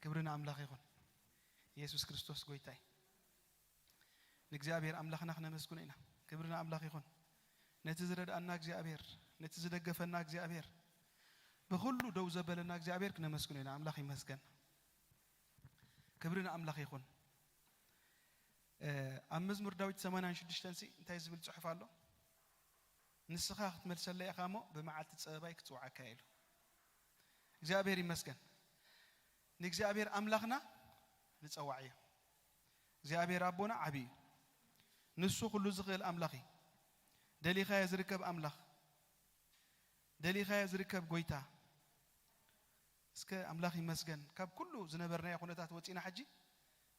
ክብሪ ንኣምላኽ ይኹን። ኢየሱስ ክርስቶስ ጎይታይ። ንእግዚኣብሔር ኣምላኽና ክነመስግኖ ኢና። ክብሪ ንኣምላኽ ይኹን። ነቲ ዝረድኣና እግዚኣብሔር፣ ነቲ ዝደገፈና እግዚኣብሔር፣ ብኹሉ ደው ዘበለና እግዚኣብሔር ክነመስግኖ ኢና። ኣምላኽ ይመስገን። ክብሪ ንኣምላኽ ይኹን። እ፣ ኣብ መዝሙር ዳዊት ሰማንያን ሽዱሽተን ሲ እንታይ ዝብል ጽሑፍ ኣሎ? "ንስኻ ክትመልሰለይ ኢኻ እሞ፣ ብመዓልቲ ጸበባይ ክጽውዓካ እየ" ኢሉ። እግዚኣብሔር ይመስገን። ንእግዚኣብሔር ኣምላኽና ንጸዋዕ እዩ። እግዚኣብሔር ኣቦና ዓቢ እዩ። ንሱ ኩሉ ዝኽእል ኣምላኽ እዩ። ደሊኻዮ ዝርከብ ኣምላኽ፣ ደሊኻዮ ዝርከብ ጎይታ። እስከ ኣምላኽ ይመስገን። ካብ ኩሉ ዝነበርናዮ ኩነታት ወጺና ሕጂ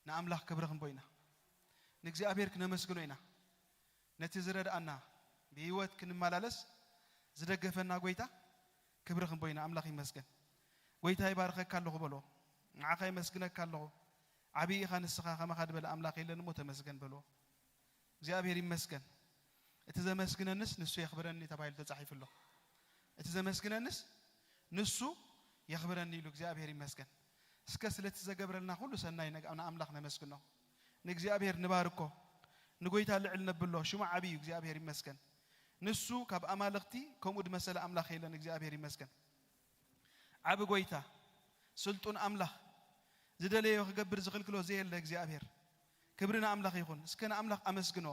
ንኣምላኽ ክብሪ ክንቦ ኢና። ንእግዚኣብሔር ክነመስግኖ ኢና። ነቲ ዝረድኣና፣ ብህይወት ክንመላለስ ዝደገፈና ጎይታ ክብሪ ክንቦ ኢና። ኣምላኽ ይመስገን። ጎይታ ይባርኸካ ኣለኹ በሎ። ንዓኻ ይመስግነካ ኣለኹ። ዓብዪ ኢኻ ንስኻ፣ ከማኻ ዝበለ ኣምላኽ የለን እሞ ተመስገን በሎ። እግዚኣብሔር ይመስገን። እቲ ዘመስግነንስ ንሱ የኽብረኒ ተባሂሉ ተጻሒፉ ኣሎ። እቲ ዘመስግነንስ ንሱ የኽብረኒ ኢሉ። እግዚኣብሔር ይመስገን። እስከ ስለቲ ዘገብረልና ኩሉ ሰናይ ነግ-፣ ንኣምላኽ ነመስግኖ። ንእግዚኣብሔር ንባርኮ። ንጎይታ ልዕል ነብሎ። ሽሙ ዓቢ እዩ። እግዚኣብሔር ይመስገን። ንሱ ካብ ኣማልኽቲ ከምኡ ድመሰለ ኣምላኽ የለን። እግዚኣብሔር ይመስገን። ዓቢ ጎይታ፣ ስልጡን ኣምላኽ፣ ዝደለዮ ክገብር ዝኽልክሎ ዘየለ እግዚኣብሔር። ክብሪ ንኣምላኽ ይኹን። እስከ ንኣምላኽ ኣመስግኖ።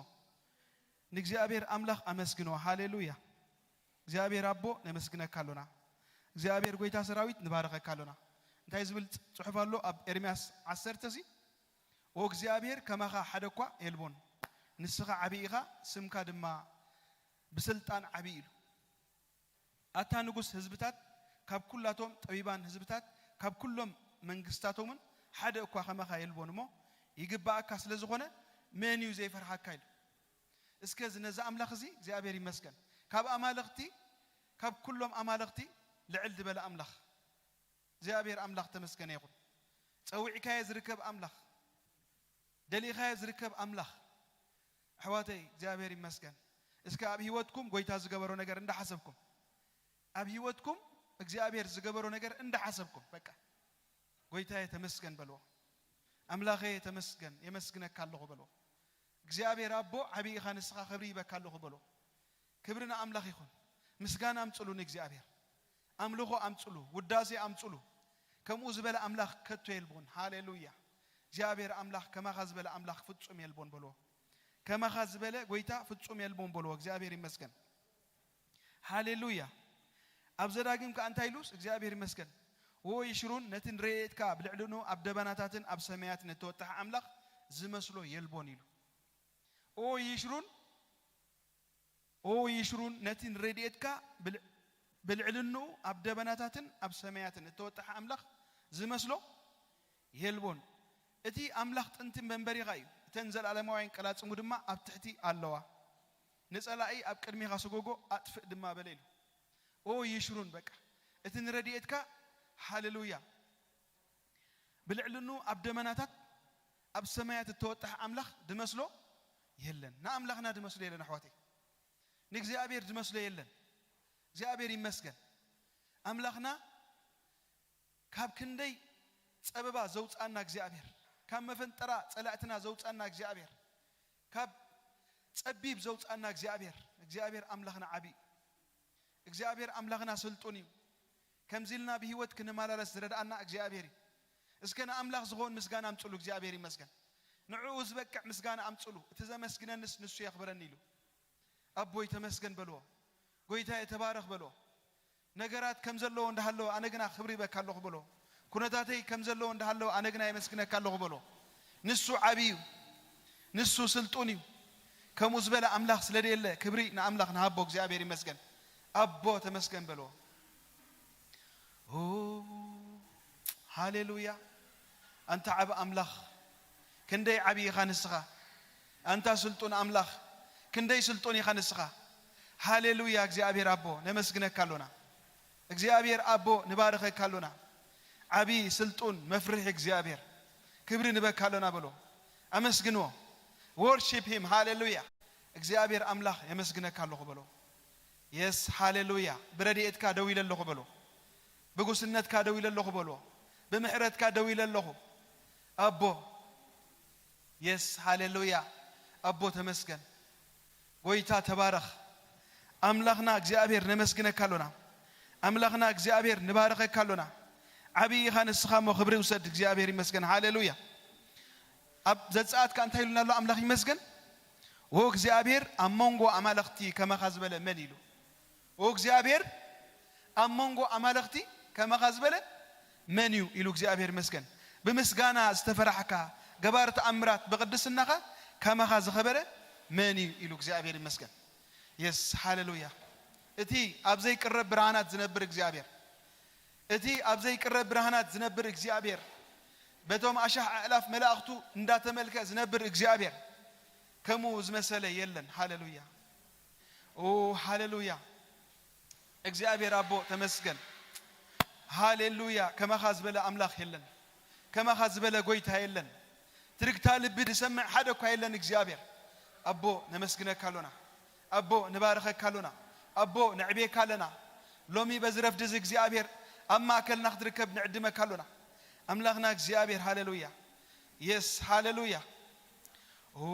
ንእግዚኣብሔር ኣምላኽ ኣመስግኖ። ሃሌሉያ። እግዚኣብሔር ኣቦ ነመስግነካ ኣሎና። እግዚኣብሔር ጎይታ ሰራዊት ንባረኸካ ኣሎና። እንታይ ዝብል ጽ-፣ ጽሑፍ ኣሎ ኣብ ኤርምያስ ዓሰርተ ሲ? "ኦ እግዚኣብሔር ከማኻ ሓደ እኳ የልቦን፣ ንስኻ ዓቢ ኢኻ፣ ስምካ ድማ ብስልጣን ዓቢ" ኢሉ። ኣታ ንጉስ ህዝብታት፣ ካብ ኩላቶም ጠቢባን ህዝብታት፣ ካብ ኩሎም መንግስታቶምን ሓደ እኳ ከማኻ የልቦን እሞ፣ ይግባኣካ ስለ ዝኾነ፣ መን እዩ ዘይፈርሃካ? ኢሉ። እስከ እዚ ነዚ ኣምላኽ እዚ እግዚኣብሔር ይመስገን። ካብ ኣማልኽቲ፣ ካብ ኩሎም ኣማልኽቲ ልዕል ዝበለ ኣምላኽ፣ እግዚኣብሔር ኣምላኽ ተመስገነ ይኹን። ጸዊዕካዮ ዝርከብ ኣምላኽ፣ ደሊኻዮ ዝርከብ ኣምላኽ፣ ኣሕዋተይ እግዚኣብሔር ይመስገን። እስከ ኣብ ህይወትኩም ጎይታ ዝገበሮ ነገር እንዳሓሰብኩም፣ ኣብ ህይወትኩም እግዚኣብሔር ዝገበሮ ነገር እንዳሓሰብኩም፣ በቃ ጎይታየ ተመስገን በልዎ። ኣምላኸየ ተመስገን፣ የመስግነካ ኣለኹ በልዎ። እግዚኣብሔር ኣቦ ዓብዪ ኢኻ ንስኻ፣ ክብሪ ይበካ ኣለኹ በልዎ። ክብሪ ንኣምላኽ ይኹን። ምስጋና ኣምጽሉ ንእግዚኣብሔር። ኣምልኾ ኣምጽሉ፣ ውዳሴ ኣምጽሉ። ከምኡ ዝበለ ኣምላኽ ከቶ የልቦን። ሃሌሉያ። እግዚኣብሔር ኣምላኽ ከማኻ ዝበለ ኣምላኽ ፍጹም የልቦን በልዎ። ከማኻ ዝበለ ጎይታ ፍጹም የልቦን በልዎ። እግዚኣብሔር ይመስገን። ሃሌሉያ። ኣብ ዘዳግም ከኣ እንታይ ኢሉስ? እግዚኣብሔር ይመስገን። "ዎ ይሽሩን ነቲ ንረድኤትካ ብልዕልኡ ኣብ ደበናታትን ኣብ ሰማያትን እተወጠሐ ኣምላኽ ዝመስሎ የልቦን" ኢሉ። ኦ ይሽሩን፣ ኦ ይሽሩን ነቲ ንረድኤትካ ብልዕ-፣ ብልዕልንኡ ኣብ ደበናታትን ኣብ ሰማያትን እተወጠሐ ኣምላኽ ዝመስሎ የልቦን። እቲ ኣምላኽ ጥንቲ መንበሪኻ እዩ። እተን ዘለኣለማውያን ቀላጽሙ ድማ ኣብ ትሕቲ ኣለዋ። ንጸላኢ ኣብ ቅድሜኻ ስጎጎ ኣጥፍእ ድማ በለ ኢሉ። ኦ ይሽሩን በቃ እቲ ንረድኤትካ፣ ሃሌሉያ፣ ብልዕልኑ ኣብ ደመናታት ኣብ ሰማያት እተወጠሐ ኣምላኽ ድመስሎ የለን። ንኣምላኽና ድመስሎ የለን ኣሕዋተይ። ንእግዚኣብሔር ድመስሎ የለን። እግዚኣብሔር ይመስገን። ኣምላኽና ካብ ክንደይ ጸበባ ዘውጻና እግዚኣብሔር፣ ካብ መፈንጠራ ጸላእትና ዘውጻና እግዚኣብሔር፣ ካብ ጸቢብ ዘውጻና እግዚኣብሔር፣ እግዚኣብሔር ኣምላኽና ዓቢ እዩ። እግዚኣብሔር ኣምላኽና ስልጡን እዩ። ከምዚ ኢልና ብህይወት ክንመላለስ ዝረድኣና እግዚኣብሔር እዩ። እስከ ንኣምላኽ ዝኸውን ምስጋና ኣምጽሉ። እግዚኣብሔር ይመስገን። ንዕኡ ዝበቅዕ ምስጋና ኣምጽሉ። እቲ ዘመስግነንስ ንሱ የኽብረኒ ኢሉ። ኣቦይ ተመስገን በልዎ። ጎይታየ ተባረኽ በልዎ። ነገራት ከም ዘለዎ እንዳሃለወ ኣነ ግና ክብሪ ይበካ ኣለኹ በልዎ። ኩነታተይ ከም ዘለዎ እንዳሃለወ ኣነ ግና የመስግነካ ኣለኹ በልዎ። ንሱ ዓቢ እዩ። ንሱ ስልጡን እዩ። ከምኡ ዝበለ ኣምላኽ ስለ ደየለ ክብሪ ንኣምላኽ ንሃቦ። እግዚኣብሔር ይመስገን። ኣቦ ተመስገን በልዎ። ኦ፣ ሃሌሉያ። ኣንታ ዓቢ ኣምላኽ፣ ክንደይ ዓቢ ኢኻ ንስኻ። ኣንታ ስልጡን ኣምላኽ፣ ክንደይ ስልጡን ኢኻ ንስኻ። ሃሌሉያ። እግዚኣብሔር ኣቦ፣ ነመስግነካ ኣሎና። እግዚኣብሔር ኣቦ፣ ንባርኸካ ኣሎና። ዓቢ ስልጡን መፍርሒ እግዚኣብሔር፣ ክብሪ ንበካ ኣሎና በሎ። ኣመስግንዎ። Worship him። ሃሌሉያ። እግዚኣብሔር ኣምላኽ፣ የመስግነካ ኣለኹ በሎ። የስ፣ ሃሌሉያ። ብረድኤትካ ደው ኢለ ኣለኹ በሎ። ብጉስነትካ ደው ኢለ ኣለኹ በሎ። ብምሕረትካ ደው ኢለ ኣለኹ ኣቦ። የስ፣ ሃሌሉያ። ኣቦ ተመስገን። ጎይታ ተባረኽ። ኣምላኽና እግዚኣብሔር ነመስግነካ ኣሎና። ኣምላኽና እግዚኣብሔር ንባረኸካ ኣሎና። ዓብዪ ኢኻ ንስኻ እሞ ክብሪ ውሰድ። እግዚኣብሔር ይመስገን። ሃሌሉያ። ኣብ ዘጸኣት ከኣ እንታይ ኢሉና ኣሎ ኣምላኽ ይመስገን? "ዎ እግዚኣብሔር ኣብ መንጎ ኣማልኽቲ ከማኻ ዝበለ መን?" ኢሉ። "ዎ እግዚኣብሔር ኣብ መንጎ ኣማልኽቲ ከማኻ ዝበለ መን እዩ?" ኢሉ እግዚኣብሔር ይመስገን። "ብምስጋና ዝተፈራሕካ፣ ገባር ተኣምራት ብቕድስናኻ ከማኻ ዝኸበረ መን እዩ?" ኢሉ እግዚኣብሔር ይመስገን። የስ፣ ሃሌሉያ። እቲ ኣብ ዘይቅረብ ብርሃናት ዝነብር እግዚኣብሔር፣ እቲ ኣብ ዘይቅረብ ብርሃናት ዝነብር እግዚኣብሔር፣ በቶም ኣሻሕ ኣእላፍ መላእኽቱ እንዳተመልከ ዝነብር እግዚኣብሔር፣ ከምኡ ዝመሰለ የለን። ሃሌሉያ። ኦ፣ ሃሌሉያ። እግዚኣብሔር ኣቦ ተመስገን። ሃሌሉያ። ከማኻ ዝበለ ኣምላኽ የለን። ከማኻ ዝበለ ጎይታ የለን። ትርግታ ልቢ ዝሰምዕ ሓደ እኳ የለን እግዚኣብሔር። ኣቦ ነመስግነካ ኣሎና። ኣቦ ንባርኸካ ኣሎና። ኣቦ ነዕብየካ ኣለና። ሎሚ በዚ ረፍዲ እዚ እግዚኣብሔር ኣብ ማእከልና ክትርከብ ንዕድመካ ኣሎና። ኣምላኽና እግዚኣብሔር ሃሌሉያ። የስ፣ ሃሌሉያ። ኦ፣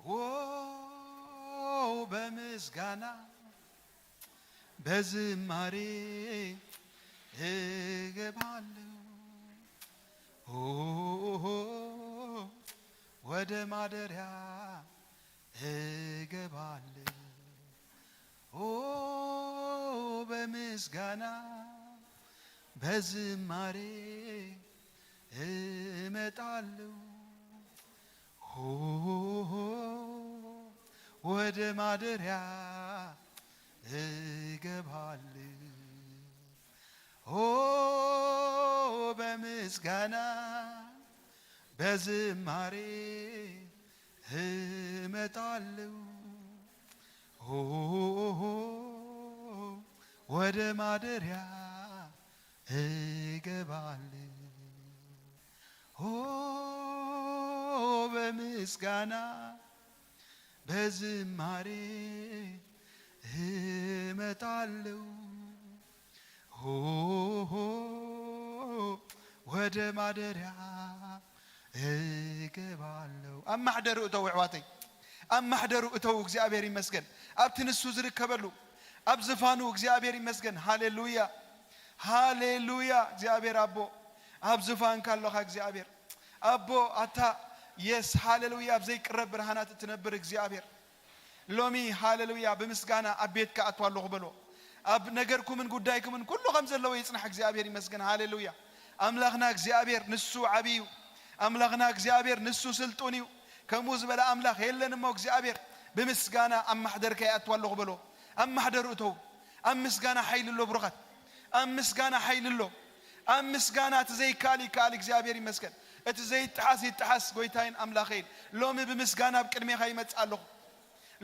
ኦ፣ በምስጋና በዝማሬ እገባለሁ። ኦ፣ ወደ ማደሪያ እገባለሁ። ኦ፣ በምስጋና በዝማሬ እመጣለሁ። ኦ፣ ወደ ማደሪያ እገባለሁ። ኦ፣ በምስጋና በዝማሬ እመጣለሁ። ኦ፣ ወደ ማደሪያ እገባለሁ። ኦ፣ በምስጋና በዝማሬ እመጣለሁ። ኦ፣ ወደ ማደሪያ እገባለሁ። ኣብ ማሕደሩ እተው፣ ኣሕዋተይ፣ ኣብ ማሕደሩ እተው። እግዚኣብሔር ይመስገን። ኣብቲ ንሱ ዝርከበሉ፣ ኣብ ዝፋኑ እግዚኣብሔር ይመስገን። ሃሌሉያ፣ ሃሌሉያ። እግዚኣብሔር ኣቦ፣ ኣብ ዝፋንካ ኣሎኻ እግዚኣብሔር ኣቦ። ኣታ የስ፣ ሃሌሉያ። ኣብ ዘይቅረብ ብርሃናት እትነብር እግዚኣብሔር፣ ሎሚ ሃሌሉያ ብምስጋና ኣብ ቤትካ ኣትዋ ኣለኹ በሎ። ኣብ ነገርኩምን ጉዳይኩምን ኩሉ ከም ዘለዎ ይጽናሕ። እግዚኣብሔር ይመስገን። ሃሌሉያ። ኣምላኽና እግዚኣብሔር ንሱ ዓቢ እዩ። ኣምላኽና እግዚኣብሔር ንሱ ስልጡን እዩ። ከምኡ ዝበለ ኣምላኽ የለን እሞ እግዚኣብሔር ብምስጋና ኣብ ማሕደርካ ይኣትዋ ኣለኹ በሎ። ኣብ ማሕደሩ እተው። ኣብ ምስጋና ሓይሊ ኣሎ ብሩኻት። ኣብ ምስጋና ሓይሊ ኣሎ። ኣብ ምስጋና እቲ ዘይከኣል ይከኣል። እግዚኣብሔር ይመስገን። እቲ ዘይጠሓስ ይጠሓስ። ጎይታይን ኣምላኸይን ሎሚ ብምስጋና ኣብ ቅድሜኻ ይመጽእ ኣለኹ።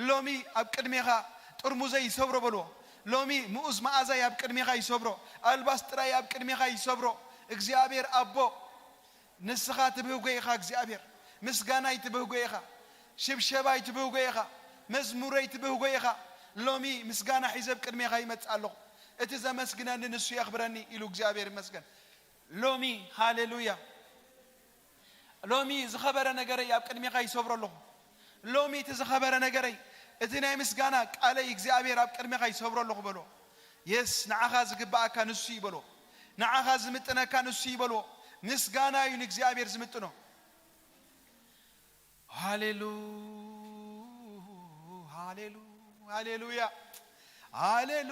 ሎሚ ኣብ ቅድሜኻ ጥርሙዘይ ይሰብሮ በልዎ። ሎሚ ምኡዝ መኣዛይ ኣብ ቅድሜኻ ይሰብሮ። ኣልባስጥራይ ኣብ ቅድሜኻ ይሰብሮ። እግዚኣብሔር ኣቦ፣ ንስኻ ትብህጎ ኢኻ እግዚኣብሔር። ምስጋናይ ትብህጎ ኢኻ። ሽብሸባይ ትብህጎ ኢኻ። መዝሙረይ ትብህጎ ኢኻ። ሎሚ ምስጋና ሒዘ ኣብ ቅድሜኻ ይመጽእ ኣለኹ። እቲ ዘመስግነኒ ንሱ የኽብረኒ ኢሉ እግዚኣብሔር ይመስገን። ሎሚ ሃሌሉያ። ሎሚ ዝኸበረ ነገረይ ኣብ ቅድሜኻ ይሰብሮ ኣለኹ። ሎሚ እቲ ዝኸበረ ነገረይ፣ እቲ ናይ ምስጋና ቃለይ እግዚኣብሔር ኣብ ቅድሜኻ ይሰብሮ ኣለኹ በሎ። የስ፣ ንዓኻ ዝግብኣካ ንሱ እዩ በሎ። ንዓኻ ዝምጥነካ ንሱ እዩ በሎ። ምስጋና እዩ ንእግዚኣብሔር ዝምጥኖ። ሃሌሉ፣ ሃሌሉ፣ ሃሌሉያ። ሃሌሉ፣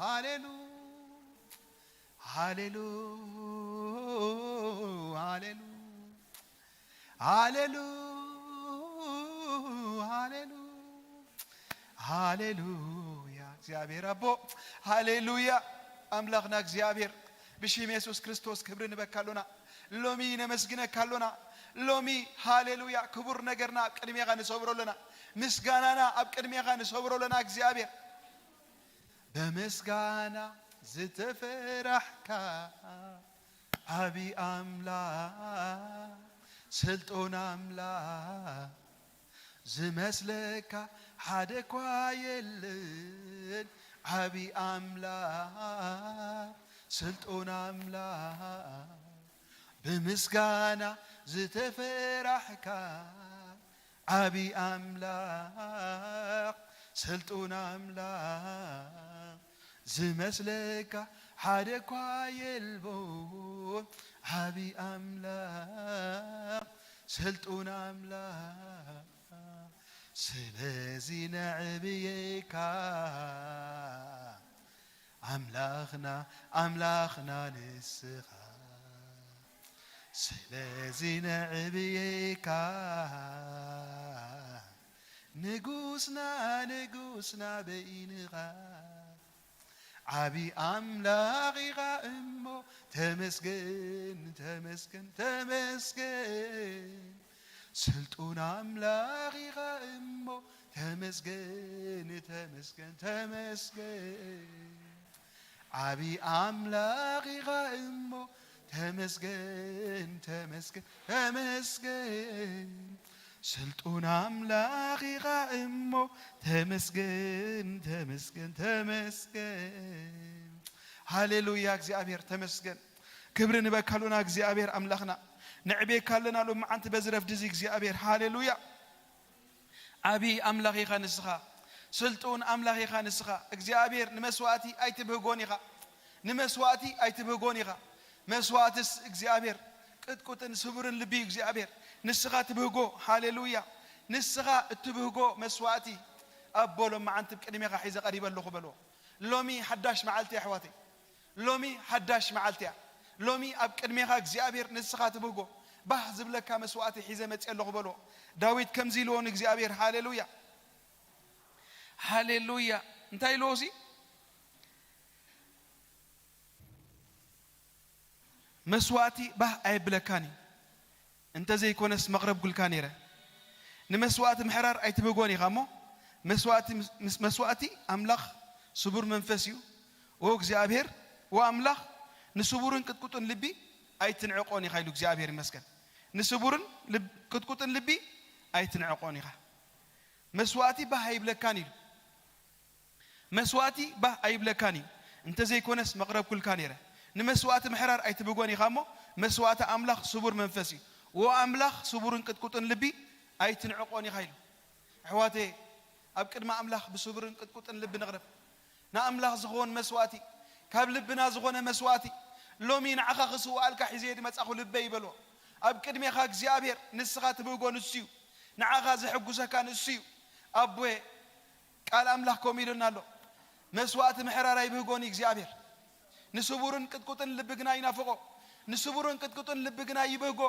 ሃሌሉ፣ ሃሌሉ፣ ሃሌሉ፣ ሃሌሉ፣ ሃሌሉ፣ ሃሌሉያ። እግዚኣብሔር ኣቦ፣ ሃሌሉያ። ኣምላኽና እግዚኣብሔር፣ ብሽም የሱስ ክርስቶስ ክብሪ ንበካ ኣሎና። ሎሚ ነመስግነካ ኣሎና። ሎሚ ሃሌሉያ፣ ክቡር ነገርና ኣብ ቅድሜኻ ንሰብሮ ኣሎና። ምስጋናና ኣብ ቅድሜኻ ንሰብሮ ኣሎና እግዚኣብሔር። በምስጋና ዝተፈራሕካ ዓቢ ኣምላኽ፣ ስልጡን ኣምላኽ፣ ዝመስለካ ሓደ እኳ የለን። ዓቢ ኣምላኽ፣ ስልጡን ኣምላኽ፣ ብምስጋና ዝተፈራሕካ፣ ዓቢ ኣምላኽ፣ ስልጡን ኣምላኽ፣ ዝመስለካ ሓደ እኳ የልቦን። ዓቢ ኣምላኽ፣ ስልጡን ኣምላኽ፣ ስለዚ ነዕብየካ፣ ኣምላኽና፣ ኣምላኽና ንስኻ። ስለዚ ነዕብየካ፣ ንጉስና፣ ንጉስና በይንኻ። ዓቢ ኣምላኽ ኢኻ እሞ፣ ተመስገን፣ ተመስገን፣ ተመስገን። ስልጡን ኣምላኽ ኢኻ እሞ፣ ተመስገን፣ ተመስገን፣ ተመስገን። ዓቢ ኣምላኽ ኢኻ እሞ፣ ተመስገን፣ ተመስገን፣ ተመስገን። ስልጡን ኣምላኽ ኢኻ እሞ፣ ተመስገን፣ ተመስገን፣ ተመስገን። ሃሌሉያ፣ እግዚኣብሔር ተመስገን። ክብሪ ንበካ ሎና እግዚኣብሔር ኣምላኽና። ነዕቤካ ኣለና ሎመዓንቲ በዚ ረፍዲ እዚ እግዚኣብሔር። ሃሌሉያ። ዓቢ ኣምላኽ ኢኻ ንስኻ። ስልጡን ኣምላኽ ኢኻ ንስኻ። እግዚኣብሔር ንመስዋእቲ ኣይትብህጎን ኢኻ። ንመስዋእቲ ኣይትብህጎን ኢኻ። መስዋእትስ እግዚኣብሔር ቅጥቁጥን ስቡርን ልቢ እዩ እግዚኣብሔር። ንስኻ ትብህጎ። ሃሌሉያ። ንስኻ እትብህጎ መስዋእቲ ኣቦ ሎመዓንቲ ቅድሜኻ ሒዘ ቀሪበ ኣለኹ በልዎ። ሎሚ ሓዳሽ መዓልቲ ኣሕዋተይ። ሎሚ ሓዳሽ መዓልቲ እያ። ሎሚ ኣብ ቅድሜኻ እግዚኣብሔር ንስኻ ትብህጎ ባህ ዝብለካ መስዋእቲ ሒዘ መፅእ ኣለኹ በልዎ። ዳዊት ከምዚ ኢልዎ ንእግዚኣብሔር። ሃሌሉያ፣ ሃሌሉያ። እንታይ ኢልዎ ሲ? መስዋእቲ ባህ ኣየብለካን እዩ፣ እንተዘይኮነስ መቕረብኩልካ ነይረ። ንመስዋእቲ ምሕራር ኣይትብህጎን ኢኻ እሞ፣ መስዋእቲ ምስ መስዋእቲ ኣምላኽ ስቡር መንፈስ እዩ። ኦ እግዚኣብሔር፣ ኦ ኣምላኽ፣ ንስቡርን ቅጥቁጥን ልቢ ኣይትንዕቆን ኢኻ ኢሉ እግዚኣብሔር ይመስገን። ንስቡርን ልብ ቅጥቁጥን ልቢ ኣይትንዕቆን ኢኻ። መስዋእቲ ባህ ኣይብለካን ኢሉ። መስዋእቲ ባህ ኣይብለካን እዩ፣ እንተዘይኮነስ መቕረብኩልካ ነይረ። ንመስዋእቲ ምሕራር ኣይትብጎን ኢኻ እሞ፣ መስዋእቲ ኣምላኽ ስቡር መንፈስ እዩ። ዎ ኣምላኽ ስቡርን ቅጥቁጥን ልቢ ኣይትንዕቆን ኢኻ ኢሉ። ኣሕዋተየ፣ ኣብ ቅድሚ ኣምላኽ ብስቡርን ቅጥቁጥን ልቢ ንቕረብ። ንኣምላኽ ዝኸውን መስዋእቲ፣ ካብ ልብና ዝኾነ መስዋእቲ፣ ሎሚ ንዓኻ ክስውኣልካ ሒዘ ድመጻኹ ልበይ ይበሎ። ኣብ ቅድሜኻ እግዚኣብሔር ንስኻ ትብህጎ ንሱ እዩ። ንዓኻ ዘሐጉሰካ ንሱ እዩ። ኣቦየ፣ ቃል ኣምላኽ ከምኡ ኢሉና ኣሎ። መስዋእቲ ምሕራር ኣይብህጎን እዩ እግዚኣብሔር። ንስቡርን ቅጥቁጥን ልቢ ግና ይናፍቖ። ንስቡርን ቅጥቁጥን ልቢ ግና ይብህጎ።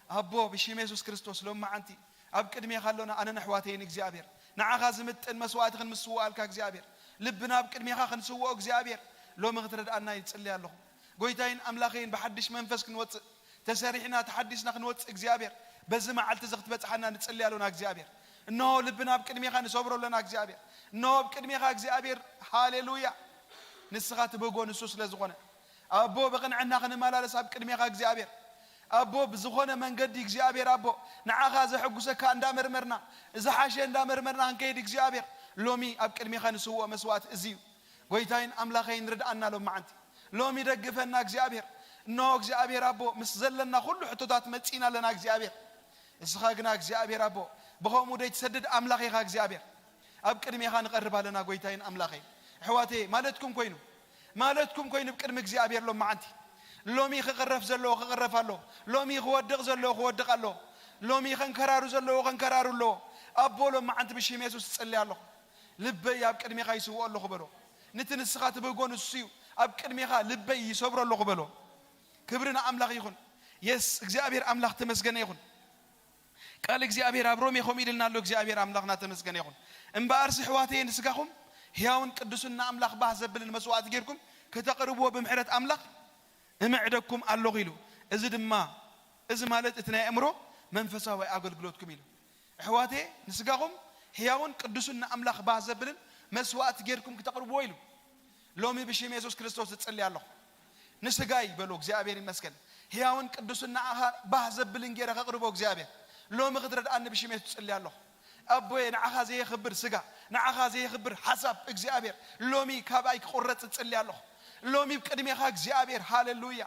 ኣቦ፣ ብሽም የሱስ ክርስቶስ ሎመዓንቲ ኣብ ቅድሜኻ ኣሎና፣ ኣነን ኣሕዋተይን እግዚኣብሔር። ንዓኻ ዝምጥን መስዋእቲ ክንምስውኣልካ እግዚኣብሔር። ልብና ኣብ ቅድሜኻ ክንስውኦ እግዚኣብሔር። ሎሚ ክትረድኣና ይጽሊ ኣለኹ። ጎይታይን ኣምላኸይን ብሓድሽ መንፈስ ክንወጽእ፣ ተሰሪሕና ተሓዲስና ክንወጽእ እግዚኣብሔር፣ በዚ መዓልቲ እዚ ክትበጽሓና ንጽሊ ኣሎና እግዚኣብሔር። እንሆ ልብና ኣብ ቅድሜኻ ንሰብሮ ኣሎና እግዚኣብሔር። እንሆ ኣብ ቅድሜኻ እግዚኣብሔር፣ ሃሌሉያ። ንስኻ ትብህጎ ንሱ ስለ ዝኾነ፣ ኣቦ ብቕንዕና ክንመላለስ ኣብ ቅድሜኻ እግዚኣብሔር። ኣቦ ብዝኾነ መንገዲ እግዚኣብሔር ኣቦ ንዓኻ ዘሐጉሰካ እንዳመርመርና፣ ዝሓሸ እንዳመርመርና ክንከይድ እግዚኣብሔር። ሎሚ ኣብ ቅድሜኻ ንስውኦ መስዋእቲ እዚ እዩ። ጎይታይን ኣምላኸይን ርድኣና ሎመዓንቲ። ሎሚ ደግፈና እግዚኣብሔር። እንሆ እግዚኣብሔር ኣቦ ምስ ዘለና ኩሉ ሕቶታት መጺእና ኣለና እግዚኣብሔር። እስኻ ግና እግዚኣብሔር ኣቦ ብኸምኡ ደይትሰድድ ኣምላኽ ኢኻ እግዚኣብሔር። ኣብ ቅድሜኻ ንቐርብ ኣለና ጎይታይን ኣምላኸይ። ኣሕዋተየ ማለትኩም ኮይኑ፣ ማለትኩም ኮይኑ ብቅድሚ እግዚኣብሔር ሎመዓንቲ። ሎሚ ክቕረፍ ዘለዎ ክቕረፍ ኣሎ። ሎሚ ክወድቕ ዘለዎ ክወድቕ ኣሎ። ሎሚ ከንከራሩ ዘለዎ ከንከራሩ ኣለዎ። ኣቦ ሎመዓንቲ ብሽም የሱስ እጽሊ ኣለኹ። ልበይ ኣብ ቅድሜኻ ይስውኦ ኣለኹ በሎ። ነቲ ንስኻ ትብህጎ ንሱ እዩ። ኣብ ቅድሜኻ ልበይ ይሰብሮ ኣለኹ በሎ። ክብሪ ንኣምላኽ ይኹን። የስ እግዚኣብሔር ኣምላኽ ተመስገነ ይኹን። ቃል እግዚኣብሔር ኣብ ሮሜ ከምኡ ኢልልና ኣሎ። እግዚኣብሔር ኣምላኽና ተመስገነ ይኹን። እምበኣርሲ ኣሕዋተየ ንስጋኹም ሕያውን ቅዱስን ንኣምላኽ ባህ ዘብልን መስዋእቲ ጌርኩም ከተቕርብዎ ብምሕረት ኣምላኽ እምዕደኩም ኣለኹ ኢሉ። እዚ ድማ፣ እዚ ማለት እቲ ናይ ኣእምሮ መንፈሳዊ ኣገልግሎትኩም ኢሉ። ኣሕዋተየ ንስጋኹም ሕያውን ቅዱስን ንኣምላኽ ባህ ዘብልን መስዋእቲ ጌርኩም ክተቕርብዎ ኢሉ። ሎሚ ብሽም የሱስ ክርስቶስ እጽሊ ኣለኹ። ንስጋይ በሎ እግዚኣብሔር ይመስገን። ሕያውን ቅዱስን ንኣኻ ባህ ዘብልን ጌረ ከቕርቦ እግዚኣብሔር። ሎሚ ክትረድኣኒ ብሽም የሱስ እጽሊ ኣለኹ። ኣቦየ፣ ንዓኻ ዘየኽብር ስጋ፣ ንዓኻ ዘየኽብር ሓሳብ እግዚኣብሔር ሎሚ ካባይ ክቑረጽ እጽሊ ኣለኹ። ሎሚ ኣብ ቅድሜኻ እግዚኣብሔር፣ ሃሌሉያ።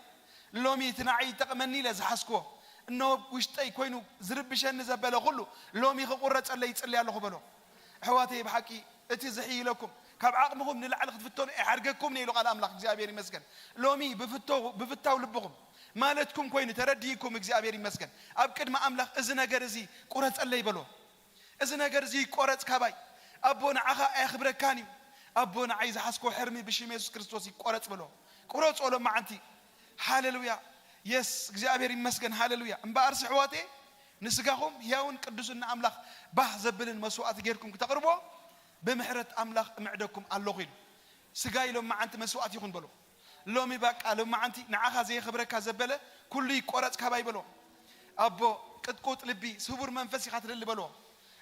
ሎሚ እቲ ንዓይ ይጠቕመኒ ኢለ ዝሓዝክዎ፣ እነሆ ውሽጠይ ኮይኑ ዝርብሸኒ ዘበለ ኩሉ ሎሚ ክቑረጸለይ ይጽሊ ኣለኹ በሎ። ኣሕዋተይ፣ ብሓቂ እቲ ዝሕይለኩም ካብ ዓቕምኹም ንላዕሊ ክትፍተኑ ኣይሓርገኩምን ኢሉ ቃል ኣምላኽ። እግዚኣብሔር ይመስገን። ሎሚ ብፍቶ-፣ ብፍታው ልብኹም ማለትኩም ኮይኑ ተረዲእኩም፣ እግዚኣብሔር ይመስገን። ኣብ ቅድሚ ኣምላኽ እዚ ነገር እዚ ቁረጸለይ በሎ። እዚ ነገር እዚ ይቆረጽ ካባይ። ኣቦ፣ ንዓኻ ኣየኽብረካን እዩ። ኣቦ፣ ንዓይ ዝሓዝኮ ሕርሚ ብሽም የሱስ ክርስቶስ ይቆረጽ በሎ። ቁረጾ ሎማዓንቲ። ሃሌሉያ። የስ፣ እግዚኣብሔር ይመስገን። ሃሌሉያ። እምበኣርሲ ኣሕዋተየ፣ ንስጋኹም ህያውን ቅዱስን ንኣምላኽ ባህ ዘብልን መስዋእቲ ጌርኩም ክተቕርቦ ብምሕረት ኣምላኽ እምዕደኩም ኣለኹ ኢሉ። ስጋይ ሎማዓንቲ መስዋእቲ ይኹን በሎ። ሎሚ ባቃ ሎማዓንቲ ንዓኻ ዘየኽብረካ ዘበለ ኩሉ ይቆረጽ ካባይ በሎ። ኣቦ፣ ቅጥቁጥ ልቢ፣ ስቡር መንፈስ ኢኻ ትደሊ በሎ።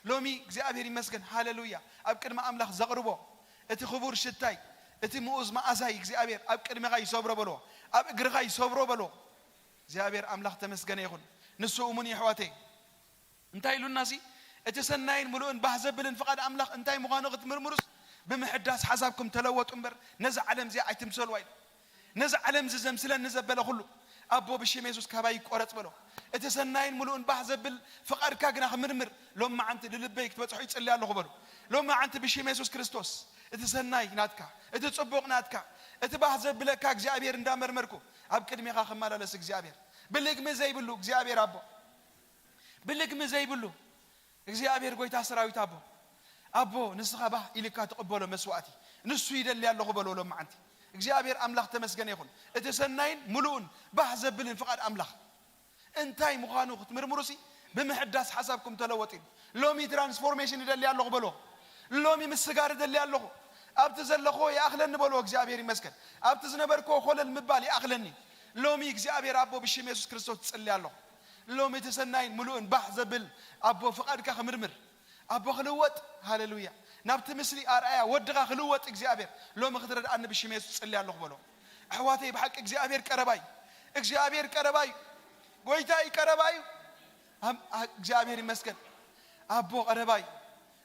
ሎሚ እግዚኣብሔር ይመስገን፣ ሃሌሉያ፣ ኣብ ቅድሚ ኣምላኽ ዘቕርቦ እቲ ክቡር ሽታይ፣ እቲ ምኡዝ መኣዛይ እግዚኣብሔር ኣብ ቅድሜኻ ይሰብሮ በሎ። ኣብ እግርኻ ይሰብሮ በሎ። እግዚኣብሔር ኣምላኽ ተመስገነ ይኹን። ንሱ እሙን እዩ ኣሕዋተይ። እንታይ ኢሉናሲ? እቲ ሰናይን ምሉእን ባህ ዘብልን ፍቓድ ኣምላኽ እንታይ ምዃኑ ክትምርምሩስ፣ ብምሕዳስ ሓሳብኩም ተለወጡ እምበር፣ ነዛ ዓለም እዚኣ ኣይትምሰልዋ ኢሉ። ነዛ ዓለም እዚ ዘምስለኒ ዘበለ ኩሉ፣ ኣቦ፣ ብሽም የሱስ ካባይ ይቆረጽ በሎ። እቲ ሰናይን ምሉእን ባህ ዘብል ፍቓድካ ግና ክምርምር፣ ሎማዓንቲ ልልበይ ክትበጽሖ ይጽሊ ኣለኹ በሎ። ሎማዓንቲ ብሽም የሱስ ክርስቶስ፣ እቲ ሰናይ ናትካ፣ እቲ ጽቡቕ ናትካ፣ እቲ ባህ ዘብለካ እግዚኣብሔር እንዳመርመርኩ፣ ኣብ ቅድሜኻ ክመላለስ እግዚኣብሔር። ብልግሚ ዘይብሉ እግዚኣብሔር ኣቦ፣ ብልግሚ ዘይብሉ እግዚኣብሔር ጎይታ ሰራዊት ኣቦ፣ ኣቦ፣ ንስኻ ባህ ኢልካ ትቕበሎ መስዋእቲ ንሱ ይደሊ ኣለኹ በሎ። ሎማዓንቲ እግዚኣብሔር ኣምላኽ ተመስገነ ይኹን። እቲ ሰናይን ምሉእን ባህ ዘብልን ፍቓድ ኣምላኽ እንታይ ምዃኑ ክትምርምሩሲ፣ ብምሕዳስ ሓሳብኩም ተለወጡ ኢሉ። ሎሚ ትራንስፎርሜሽን ይደሊ ኣለኹ በሎ። ሎሚ ምስጋር ይደሊ ኣለኹ። ኣብቲ ዘለኹዎ ይኣኽለኒ በሎ። እግዚኣብሔር ይመስገን። ኣብቲ ዝነበርኩዎ ኮለል ምባል ይኣኽለኒ። ሎሚ እግዚኣብሔር ኣቦ ብሽም የሱስ ክርስቶስ ትጽሊ ኣለኹ። ሎሚ እቲ ሰናይን ምሉእን ባህ ዘብል ኣቦ ፍቓድካ ክምርምር፣ ኣቦ ክልወጥ፣ ሃሌሉያ፣ ናብቲ ምስሊ ኣርኣያ ወድኻ ክልወጥ እግዚኣብሔር ሎሚ ክትረድኣኒ ብሽም የሱስ ጽሊ ኣለኹ በሎ። ኣሕዋተይ፣ ብሓቂ እግዚኣብሔር ቀረባይ፣ እግዚኣብሔር ቀረባይ፣ ጎይታይ ቀረባይ። ኣም-፣ ኣ-፣ እግዚኣብሔር ይመስገን። ኣቦ ቀረባይ፣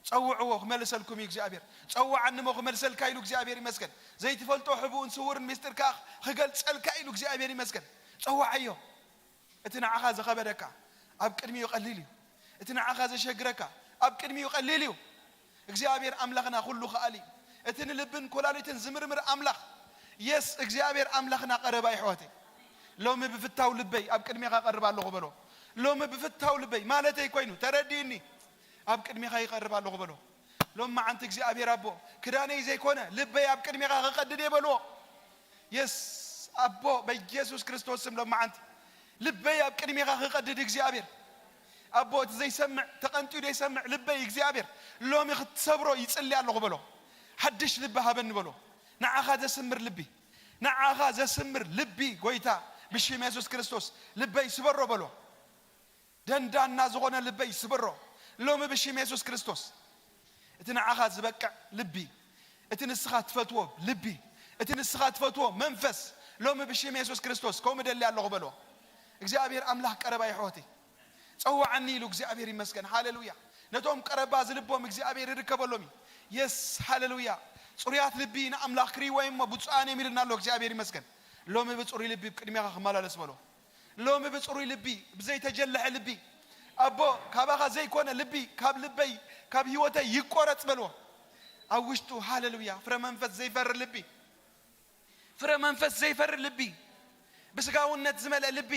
ጸውዕዎ ክመልሰልኩም እዩ እግዚኣብሔር። ጸውዓኒ እሞ ክመልሰልካ ኢሉ እግዚኣብሔር ይመስገን። ዘይትፈልጦ ሕቡእን ስውርን ምስጢር ከኣ ክገልጸልካ ኢሉ እግዚኣብሔር ይመስገን። ጸውዓዮ። እቲ ንዓኻ ዝኸበደካ ኣብ ቅድሚኡ ቀሊል እዩ። እቲ ንዓኻ ዘሸግረካ ኣብ ቅድሚኡ ቀሊል እዩ። እግዚኣብሔር ኣምላኽና ኩሉ ከኣሊ እዩ። እቲ ንልብን ኮላሊትን ዝምርምር ኣምላኽ፣ የስ፣ እግዚኣብሔር ኣምላኽና ቀረባ እዩ ኣሕዋተይ። ሎሚ ብፍታው ልበይ ኣብ ቅድሜኻ ቀርብ ኣለኹ በሎ። ሎሚ ብፍታው ልበይ ማለተይ ኮይኑ ተረዲእኒ። ኣብ ቅድሜኻ ይቐርብ ኣለኹ በሎ። ሎማዓንቲ እግዚኣብሔር ኣቦ፣ ክዳነይ ዘይኮነ ልበይ ኣብ ቅድሜኻ ክቐድድ እየ በልዎ። የስ ኣቦ፣ በኢየሱስ ክርስቶስ ስም ሎማዓንቲ ልበይ ኣብ ቅድሜኻ ክቐድድ እግዚኣብሔር ኣቦ፣ እቲ ዘይሰምዕ፣ ተቐንጢዩ ዘይሰምዕ ልበይ እግዚኣብሔር ሎሚ ክትሰብሮ ይጽሊ ኣለኹ በሎ። ሓድሽ ልቢ ሃበኒ በሎ። ንዓኻ ዘስምር ልቢ፣ ንዓኻ ዘስምር ልቢ ጎይታ ብሽም የሱስ ክርስቶስ ልበይ ስበሮ በሎ። ደንዳና ዝኾነ ልበይ ስበሮ ሎሚ ብሽም የሱስ ክርስቶስ። እቲ ንዓኻ ዝበቅዕ ልቢ፣ እቲ ንስኻ ትፈትዎ ልቢ፣ እቲ ንስኻ ትፈትዎ መንፈስ ሎሚ ብሽም የሱስ ክርስቶስ ከምኡ ደሊ ኣለኹ በሎ። እግዚኣብሔር ኣምላኽ ቀረባ ይሕወተይ። ጸውዓኒ ኢሉ እግዚኣብሔር ይመስገን። ሃሌሉያ። ነቶም ቀረባ ዝልቦም እግዚኣብሔር ይርከበሎም እዩ። የስ፣ ሃሌሉያ። ጽሩያት ልቢ ንኣምላኽ ክርእይዎ እዮም እሞ ብፁዓን እዮም ኢልና ኣሎ። እግዚኣብሔር ይመስገን። ሎሚ ብጽሩይ ልቢ ቅድሜኻ ክመላለስ በሎ። ሎሚ ብጽሩይ ልቢ፣ ብዘይተጀለሐ ልቢ፣ ኣቦ፣ ካባኻ ዘይኮነ ልቢ ካብ ልበይ፣ ካብ ህይወተይ ይቆረጽ በልዎ። ኣብ ውሽጡ፣ ሃሌሉያ፣ ፍረ መንፈስ ዘይፈሪ ልቢ፣ ፍረ መንፈስ ዘይፈሪ ልቢ፣ ብስጋውነት ዝመልአ ልቢ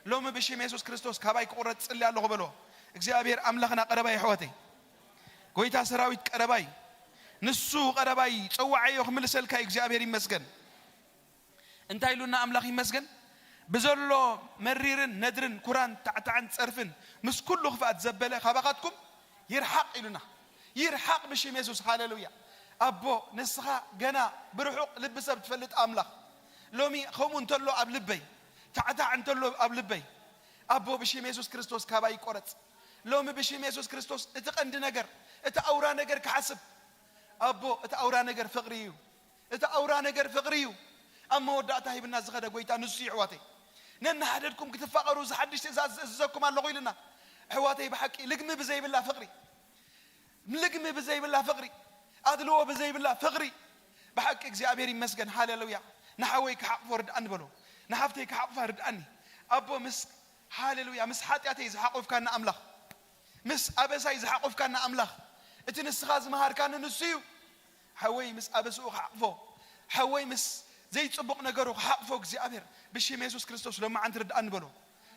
ሎሚ ብሽም የሱስ ክርስቶስ ካባይ ክቑረጽ ጽሊ ኣለኹ በልዎ። እግዚኣብሔር ኣምላኽና ቀረባይ፣ ኣሕዋተይ፣ ጎይታ ሰራዊት ቀረባይ፣ ንሱ ቀረባይ፣ ጸዋዓዮ ክምልሰልካ እዩ። እግዚኣብሔር ይመስገን። እንታይ ኢሉና ኣምላኽ ይመስገን? ብዘሎ መሪርን ነድርን ኩራን ታዕታዕን ጸርፍን ምስ ኩሉ ክፍኣት ዘበለ ካባኻትኩም ይርሓቕ ኢሉና። ይርሓቕ ብሽም የሱስ። ሃሌሉያ። ኣቦ፣ ንስኻ ገና ብርሑቕ ልቢ ሰብ ትፈልጥ ኣምላኽ፣ ሎሚ ከምኡ እንተሎ ኣብ ልበይ፣ ታዕታዕ እንተሎ ኣብ ልበይ፣ ኣቦ፣ ብሽም የሱስ ክርስቶስ ካባይ ይቆረጽ። ሎሚ ብሽም የሱስ ክርስቶስ እቲ ቀንዲ ነገር፣ እቲ ኣውራ ነገር ክሓስብ። ኣቦ፣ እቲ ኣውራ ነገር ፍቕሪ እዩ። እቲ ኣውራ ነገር ፍቕሪ እዩ። ኣብ መወዳእታ ሂብና ዝኸደ ጎይታ ንሱ እዩ፣ ኣሕዋተይ። ነንሓደድኩም ክትፋቐሩ እዚ ሓድሽ ትእዛዝ እእዝዘኩም ኣለኹ ኢልና። ኣሕዋተይ፣ ብሓቂ ልግሚ ብዘይብላ ፍቕሪ፣ ልግሚ ብዘይብላ ፍቕሪ፣ ኣድልዎ ብዘይብላ ፍቕሪ። ብሓቂ እግዚኣብሔር ይመስገን፣ ሃሌሉያ። ንሓወይ ክሓቕፎ ርድኣኒ በሎ፣ ንሓፍተይ ክሓቕፋ ርድኣኒ። ኣቦ ምስ፣ ሃሌሉያ፣ ምስ ሓጢኣተይ ዝሓቆፍካና ኣምላኽ፣ ምስ ኣበሳይ ዝሓቆፍካና ኣምላኽ፣ እቲ ንስኻ ዝመሃርካኒ ንሱ እዩ። ሓወይ ምስ ኣበስኡ ክሓቕፎ፣ ሓወይ ምስ ዘይጽቡቕ ነገሩ ክሓቕፎ እግዚኣብሔር ብሽም የሱስ ክርስቶስ ሎማዓንቲ ርድኣኒ በሎ።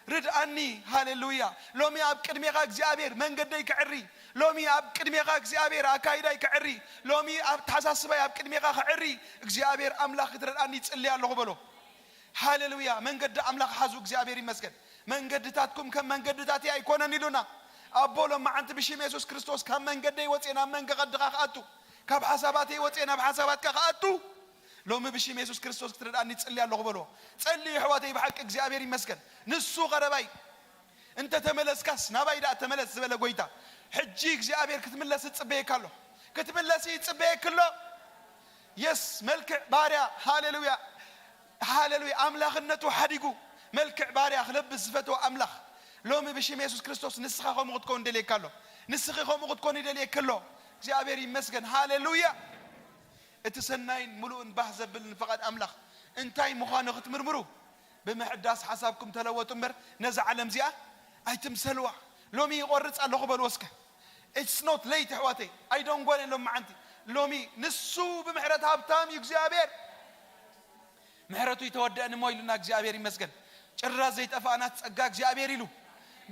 ርድኣኒ። ሃሌሉያ። ሎሚ ኣብ ቅድሜኻ እግዚኣብሔር መንገደይ ክዕሪ፣ ሎሚ ኣብ ቅድሜኻ እግዚኣብሔር ኣካይዳይ ክዕሪ፣ ሎሚ ኣብ ተሓሳስባይ ኣብ ቅድሜኻ ክዕሪ እግዚኣብሔር ኣምላኽ ክትረድኣኒ ይጽሊ ኣለኹ በሎ። ሃሌሉያ። መንገዲ ኣምላኽ ሓዙ። እግዚኣብሔር ይመስገን። መንገድታትኩም ከም መንገድታትይ ኣይኮነን ኢሉና ኣቦ። ሎማዓንቲ ብሽም የሱስ ክርስቶስ ካብ መንገደይ ወፅየ ናብ መንገድኻ ክኣቱ፣ ካብ ሓሳባተይ ወፅየ ናብ ሓሳባትካ ክኣቱ፣ ሎሚ ብሽም የሱስ ክርስቶስ ክትረድኣኒ ይጽሊ ኣለኹ በሎ። ጸልዩ ኣሕዋተይ፣ ብሓቂ እግዚኣብሔር ይመስገን። ንሱ ቀረባይ። እንተ ተመለስካስ ናባይ ደኣ ተመለስ ዝበለ ጎይታ፣ ሕጂ እግዚኣብሔር ክትምለስ ይጽበየካ ኣሎ። ክትምለስ ይጽበየክ ኣሎ። የስ፣ መልክዕ ባርያ። ሃሌሉያ፣ ሃሌሉያ። ኣምላኽነቱ ሓዲጉ መልክዕ ባርያ ክለብስ ዝፈተወ ኣምላኽ፣ ሎሚ ብሽም የሱስ ክርስቶስ ንስኻ ከምኡ ክትከውን ደልየካ ኣሎ። ንስኺ ከምኡ ክትኮን ይደልየክ ኣሎ። እግዚኣብሔር ይመስገን። ሃሌሉያ። እቲ ሰናይን ምሉእን ባህ ዘብልን ፍቓድ ኣምላኽ እንታይ ምዃኑ ክትምርምሩ፣ ብምሕዳስ ሓሳብኩም ተለወጡ እምበር፣ ነዛ ዓለም እዚኣ ኣይትምሰልዋ። ሎሚ ይቖርጽ ኣለኹ በልዎ እስከ። It's not late ኣሕዋተይ፣ ኣይደንጎን ሎማዓንቲ። ሎሚ ንሱ ብምሕረት ሃብታም እዩ እግዚኣብሔር። ምሕረቱ ይተወደአን እሞ ኢሉና እግዚኣብሔር ይመስገን። ጭራሽ ዘይጠፋእና ጸጋ እግዚኣብሔር ኢሉ።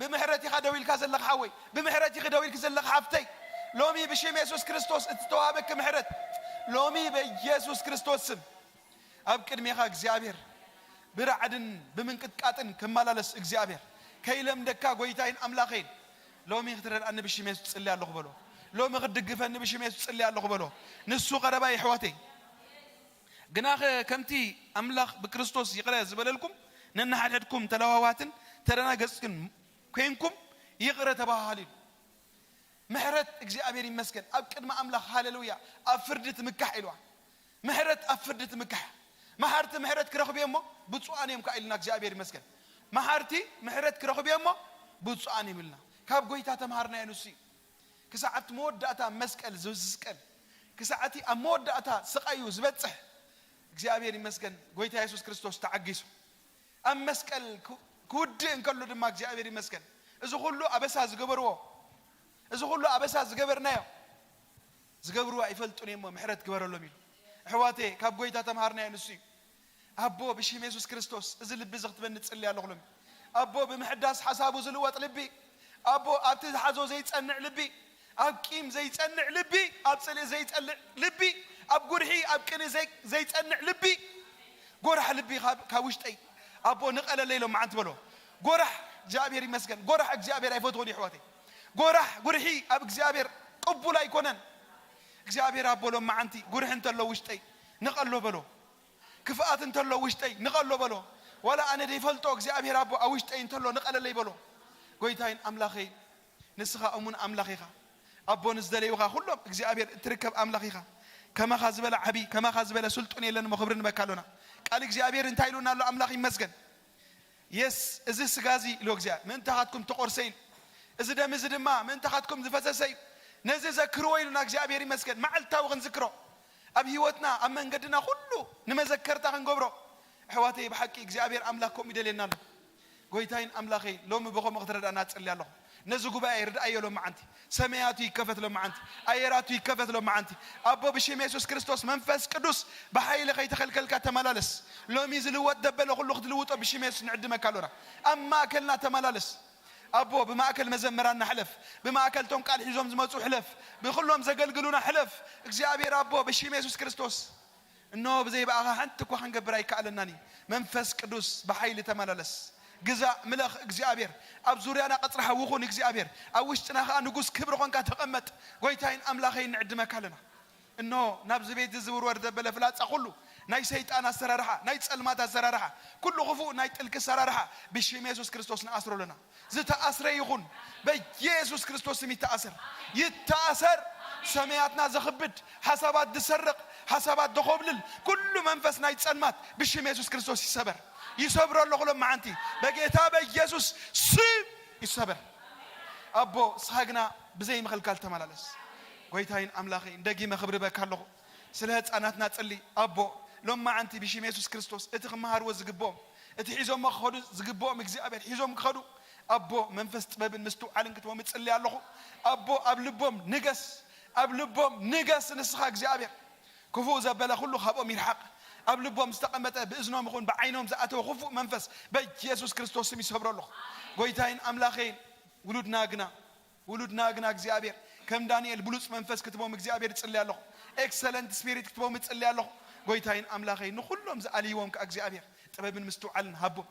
ብምሕረት ኢኻ ደው ኢልካ ዘለኻ ሓወይ፣ ብምሕረት ኢኺ ደው ኢልኪ ዘለኻ ሓፍተይ። ሎሚ ብሽም የሱስ ክርስቶስ እትተዋህበኪ ምሕረት፣ ሎሚ በኢየሱስ ክርስቶስ ስም ኣብ ቅድሜኻ እግዚኣብሔር ብራዕድን ብምንቅጥቃጥን ክመላለስ እግዚኣብሔር ከይለምደካ ጎይታይን ኣምላኸይን። ሎሚ ክትረድኣኒ ብሽም የሱስ ጽሊ ኣለኹ በሎ። ሎሚ ክትድግፈኒ ብሽም የሱስ ጽሊ ኣለኹ በሎ። ንሱ ቀረባ ይሕዋተይ። ግናኸ ከምቲ ኣምላኽ ብክርስቶስ ይቕረ ዝበለልኩም፣ ነንሓድሕድኩም ተለዋዋትን ተደናገጽክን ኮይንኩም ይቕረ ተባሃሃሉ ኢሉ። ምሕረት እግዚኣብሔር ይመስገን ኣብ ቅድሚ ኣምላኽ፣ ሃሌሉያ። ኣብ ፍርዲ ትምካሕ ኢልዋ። ምሕረት ኣብ ፍርዲ ትምካሕ። መሓርቲ ምሕረት ክረኽቡ እዮም እሞ ብፁዓን እዮም ከኣ ኢልና እግዚኣብሔር ይመስገን። መሓርቲ ምሕረት ክረኽቡ እዮም እሞ ብፁዓን እዮም ኢልና። ካብ ጎይታ ተምሃርናዮ ንሱ እዩ። ክሳዕ ኣብቲ መወዳእታ መስቀል ዝስቀል፣ ክሳዕ እቲ ኣብ መወዳእታ ስቓዩ ዝበጽሕ እግዚኣብሔር ይመስገን። ጎይታ የሱስ ክርስቶስ ተዓጊሱ ኣብ መስቀል ክው-፣ ክውድእ እንከሎ ድማ እግዚኣብሔር ይመስገን። እዚ ኩሉ ኣበሳ ዝገበርዎ፣ እዚ ኩሉ ኣበሳ ዝገበርናዮ፣ ዝገብርዎ ኣይፈልጡን እሞ ምሕረት ግበረሎም ኢሉ። ኣሕዋተይ፣ ካብ ጎይታ ተምሃርናዮ ንሱ እዩ። ኣቦ ብሽም የሱስ ክርስቶስ እዚ ልቢ እዚ ክትበኒ ጽሊ ኣለኹ ሎሚ። ኣቦ ብምሕዳስ ሓሳቡ ዝልወጥ ልቢ፣ ኣቦ ኣብቲ ዝሓዞ ዘይጸንዕ ልቢ፣ ኣብ ቂም ዘይጸንዕ ልቢ፣ ኣብ ጽልኢ ዘይጸንዕ ልቢ፣ ኣብ ጉርሒ ኣብ ቅንኢ ዘይ-፣ ዘይጸንዕ ልቢ፣ ጎራሕ ልቢ ካብ፣ ካብ ውሽጠይ ኣቦ ንቐለለይ ሎማዓንቲ በሎ። ጎራሕ እግዚኣብሔር ይመስገን። ጎራሕ እግዚኣብሔር ኣይፈትዎን እዩ ኣሕዋተይ። ጎራሕ ጉርሒ ኣብ እግዚኣብሔር ቅቡል ኣይኮነን። እግዚኣብሔር ኣቦ ሎማዓንቲ ጉርሒ እንተሎ ውሽጠይ ንቐሎ በሎ። ክፍኣት እንተሎ ውሽጠይ ንቐሎ በሎ። ዋላ ኣነ ዘይፈልጦ እግዚኣብሔር ኣቦ ኣብ ውሽጠይ እንተሎ ንቐለለይ በሎ። ጎይታይን ኣምላኸይን ንስኻ እሙን ኣምላኽ ኢኻ። ኣቦ ንዝደለዩኻ ኩሎም እግዚኣብሔር እትርከብ ኣምላኽ ኢኻ። ከማኻ ዝበለ ዓቢ፣ ከማኻ ዝበለ ስልጡን የለን እሞ ክብሪ ንበካ ኣሎና። ቃል እግዚኣብሔር እንታይ ኢሉና ኣሎ? ኣምላኽ ይመስገን። የስ፣ እዚ ስጋ እዚ ኢሉ እግዚኣብሔር ምእንታኻትኩም ተቖርሰ ኢሉ። እዚ ደም እዚ ድማ ምእንታኻትኩም ዝፈሰሰ እዩ። ነዚ ዘክርዎ ኢሉና እግዚኣብሔር ይመስገን። መዓልታዊ ክንዝክሮ ኣብ ህይወትና ኣብ መንገድና ኩሉ ንመዘከርታ ክንገብሮ። ኣሕዋተይ ብሓቂ እግዚኣብሔር ኣምላኽ ከምኡ ይደልየና ኣሎ። ጎይታይን ኣምላኸይ ሎሚ ብኸምኡ ክትረዳና እጽሊ ኣለኹ። ነዚ ጉባኤ ርድኣዮ ሎማዓንቲ። ሰማያቱ ይከፈት ሎማዓንቲ። ኣየራቱ ይከፈት ሎማዓንቲ። ኣቦ ብሽም የሱስ ክርስቶስ መንፈስ ቅዱስ ብሓይሊ ከይተኸልከልካ ተመላለስ። ሎሚ ዝልወጥ ደበለ ኩሉ ክትልውጦ ብሽም የሱስ ንዕድመካ ኣሎና። ኣብ ማእከልና ተመላለስ። ኣቦ ብማእከል መዘምራንና ሕለፍ። ብማእከል ቶም ቃል ሒዞም ዝመጹ ሕለፍ። ብኹሎም ዘገልግሉና ሕለፍ። እግዚኣብሔር ኣቦ ብሽም የሱስ ክርስቶስ እነሆ ብዘይ ብኣኻ ሓንቲ እኳ ክንገብር ኣይከኣለናን እዩ። መንፈስ ቅዱስ ብሓይሊ ተመላለስ። ግዛእ ምለኽ እግዚኣብሔር። ኣብ ዙርያና ቀጽሪ ሓዊ ኩን እግዚኣብሔር። ኣብ ውሽጥና ኸኣ ንጉስ ክብሪ ኾንካ ተቐመጥ። ጎይታይን ኣምላኸይን ንዕድመካ ኣለና። እነሆ ናብዚ ቤት እዚ ዝውርወር ዘበለ ፍላጻ ኩሉ ናይ ሰይጣን ኣሰራርሓ፣ ናይ ጸልማት ኣሰራርሓ፣ ኩሉ ክፉእ ናይ ጥልቂ ኣሰራርሓ ብሽም የሱስ ክርስቶስ ንኣስሮ ኣለና። ዝተኣስረ ይኹን፣ በኢየሱስ ክርስቶስ ስም ይተኣሰር፣ ይተኣሰር። ሰማያትና ዘኽብድ ሓሳባት ዝሰርቕ፣ ሓሳባት ዘኾብልል ኩሉ መንፈስ ናይ ጸልማት ብሽም የሱስ ክርስቶስ ይሰበር። ይሰብሮ ኣለኹ ሎማዓንቲ በጌታ በኢየሱስ ስም ይሰበር። ኣቦ ንስኻ ግና ብዘይ ምኽልካል ተመላለስ። ጎይታይን ኣምላኸይን፣ ደጊመ ክብርበካ ኣለኹ። ስለ ህፃናትና ጽሊ ኣቦ፣ ሎማዓንቲ ብሽም የሱስ ክርስቶስ፣ እቲ ክመሃርዎ ዝግብኦም፣ እቲ ሒዞሞ ክኸዱ ዝግብኦም እግዚኣብሔር ሒዞም ክኸዱ፣ ኣቦ መንፈስ ጥበብን ምስትውዓልን ክትቦም እጽሊ ኣለኹ። ኣቦ ኣብ ልቦም ንገስ፣ ኣብ ልቦም ንገስ ንስኻ እግዚኣብሔር። ክፉእ ዘበለ ኩሉ ካብኦም ይርሓቕ። ኣብ ልቦም ዝተቐመጠ፣ ብእዝኖም ይኹን ብዓይኖም ዝኣተወ ክፉእ መንፈስ በኢየሱስ ክርስቶስ ስም ይሰብሮ ኣለኹ። ጎይታይን ኣምላኸይን፣ ውሉድና ግና፣ ውሉድና ግና እግዚኣብሔር ከም ዳንኤል ብሉጽ መንፈስ ክትቦም እግዚኣብሔር እጽሊ ኣለኹ። ኤክሰለንት ስፒሪት ክትቦም እጽሊ ኣለኹ። ጎይታይን ኣምላኸይን፣ ንኹሎም ዝኣልይዎም ከኣ እግዚኣብሔር ጥበብን ምስትውዓልን ሃቦም።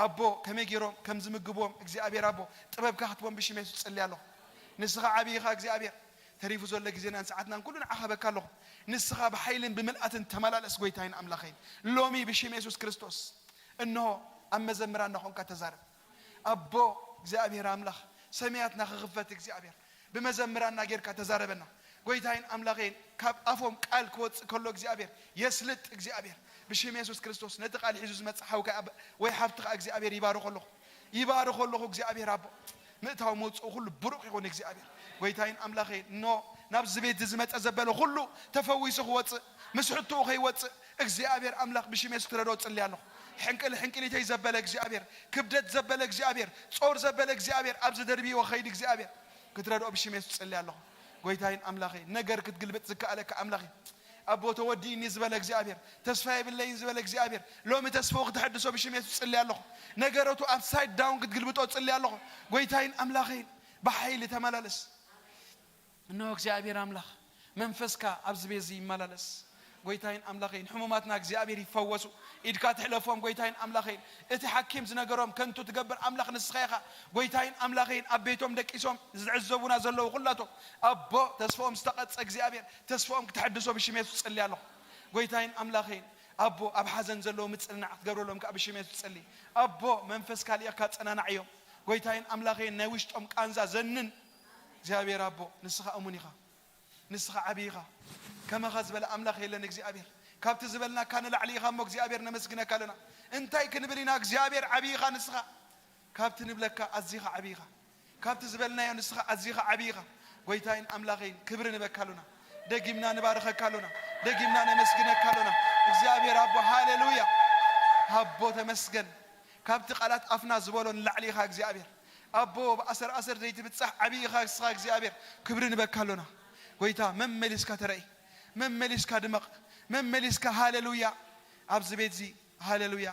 ኣቦ ከመይ ገይሮም ከም ዝምግብዎም እግዚኣብሔር ኣቦ ጥበብካ ክትቦም ብሽም የሱስ እጽሊ ኣለኹ። ንስኻ ዓብዪኻ እግዚኣብሔር። ተሪፉ ዘሎ ግዜናን ሰዓትናን ኩሉ ንዓኻ በካ ኣለኹ። ንስኻ ብሓይልን ብምልኣትን ተመላለስ ጎይታይን ኣምላኸይን። ሎሚ ብሽም የሱስ ክርስቶስ እንሆ ኣብ መዘምራንና ኾንካ ተዛረብ። ኣቦ እግዚኣብሔር ኣምላኽ ሰማያትና ክኽፈት እግዚኣብሔር ብመዘምራንና ጌርካ ተዛረበና። ጎይታይን ኣምላኸይን ካብ ኣፎም ቃል ክወፅእ ከሎ እግዚኣብሔር የስልጥ እግዚኣብሔር ብሽም የሱስ ክርስቶስ ነቲ ቃል ሒዙ ዝመፅእ ሓውካ ወይ ሓፍትኻ እግዚኣብሔር ይባርኾ ኣለኹ። ይባርኾ ኣለኹ እግዚኣብሔር ኣቦ። ምእታው መውፅኡ ኩሉ ብሩኽ ይኹን እግዚኣብሔር። ጎይታይን ኣምላኸይን እኖ ናብዚ ቤት እዚ ዝመፀ ዘበለ ኩሉ ተፈዊሱ ክወፅእ ምስ ሕቶኡ ከይወፅእ እግዚኣብሔር ኣምላኽ ብሽም የሱስ ክትረድኦ ጽሊ ኣለኹ። ሕንቅል ሕንቅሊተይ ዘበለ እግዚኣብሔር፣ ክብደት ዘበለ እግዚኣብሔር፣ ጾር ዘበለ እግዚኣብሔር ኣብዚ ደርብይዎ ኸይድ እግዚኣብሔር ክትረድኦ ብሽም የሱስ ጽሊ ኣለኹ። ጎይታይን ኣምላኸይ ነገር ክትግልብጥ ዝከኣለካ ኣምላኸይ ኣቦ ተወዲእኒ ዝበለ እግዚኣብሔር፣ ተስፋ የብለይን ዝበለ እግዚኣብሔር ሎሚ ተስፋኡ ክተሐድሶ ብሽም የሱስ ጽሊ ኣለኹ። ነገረቱ ኣፕሳይድ ዳውን ክትግልብጦ ጽሊ ኣለኹ። ጎይታይን ኣምላኸይን ብሓይሊ ተመላለስ። እነሆ እግዚኣብሔር ኣምላኽ መንፈስካ ኣብዚ ቤት እዚ ይመላለስ። ጎይታይን ኣምላኸይን ሕሙማትና እግዚኣብሔር ይፈወሱ። ኢድካ ትሕለፎም ጎይታይን ኣምላኸይን። እቲ ሓኪም ዝነገሮም ከንቱ ትገብር ኣምላኽ ንስኻ ኢኻ። ጎይታይን ኣምላኸይን ኣብ ቤቶም ደቂሶም ዝዕዘቡና ዘለዉ ኩላቶም ኣቦ ተስፋኦም ዝተቐጸ እግዚኣብሔር ተስፋኦም ክተሐድሶ ብሽም የሱስ ጸሊ ኣለኹ። ጎይታይን ኣምላኸይን ኣቦ ኣብ ሓዘን ዘለዉ ምጽንናዕ ክትገብረሎም ከኣ ብሽም የሱስ ጸሊ። ኣቦ መንፈስካ ልኢኽካ ጸናናዕዮም። ጎይታይን ኣምላኸይን ናይ ውሽጦም ቃንዛ ዘንን እግዚኣብሔር ኣቦ ንስኻ እሙን ኢኻ። ንስኻ ዓብዪ ኢኻ። ከማኻ ዝበለ ኣምላኽ የለን እግዚኣብሔር። ካብቲ ዝበልናካ ንላዕሊ ኢኻ እሞ እግዚኣብሔር ነመስግነካ ኣለና። እንታይ ክንብል ኢና እግዚኣብሔር ዓብዪ ኢኻ ንስኻ። ካብቲ ንብለካ ኣዚኻ ዓብዪ ኢኻ። ካብቲ ዝበልናዮ ንስኻ ኣዚኻ ዓብዪ ኢኻ። ጎይታይን ኣምላኸይን ክብሪ ንበካ ኣሉና። ደጊምና ንባርኸካ ኣሉና። ደጊምና ነመስግነካ ኣሉና። እግዚኣብሔር ኣቦ ሃሌሉያ። ኣቦ ተመስገን። ካብቲ ቃላት ኣፍና ዝበሎ ንላዕሊ ኢኻ እግዚኣብሔር። ኣቦ ብኣሰር ኣሰር ዘይትብጻሕ ዓብዪ ኢኻ ንስኻ እግዚኣብሔር። ክብሪ ንበካ ኣሎና። ጎይታ መመሊስካ ተረኢ። መመሊስካ ድመቕ። መመሊስካ ሃሌሉያ። ኣብዚ ቤት እዚ ሃሌሉያ።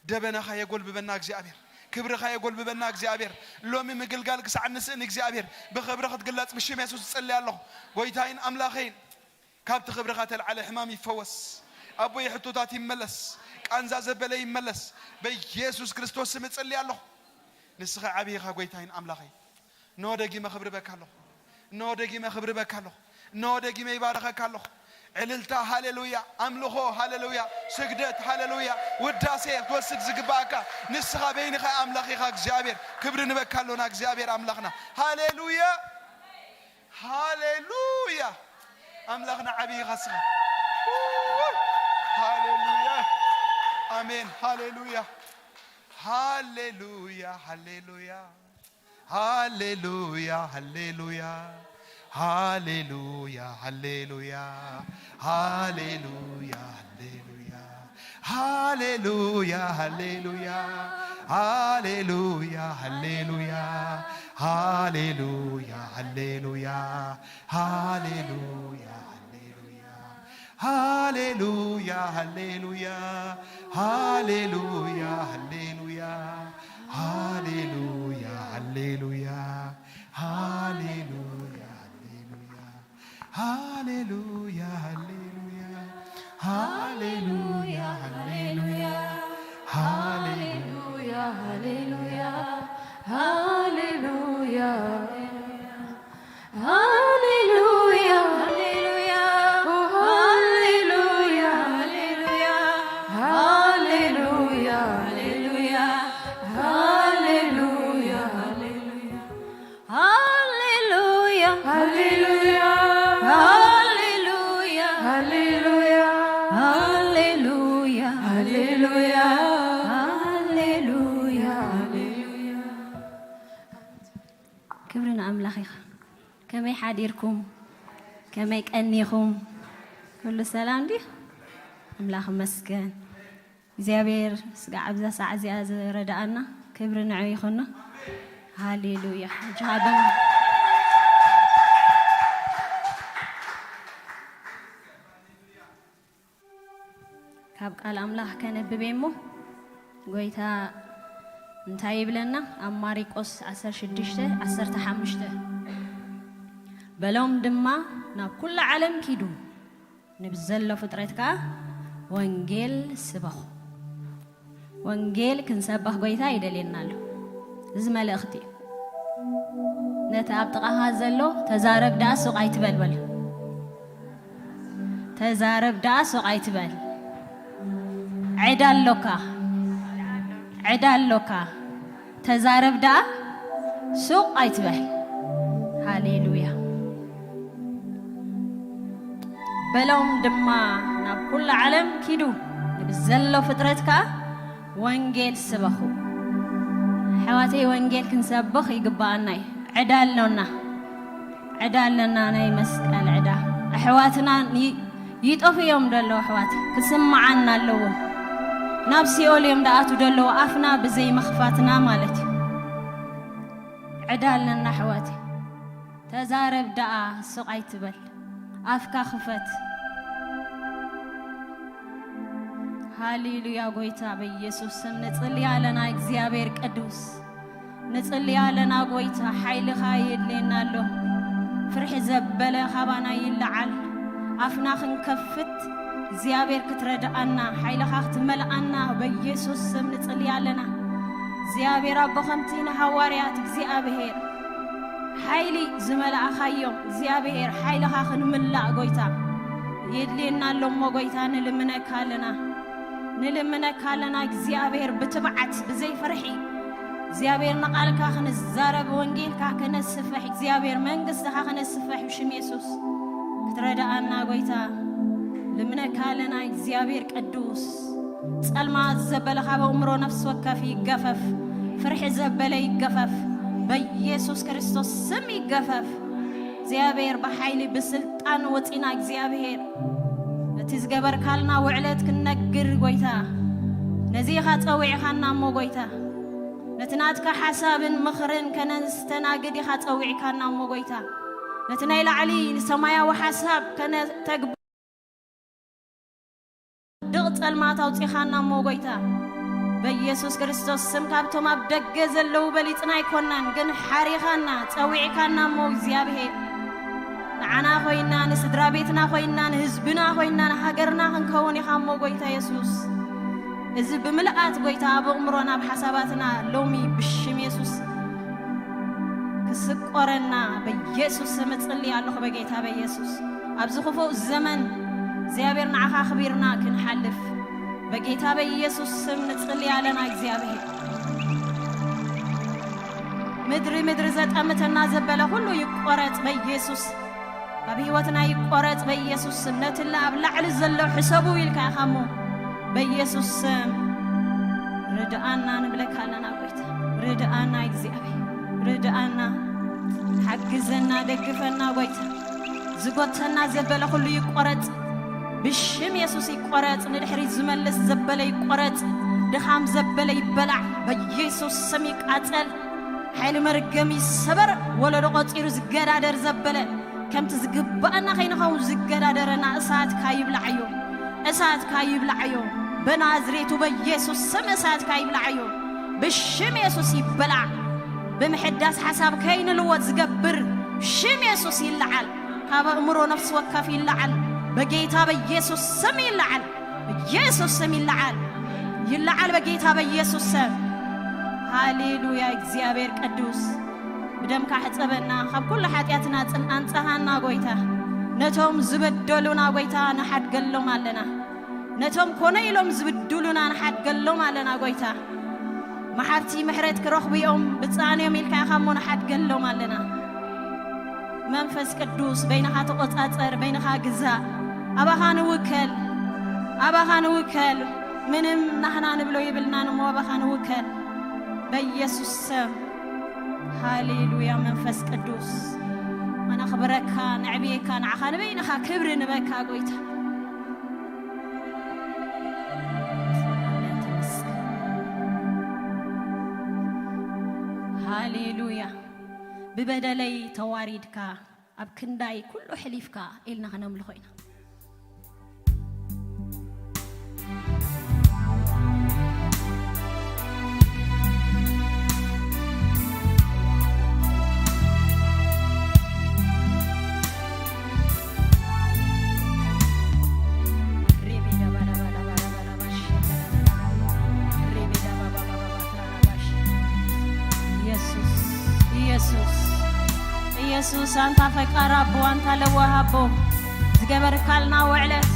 ደበናኻ የጎልብበና እግዚኣብሔር። ክብርኻ የጎልብበና እግዚኣብሔር። ሎሚ ምግልጋል ክሳዕ ንስእን እግዚኣብሔር ብኽብሪ ክትግለጽ ብሽም የሱስ እጽሊ ኣለኹ። ጎይታይን ኣምላኸይን ካብቲ ክብርኻ ተልዓለ ሕማም ይፈወስ። ኣቦይ ሕቶታት ይመለስ። ቃንዛ ዘበለ ይመለስ። በኢየሱስ ክርስቶስ ስም እጽሊ ኣለኹ። ንስኻ ዓብዪኻ ጎይታይን ኣምላኸይ። እነሆ ደጊመ ክብርበካ ኣለኹ። እነሆ ደጊመ ክብርበካ ኣለኹ። እነሆ ደጊመ ይባረኸካ ኣለኹ። ዕልልታ ሃሌሉያ፣ ኣምልኾ ሃሌሉያ፣ ስግደት ሃሌሉያ፣ ውዳሴ ክትወስድ ዝግባኣካ ንስኻ በይንኻ ኣምላኽ ኢኻ እግዚኣብሔር። ክብሪ ንበካ ኣሎና እግዚኣብሔር ኣምላኽና። ሃሌሉያ፣ ሃሌሉያ፣ ኣምላኽና ዓብዪ ኢኻ ንስኻ። ሃሌሉያ፣ ኣሜን፣ ሃሌሉያ፣ ሃሌሉያ፣ ሃሌሉያ። ሃሌሉያ፣ ሃሌሉያ፣ ሃሌሉያ፣ ሃሌሉያ፣ ሃሌሉያ፣ ሃሌሉያ፣ ሃሌሉያ፣ ሃሌሉያ፣ ሃሌሉያ፣ ሃሌሉያ፣ ሃሌሉያ፣ ሃሌሉያ፣ ሃሌሉያ፣ ሃሌሉያ። ሃሌሉያ፣ ሃሌሉያ፣ ሃሌሉያ፣ ሃሌሉያ፣ ሃሌሉያ፣ ሃሌሉያ፣ ሃሌሉያ፣ ሃሌሉያ፣ ሃሌሉያ፣ ሃሌሉያ፣ ሃሌሉያ፣ ሃሌሉያ፣ ሃሌሉያ፣ ሃሌሉያ። ሃሌሉያ፣ ሃሌሉያ፣ ሃሌሉያ፣ ሃሌሉያ፣ ሃሌሉያ፣ ሃሌሉያ፣ ሃሌሉያ፣ ሃሌሉያ፣ ሃሌሉያ፣ ሃሌሉያ፣ ሃሌሉያ፣ ሃሌሉያ፣ ሃሌሉያ። ክብሪ ንኣምላኽ ይኹን። ከመይ ሓዲርኩም? ከመይ ቀኒኹም? ኩሉ ሰላም ድዩ? ኣምላኽ ይመስገን። እግዚኣብሔር ስጋዕ ኣብዛ ሰዓት እዚኣ ዝረዳኣና ክብሪ ንዑ ይኹኖ። ሃሌሉያ። እጅ ሃበና። ካብ ቃል ኣምላኽ ከነብብ እየ እሞ፣ ጎይታ እንታይ ይብለና? ኣብ ማሪቆስ ዓሰርተ ሽዱሽተ ዓሰርተ ሓሙሽተ፣ "በሎም ድማ፣ ናብ ኩሉ ዓለም ኪዱ፣ ንብዘሎ ፍጥረት ከኣ ወንጌል ስበኹ።" ወንጌል ክንሰብኽ ጎይታ ይደልየና ኣሎ። እዚ መልእኽቲ እዩ። ነቲ ኣብ ጥቓኻ ዘሎ፣ "ተዛረብ ደኣ ሱቕ ኣይትበል" በል። "ተዛረብ ደኣ ሱቕ ኣይትበል። ዕዳ ኣሎካ። ዕዳ ኣሎካ። ተዛረብ ደኣ ሱቕ ኣይትበል።" ሃሌሉያ። "በሎም ድማ፣ ናብ ኩሉ ዓለም ኪዱ፣ ንብዘሎ ፍጥረት ከኣ ወንጌል ስበኹ።" ኣሕዋተይ፣ ወንጌል ክንሰብኽ ይግብኣና እዩ። ዕዳ ኣሎና። ዕዳ ኣለና፣ ናይ መስቀል ዕዳ። ኣሕዋትና ይ-፣ ይጠፉ እዮም ዘለዉ ኣሕዋት፣ ክስምዓና ኣለዎ። ናብ ሲኦል እዮም ደኣቱ ዘለዉ፣ ኣፍና ብዘይ ምኽፋትና ማለት እዩ። ዕዳ ኣለና ኣሕዋት። ተዛረብ ደኣ ሱቕ ኣይትበል፣ ኣፍካ ክፈት። ሃሌሉያ። ጎይታ በኢየሱስ ስም ንጽሊ ኣለና። እግዚኣብሔር ቅዱስ፣ ንጽሊ ኣለና። ጎይታ፣ ሓይልኻ የድልየና ኣሎ። ፍርሒ ዘበለ ካባና ይለዓል። ኣፍና ክንከፍት እግዚኣብሔር ክትረድኣና፣ ሓይልኻ ክትመልኣና በኢየሱስ ስም ንጽሊ ኣለና። እግዚኣብሔር ኣቦ፣ ከምቲ ንሃዋርያት እግዚኣብሔር ሓይሊ ዝመልኣኻዮም፣ እግዚኣብሔር ሓይልኻ ክንምላእ ጎይታ የድልየና ኣሎ እሞ፣ ጎይታ ንልምነካ ኣለና። ንልምነካ ኣለና እግዚኣብሔር ብትብዓት ብዘይ ፍርሒ። እግዚኣብሔር ንቓልካ ክንዛረብ፣ ወንጌልካ ክነስፍሕ፣ እግዚኣብሔር መንግስትኻ ክነስፍሕ ብሽም የሱስ ክትረድኣና ጎይታ ልምነካ ኣለና። እግዚኣብሔር ቅዱስ፣ ጸልማት ዘበለ ካብ ኣእምሮ ነፍሲ ወከፍ ይገፈፍ፣ ፍርሒ ዘበለ ይገፈፍ፣ በኢየሱስ ክርስቶስ ስም ይገፈፍ። እግዚኣብሔር ብሓይሊ ብስልጣን ወጺና እግዚኣብሔር ነቲ ዝገበርካልና ውዕለት ክንነግር ጎይታ፣ ነዚ ኢኻ ጸዊዕኻና እሞ ጎይታ፣ ነቲ ናትካ ሓሳብን ምኽርን ከነስተናግድ ኢኻ ጸዊዕካና እሞ ጎይታ፣ ነቲ ናይ ላዕሊ ንሰማያዊ ሓሳብ ከነተግብር ድቕ ጸልማት ኣውጺኻና እሞ ጎይታ፣ በኢየሱስ ክርስቶስ ስም ካብቶም ኣብ ደገ ዘለዉ በሊጽና ኣይኮናን፣ ግን ሓሪኻና፣ ጸዊዕካና እሞ እግዚኣብሔር፣ ንዓና ኮይና፣ ንስድራ ቤትና ኮይና፣ ንህዝብና ኮይና፣ ንሃገርና ክንከውን ኢኻ እሞ ጎይታ የሱስ። እዚ ብምልኣት ጎይታ ኣብ ኣእምሮና፣ ኣብ ሓሳባትና ሎሚ ብሽም የሱስ ክስቆረና በኢየሱስ ስም እጽሊ ኣለኹ። በጌታ በኢየሱስ ኣብዚ ክፉእ ዘመን እግዚኣብሔር ንዓኻ ኣኽቢርና ክንሓልፍ በጌታ በኢየሱስ ስም ንጽሊ ኣለና። እግዚኣብሔር ምድሪ ምድሪ ዘጠምተና ዘበለ ኩሉ ይቆረጽ በኢየሱስ። ኣብ ህይወትና ይቆረጽ በኢየሱስ ስም። ነቲ ለ-፣ ኣብ ላዕሊ ዘሎ ሕሰቡ ኢልካ ኢኻ እሞ በኢየሱስ ስም ርድኣና ንብለካ ኣለና ጎይታ። ርድኣና እግዚኣብሔር፣ ርድኣና፣ ሓግዘና፣ ደግፈና ጎይታ። ዝጎተና ዘበለ ኩሉ ይቆረጽ ብሽም የሱስ ይቆረጽ። ንድሕሪት ዝመልስ ዘበለ ይቆረጽ። ድኻም ዘበለ ይበላዕ በኢየሱስ ስም ይቃጸል። ሓይሊ መርገም ይሰበር። ወለዶ ቆጺሩ ዝገዳደር ዘበለ ከምቲ ዝግባኣና ከይንኸውን ዝገዳደረና እሳትካ ይብላዓዮ፣ እሳትካ ይብላዓዮ። በናዝሬቱ በኢየሱስ ስም እሳትካ ይብላዓዮ። ብሽም የሱስ ይበላዕ። ብምሕዳስ ሓሳብ ከይንልወጥ ዝገብር ሽም የሱስ ይለዓል። ካብ ኣእምሮ ነፍሲ ወከፍ ይለዓል። በጌታ በኢየሱስ ስም ይለዓል። በኢየሱስ ስም ይለዓል። ይለዓል በጌታ በኢየሱስ ስም። ሃሌሉያ። እግዚኣብሔር ቅዱስ፣ ብደምካ ሕጸበና፣ ካብ ኩሉ ሓጢኣትና ጽን-፣ ኣንጽሃና ጎይታ። ነቶም ዝበደሉና ጎይታ ንሓድገሎም ኣለና። ነቶም ኮነ ኢሎም ዝብድሉና ንሓድገሎም ኣለና ጎይታ። መሓርቲ ምሕረት ክረኽቡ እዮም ብጻን እዮም ኢልካ ኢኻ እሞ ንሓድገሎም ኣለና። መንፈስ ቅዱስ በይንኻ ተቖጻጸር፣ በይንኻ ግዛእ። ኣባኻ ንውከል፣ ኣባኻ ንውከል። ምንም ናህና ንብሎ ይብልናን እሞ ኣባኻ ንውከል በኢየሱስ ስም። ሃሌሉያ መንፈስ ቅዱስ። ኣነኽብረካ፣ ነዕብየካ፣ ንዓኻ ንበይንኻ ክብሪ ንበካ ጎይታ። ሃሌሉያ። ብበደለይ ተዋሪድካ፣ ኣብ ክንዳይ ኩሉ ሕሊፍካ ኢልና ከነምልኾ ኢና። ኢየሱስ፣ ኢየሱስ፣ ኢየሱስ፣ ኣንታ ፈቃር ኣቦ፣ ኣንታ ለዋህ ኣቦ፣ ዝገበርካልና ውዕለት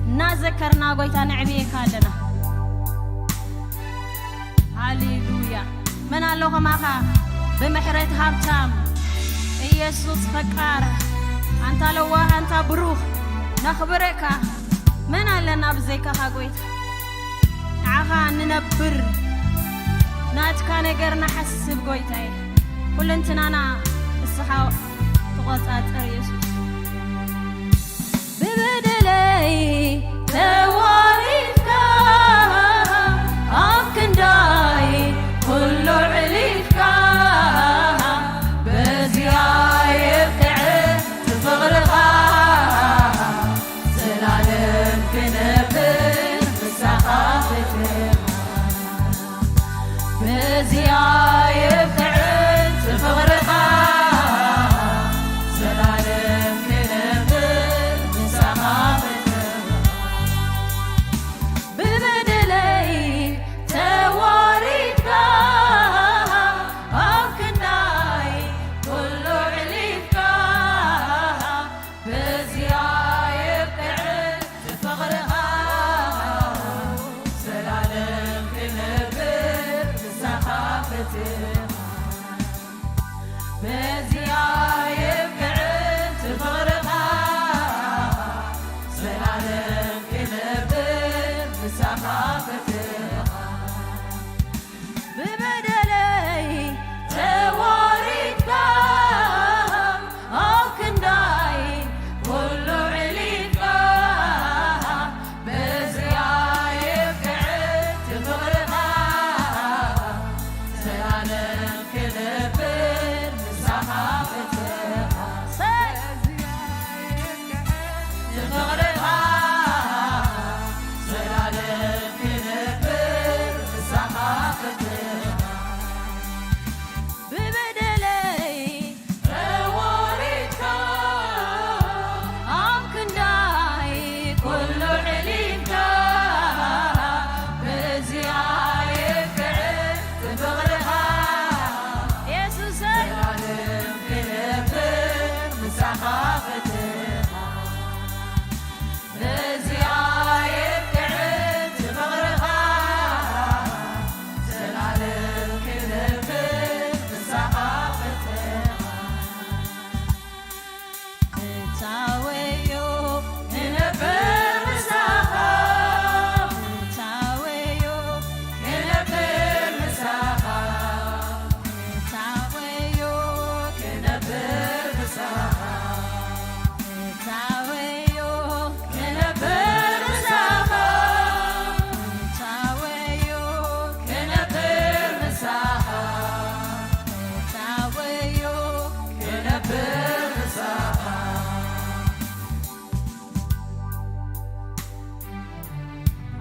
እናዘከርና፣ ጎይታ፣ ነዕብየካ ኣለና። ሃሌሉያ። መን ኣሎ ከማኻ? ብምሕረት ሃብታም፣ ኢየሱስ ፈቃር፣ ኣንታ ለዋህ፣ ኣንታ ብሩኽ፣ ነኽብረካ። መን ኣለና ብዘይካኻ ጎይታ? ንዓኻ ንነብር፣ ናትካ ነገር ንሓስብ ጎይታዬ። ኩለንትናና ንስኻ ትቆጻጸር ኢየሱስ። ብበደለይ ተዋሪድካ፣ ኣብ ክንዳይ ኩሉ ዕሊፍካ፣ በዚኣ የብቅዕ ፍቕርኻ፣ ዘላለም ክነብር ምሳኻ ፍትኻ። በዚኣ የብቅዕ ፍቕርኻ፣ ዘላለም ክነብር ምሳኻ ፍትኻ። ብበደለይ ተዋሪድካ፣ ኣብ ክንዳይ ኩሉ ዕሊፍካ፣ በዚኣ የብቅዕ ፍቕርኻ፣ ዘላለም ክነብር ምሳኻ ፍትኻ። በዚኣ የብቅዕ ፍቕርኻ፣ ዘላለም ክነብር ምሳኻ ፍትኻ። ብበደለይ ተዋሪድካ፣ ኣብ ክንዳይ ኩሉ ዕሊፍካ፣ በዚኣ የብቅዕ ፍቕርኻ፣ ዘላለም ክነብር ምሳኻ ፍትኻ። ንፍቕርኻ ዘላለም ክነብር ምሳኻ ፍትኻ። ብበደለይ ተወሪድካ፣ ኣብ ክንዳይ ኩሉ ዕሊፍካ፣ በዚኣ የብቅዕ ፍቕርኻ። የሱሰይ። ዘላለም ክነብር ምሳኻ ፍትኻ። በዚኣ የብቅዕ ፍቕርኻ፣ ዘላለም ክነብር ምሳኻ ፍትኻ። እታወዮ ክነብር ምሳኻ፣ እታወዮ ክነብር ምሳኻ፣ እታወዮ ክነብር ምሳኻ፣ እታወዮ ክነብር ምሳኻ፣ እታወዮ ክነብር ምሳኻ፣ እታወዮ ክነብር ምሳኻ።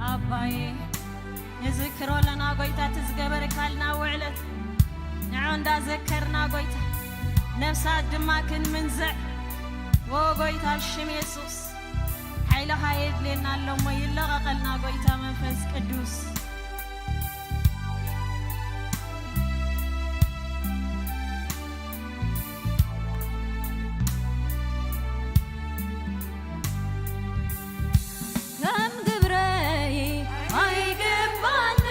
ኣባዬ፣ ንዝክሮ ኣለና ጎይታ፣ እቲ ዝገበርካልና ውዕለት ንዑ እንዳዘከርና ጎይታ፣ ነፍሳት ድማ ክንምንዝዕ፣ ዎ ጎይታ፣ ኣብ ሽም የሱስ ሓይልኻ የድልየና ኣሎ እሞ፣ ይለቐቐልና ጎይታ መንፈስ ቅዱስ። ከም ግብረይ ኣይግባንን፣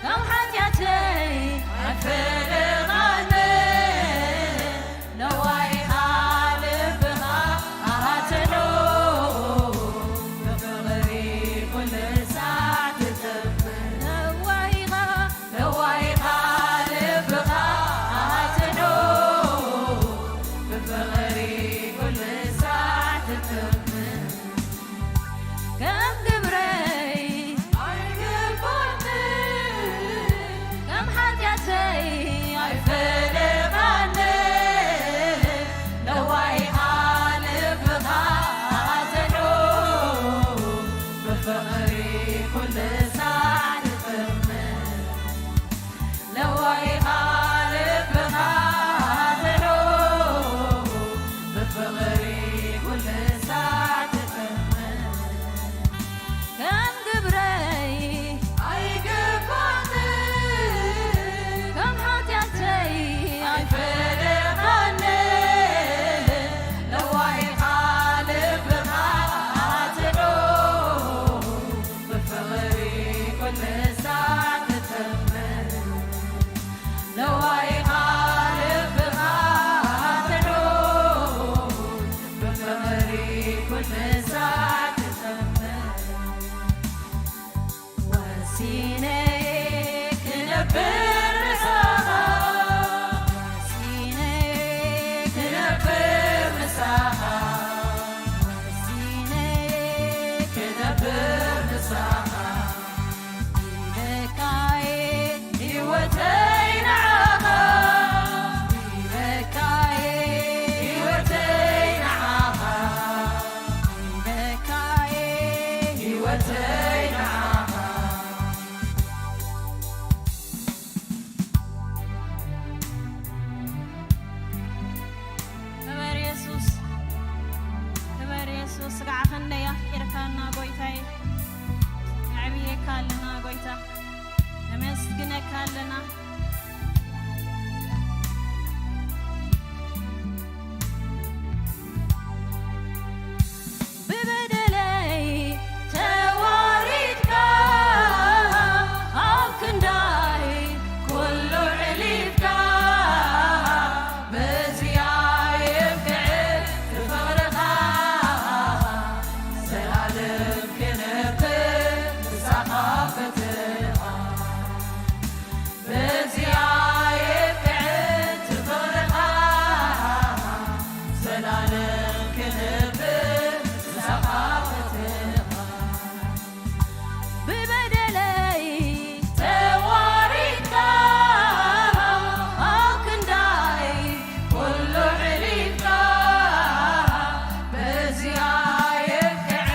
ካብ ሓጢኣተይ ኣይፈልቓንን። ለዋይኻ ልብኻ ኣሃተኖ፣ ብፍቕሪ ኩሉ ሳዕ ኩሉ ሳዕ ትጥምት ለዋሂኻ ልብኻ ትዕሩብ ብፍቕሪ ኩሉ ሳዕ ትጥምት ከም ግብረይ ኣይግባእን ከም ሓጢኣተይ ኣይፈለኻን ለዋሂኻ ልብኻ ትዕሩብ ብፍቕሪ ኩሉ ሳዕ ትጥምት ለዋሂኻ ልብኻ ትዕሩብ ብፍቕሪ ኩሉ ሳዕ ትጥምት ወሲነ ክነብር ምሳኻ ወሲነ ክነብር ምሳኻ ወሲነ ክነብር ምሳኻ ኢለካየ ህይወተይ ንዓኻ ኢለካየ ህይወተይ ንዓኻ ኢለካየ ህይወተይ ንዓኻ ክበር የሱስ ክበር የሱስ ስጋዕ ክንደይ ኣፍቂርካና ጎይታይ ነዕብየካ ኣለና ጎይታ ነመስግነካ ኣለና ብበደለይ ተዋሪድካ ኣብ ክንዳይ ኩሉ ዕሊፍካ በዚኣ የብቅዕ ፍቕርኻ ዘላለም ክነብር ምሳኻ ፈትኻ በዚኣ የብቅዕ ፍቕርኻ ዘላለም ክነብር ምሳኻ ፈትኻ ብበደለይ ተዋሪድካ ኣብ ክንዳይ ኩሉ ዕሊፍካ በዚኣ የብቅዕ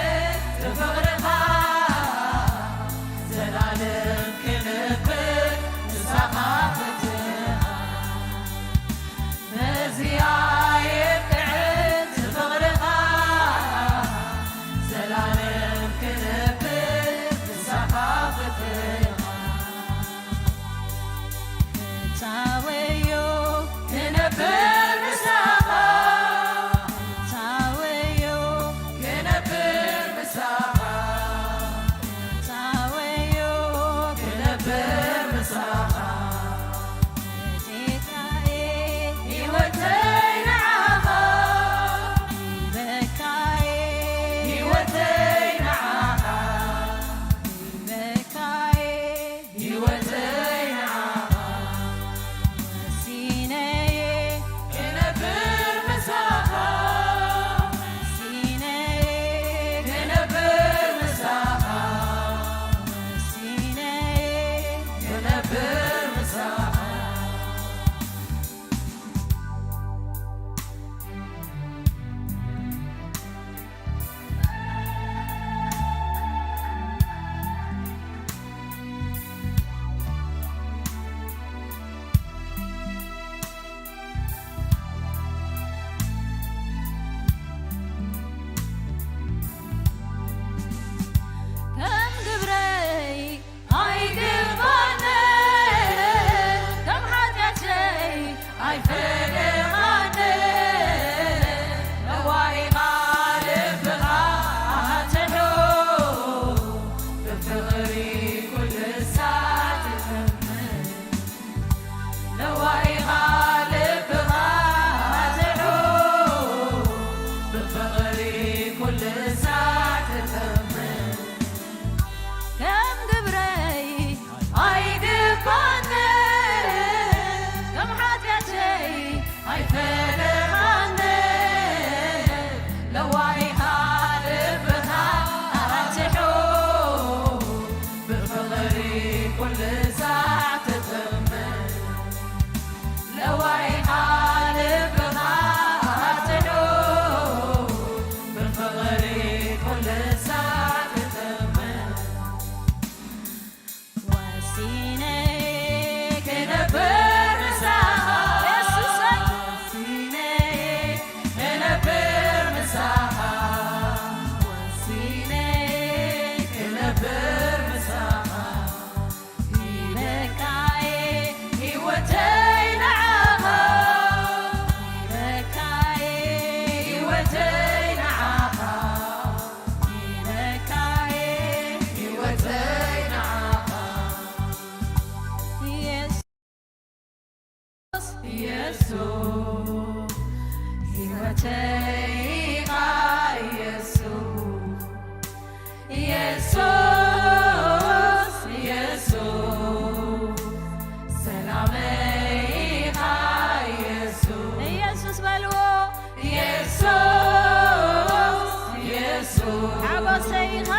ሓጎሰይ ኢኻ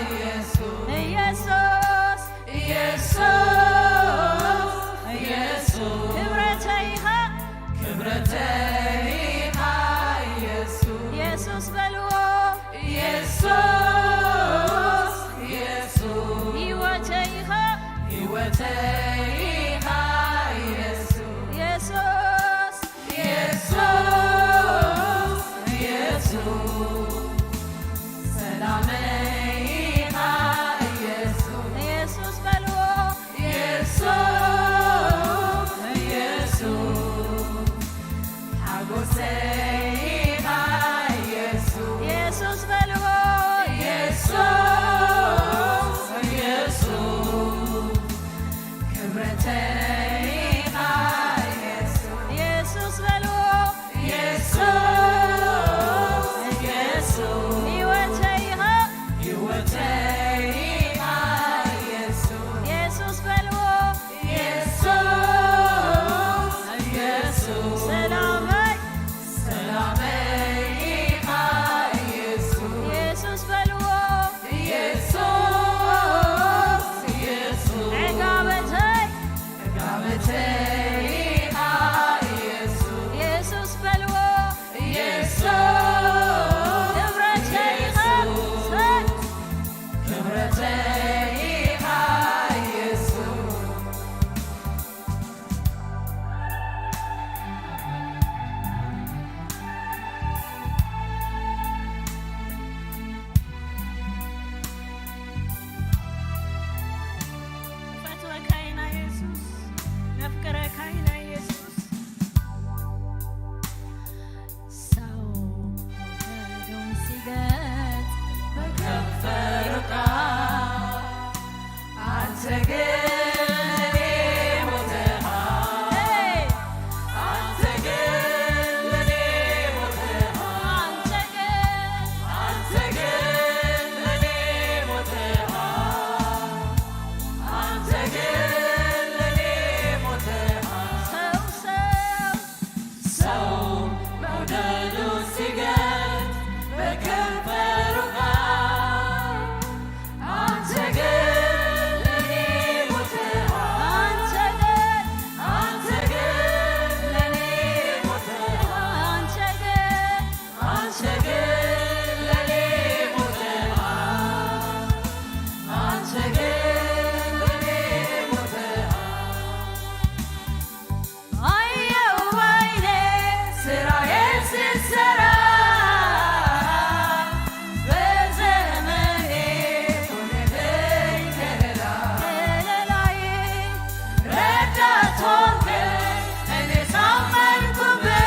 ኢየሱስ። ኢየሱስ፣ ኢየሱስ፣ ኢየሱስ። ክብረተይ ኢኻ፣ ክብረተይ ኢኻ ኢየሱስ። ኢየሱስ በልዎ። ኢየሱስ፣ ኢየሱስ። ህይወተይ ኢኻ፣ ህይወተይ ኢኻ ኢየሱስ። ኢየሱስ፣ ኢየሱስ፣ ኢየሱስ። ሰላመይ ኢኻ ኢየሱስ። ኢየሱስ በልዎ። ኢየሱስ፣ ኢየሱስ። ሓጎሰይ ኢኻ ኢየሱስ። ኢየሱስ በልዎ። ኢየሱስ፣ ኢየሱስ። ክብረተይ ኢኻ ኢየሱስ። ኢየሱስ በልዎ። ኢየሱስ፣ ኢየሱስ። ህይወተይ ኢኻ፣ ህይወተይ ኢኻ ኢየሱስ። ኢየሱስ በልዎ። ኢየሱስ፣ ኢየሱስ። ሰላመይ፣ ሰላመይ ኢኻ ኢየሱስ። ኢየሱስ በልዎ። ኢየሱስ፣ ኢየሱስ። ዕጋበተይ፣ ዕጋበተይ ኢኻ ኢየሱስ። ኢየሱስ በልዎ። ኢየሱስ፣ ክብረተይ ኢኻ። ኢየሱስ፣ ክብረተይ ኢኻ ኢየሱስ። ንፈትወካ ኢና የሱስ፣ ነፍቅረካ ኢና የሱስ። ሰው ሞገዱን ሲገልጽ በከንፈሩ ቃል፣ አንተ ግን ለኔ ሞተሃል። አንተ ግን ለኔ ሞተሃል። አንተ ግን፣ አንተ ግን ለኔ ሞተሃል። አንተ ግን ለኔ ሞተሃል። ሰው፣ ሰው፣ ሰው መውደዱን ሲገልጽ በከንፈሩ ቃል፣ አንተ ግን ለኔ ሞተሃል። አንተ ግን፣ አንተ ግን ለኔ ሞተሃል። አንተ ግን፣ አንተ ግን ለኔ ሞተሃል። አንተ ግን ለኔ ሞተሃል። አየው ባይኔ ስራዬን ስትሰራ፣ በዘመኔ ሆነልኝ ከለላ። ከለላዬ ረዳት ሆንከኝ፣ እኔ ሳመንኩብህ።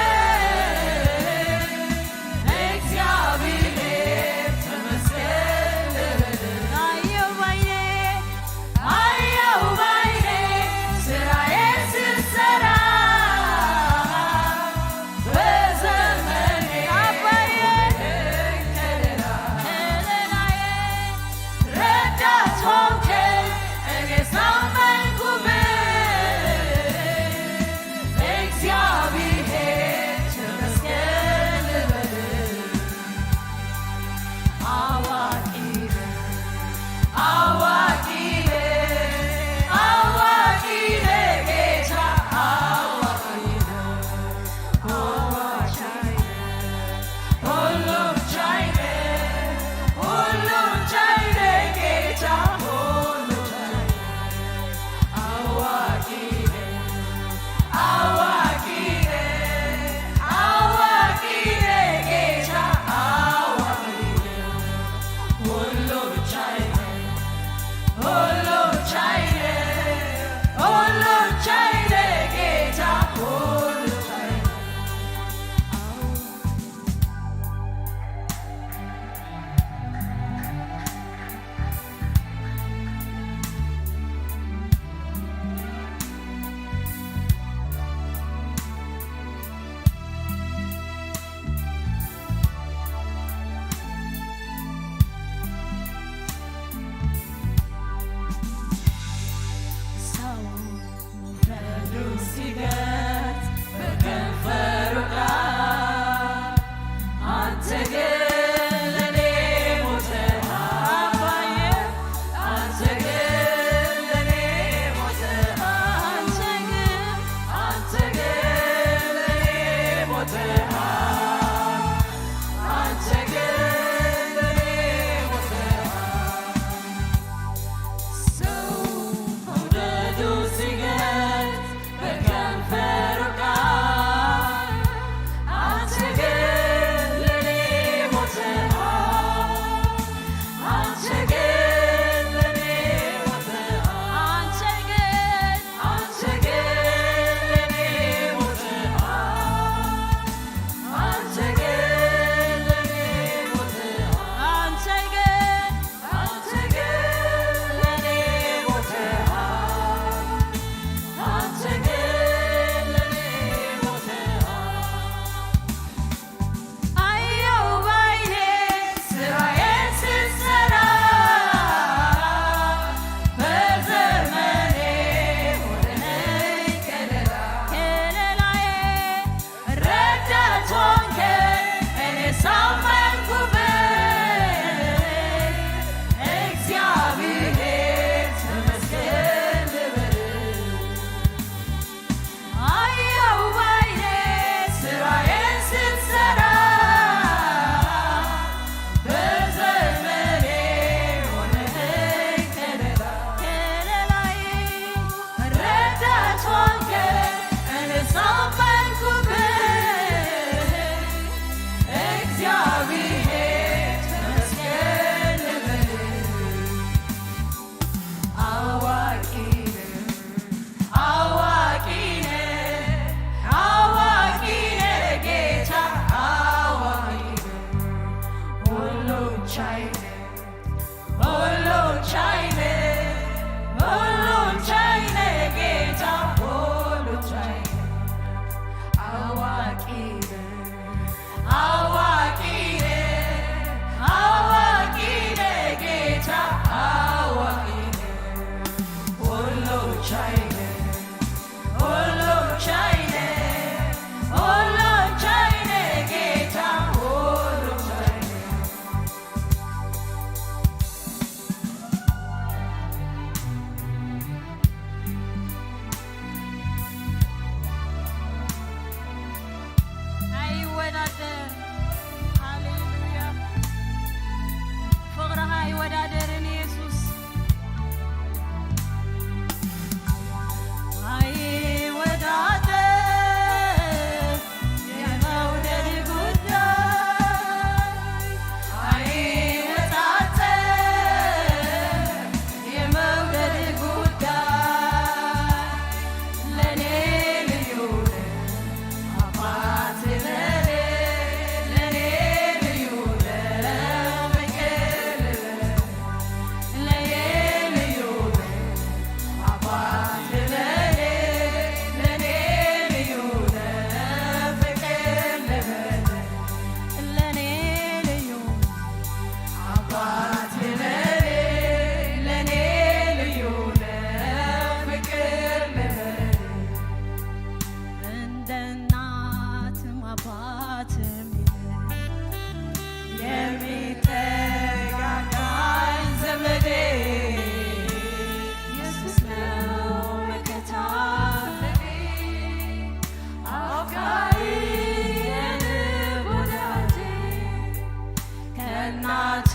ናቴ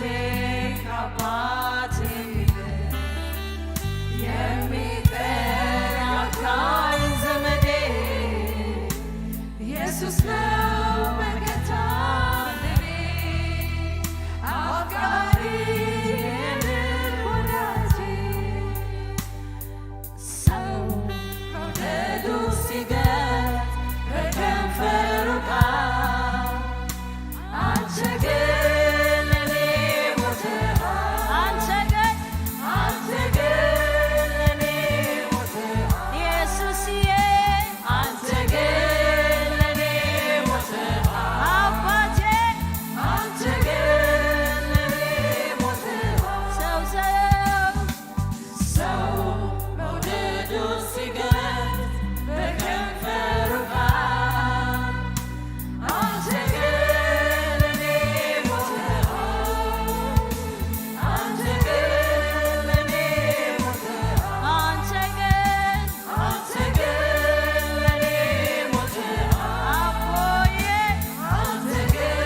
ካባቴ የሚጠራካኝ ዘመዴ ኢየሱስ ነው መከታ ለኔ፣ አፍቃሪ የልብ ወዳጄ። ሰው መውደዱ ሲገልጥ በከንፈሩ ቃል፣ አንተ ግን ለኔ ሞተሃል። አንተ ግን፣ አንተ ግን ለኔ ሞተሃል። ኢየሱስዬ፣ አንተ ግን ለኔ ሞተሃል። አባቴ፣ አንተ ግን ለኔ ሞተሃል። ሰው፣ ሰው ሰው መውደዱ ሲገልጥ በከንፈሩ ቃል፣ አንተ ግን ለኔ ሞተሃል። አንተ ግን ለኔ ሞተሃል። አንተ ግን፣ አንተ ግን ለኔ ሞተሃል። አቦዬ፣ አንተ ግን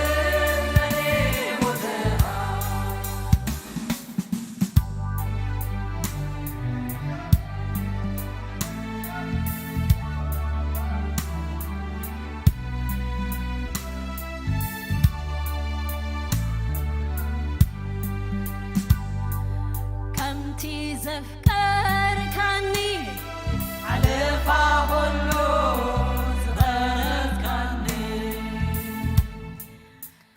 ለኔ ሞተሃል። ከምቲ ዘፍቀርካኒ፣ ሓለፋ ኩሉ ዝቐረብካኒ።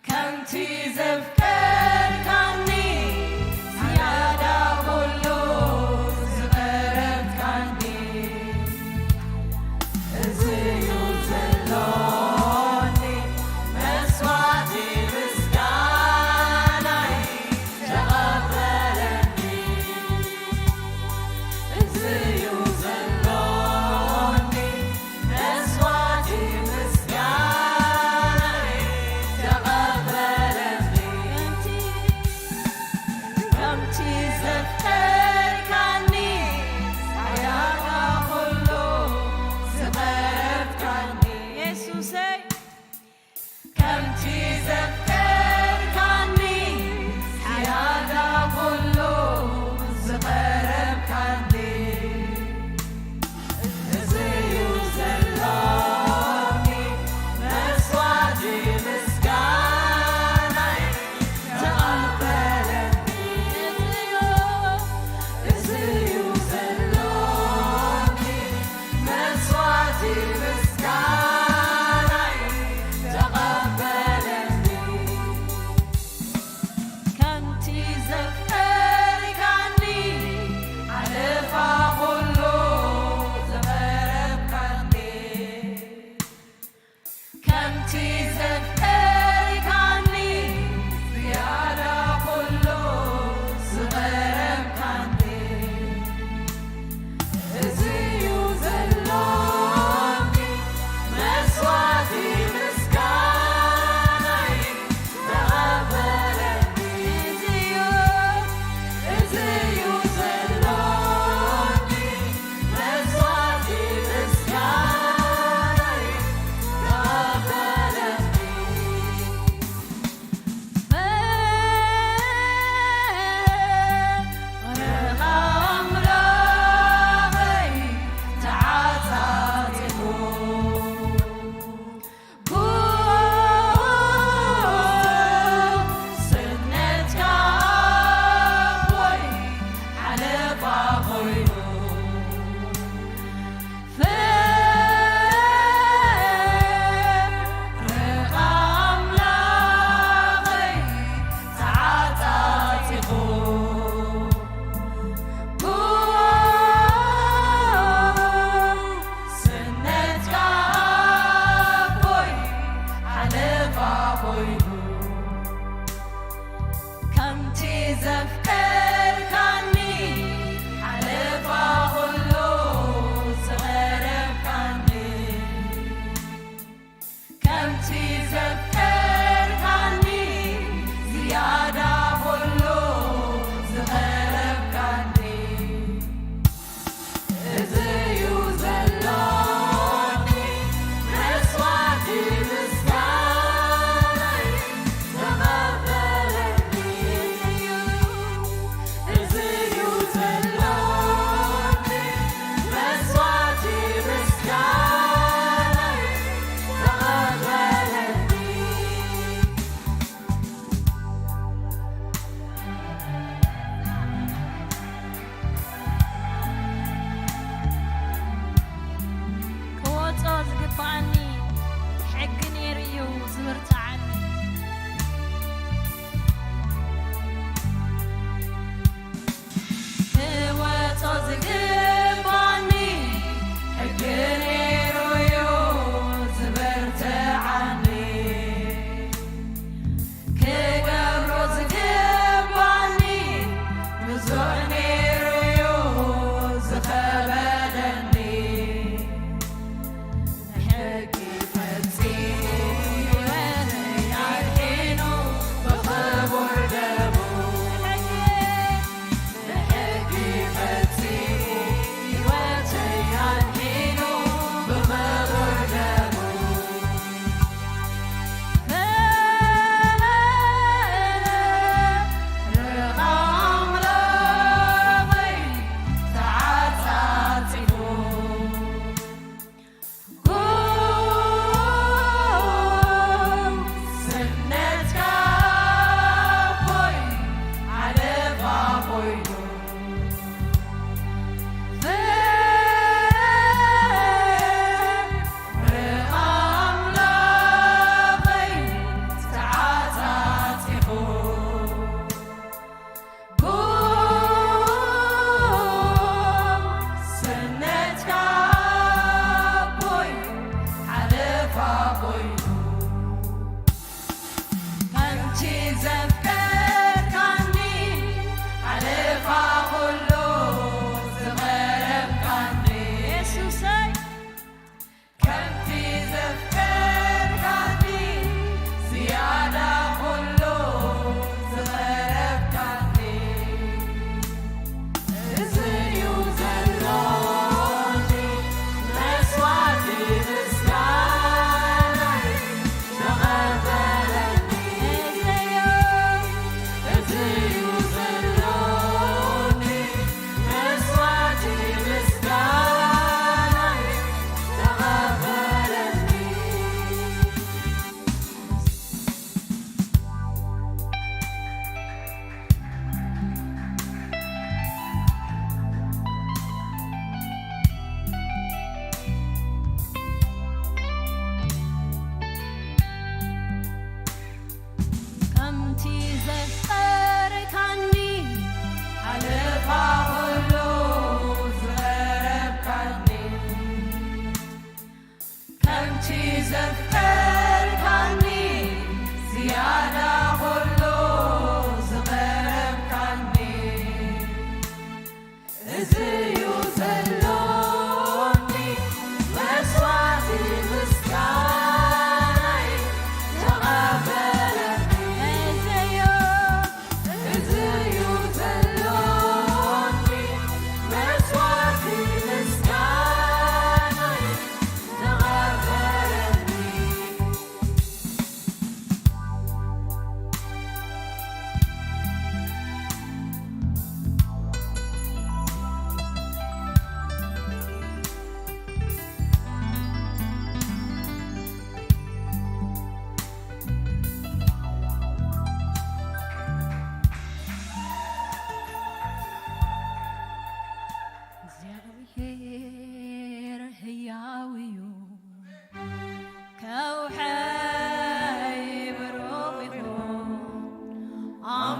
ከምቲ ዘፍቀርካኒ ዝያዳ ኩሉ ዝቐረብካኒ፣ እዚ እዩ ዘሎኒ መስዋዕቲ ምስጋናይ ተቐበለኒ። እዚ እዩ ዘሎኒ መስዋዕቲ ምስጋናይ ተቐበለኒ። ከምቲ ዘፍቀርካኒ ዝያዳ ኩሉ ዝቐረብካኒ። የሱሰይ፣ ከምቲ ዘፍቀርካኒ ዝያዳ ኩሉ ዝቐረብካኒ፣ እዚ እዩ ዘሎኒ መስዋዕቲ ምስጋናይ ተቐበለኒ። እዚ እዩ ዘሎኒ መስዋዕቲ ምስጋናይ ተቐበለኒ። ከምቲ ዘፍቀርካኒ ሓለፋ ኩሉ ዝቐረብካኒ፣ ከምቲ ዘፍቀርካኒ ዝያዳ ኩሉ ዝቐረብካኒ፣ እዚ እዩ ዘሎኒ መስዋዕቲ ምስጋናይ ተቐበለኒ። እዚ እዩ፣ እዚ እዩ ዘሎኒ መስዋዕቲ ምስጋናይ ተቐበለኒ። ፍቕርኻ ኣምላኸይ ተዓጻጺፉ፣ ጉስነትካ ኣቦይ ሓለፋ ኮይኑ፣ ፍቕርኻ ኣምላኸይ ተዓጻጺፉ፣ ጉስነትካ ኣቦይ ሓለፋ ኮይኑ፣ ከምቲ ዘፍቀርካኒ ሓለፋ ኩሉ ዝቐረብካኒ፣ ከምቲ ዘፍቀርካኒ ዝያዳ ኩሉ ዝቐረብካኒ፣ እዚ እዩ ዘሎኒ መስዋዕቲ ምስጋናይ ተቐበለኒ።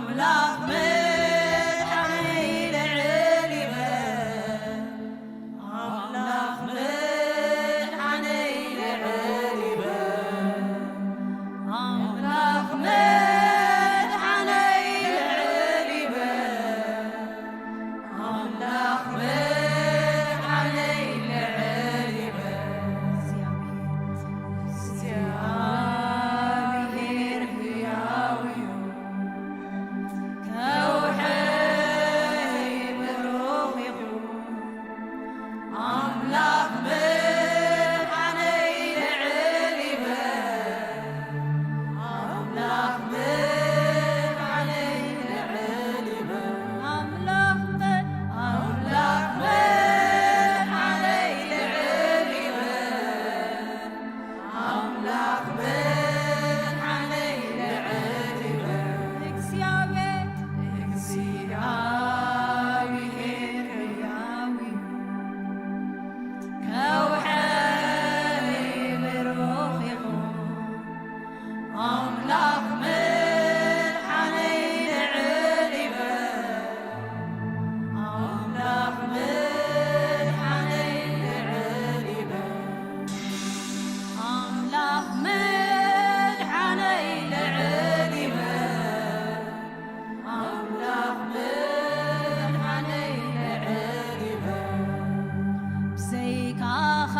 ኣምላኽ መድሓነይ ልዕል ይበል። ኣምላኽ መድሓነይ ልዕል ይበል። ኣምላኽ መድሓነይ ልዕል ይበል። ኣምላኽ መድሓነይ ልዕል ይበል። እግዚኣብሔር ህያው እዩ። ከውሒ ብሩኽ ይኹን። ኣምላኽ መድሓነይ ልዕል ይበል። ኣምላኽ መድሓነይ ልዕል ይበል። ኣምላኽ መድ-፣ ኣምላኽ መድሓነይ ልዕል ይበል። ኣምላኽ መድሓነይ ልዕል ይበል። እግዚኣብሔር፣ እግዚኣብሔር ሕያው እዩ። ከውሒ ብሩኽ ይኹን። ኣምላኽ መድሓነይ ልዕል ይበል። ኣምላኽ መድሓነይ ልዕል ይበል። ኣምላኽ መድሓነይ ልዕል ይበል። ኣምላኽ መድሓነይ ልዕል ይበል። ብዘይካኻ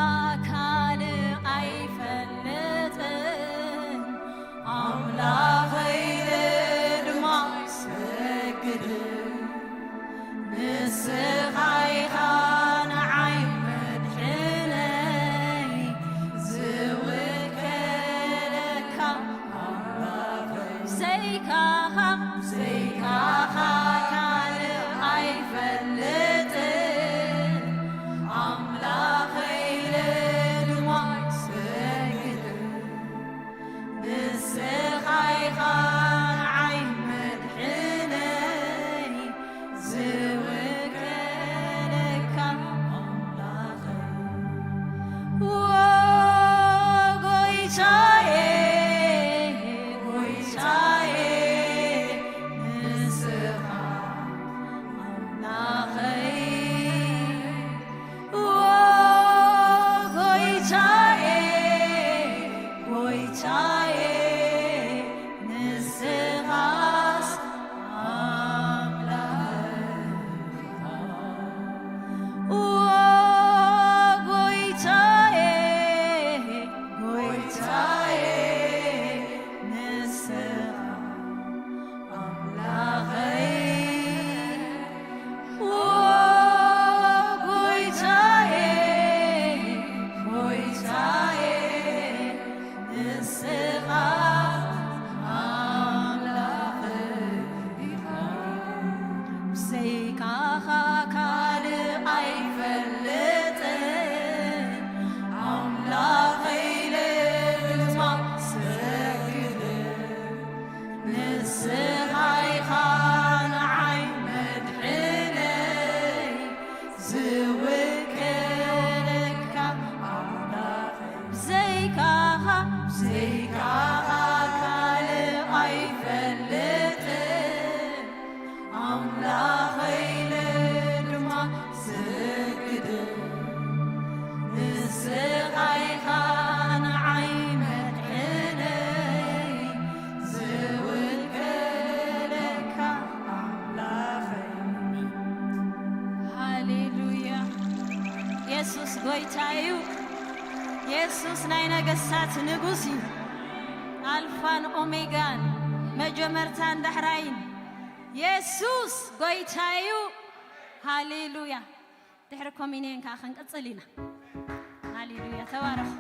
ካልእ ኣይፈልጥን፣ ኣምላኸይ ኢለ ድማ ይሰግድ። ንስኻ ኢኻ ንዓይ መድሕነይ፣ ዝውከለካ ኣምላኸይ። ብዘይካኻ፣ ብዘይካኻ ካልእ ኣይፈልጥን፣ ኣምላኸይ ኢለ ድማ ይሰግድ። ንስኻ ኢኻ ንዓይ መድሕነይ፣ ዝውከለካ ኣምላኸይ። ዎ ጎይታዬ፣ ጎይታዬ፣ ንስኻ ኣምላኸይ። ዎ ጎይታዬ፣ ጎይታዬ፣ ንስኻስ ኣምላኽ ኢኻ። ዎ ጎይታዬ፣ ጎይታዬ፣ ንስኻ ኣምላኸይ። ዎ ጎይታዬ፣ ጎይታዬ፣ ንስኻ ኣምላኸይ ኢኻ። ብዘይካኻ ካልእ ኣይፈልጥን፣ ኣምላኸይ ኢለ ድማ ሰግድ። ንስኻ ኢኻ ንዓይ መድሕነይ፣ ዝውክለካ ኣምላኸይ። ብዘይካኻ፣ ብዘይካኻ ካልእ ኣይፈልጥን፣ ኣምላኸይ ኢለ ድማ ሰግድ። ንስኻ ኢኻ ንዓይ መድሕነይ፣ ዝውክለካ ኣምላኸይ። ሃሌሉያ። የሱስ ጎይታ እዩ። የሱስ ናይ ነገስታት ንጉስ እዩ። ኣልፋን ኦሜጋን፣ መጀመርታን ዳሕራይን። የሱስ ጎይታ እዩ። ሃሌሉያ። ድሕሪ ኮሚኒየን ከኣ ክንቅጽል ኢና። ሃሌሉያ፣ ተባረኹ።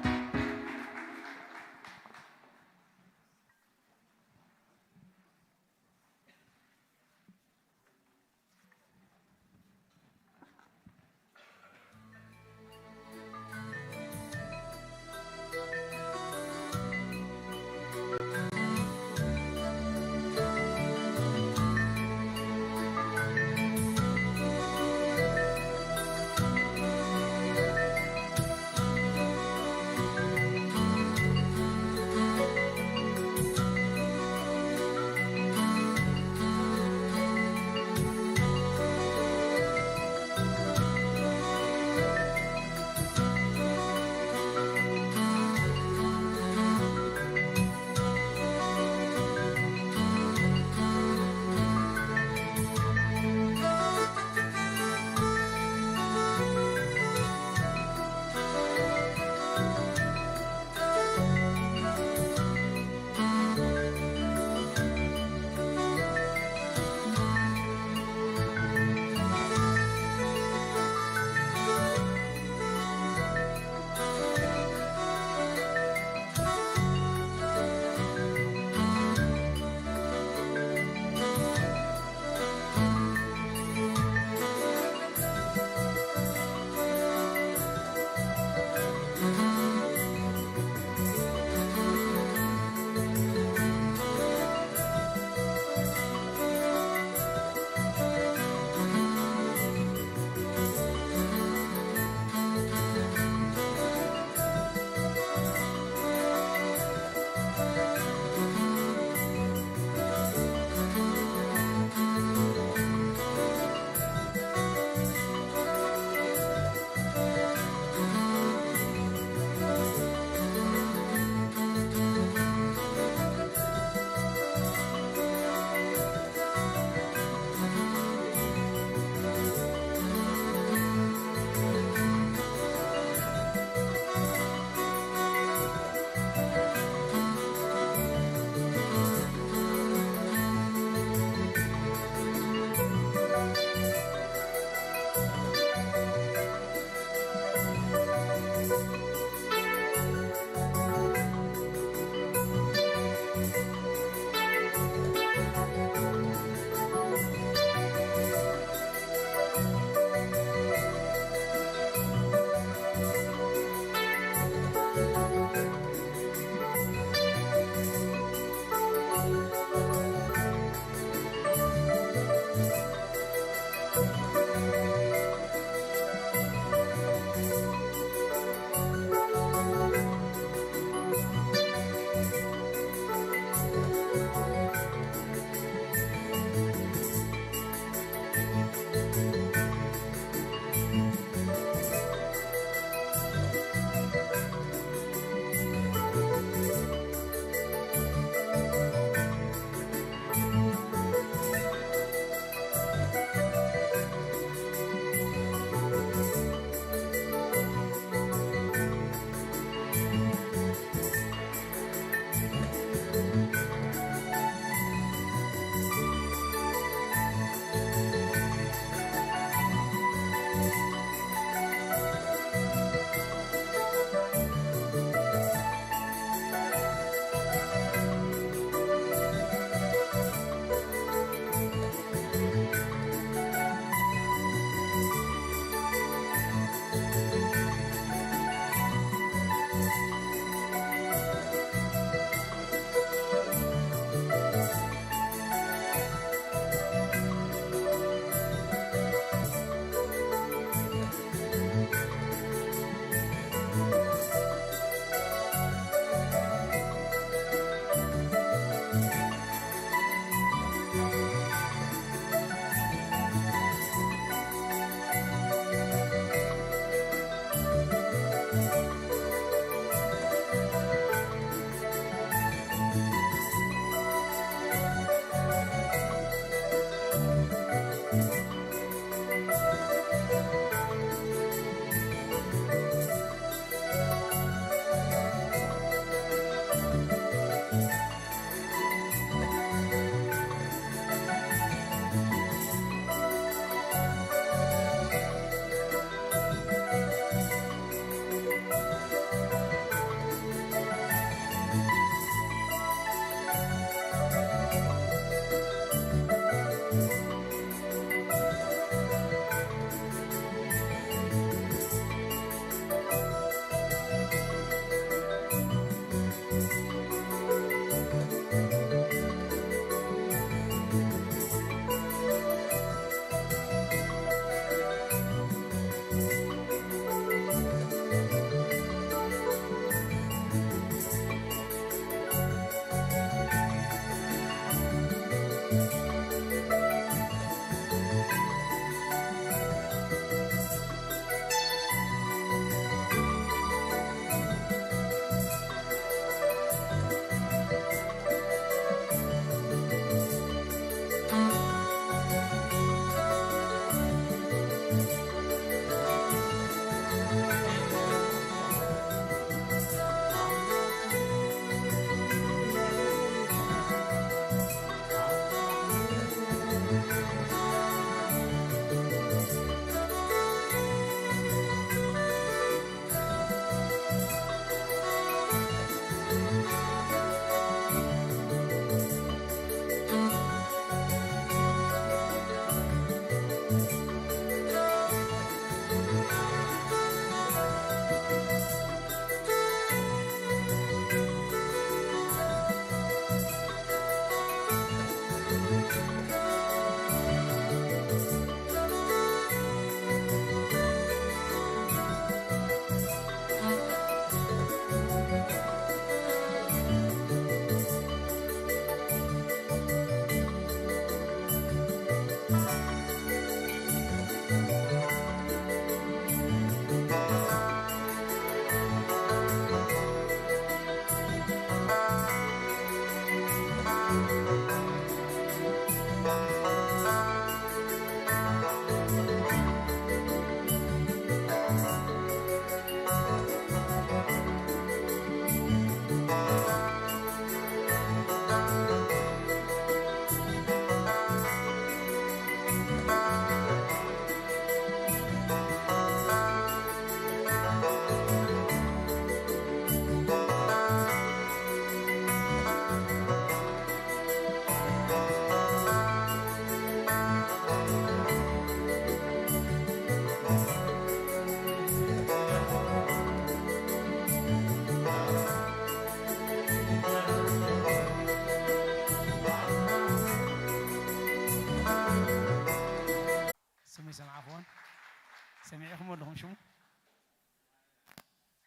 ሰሚዕኹም ኣለኹም ሽሙ?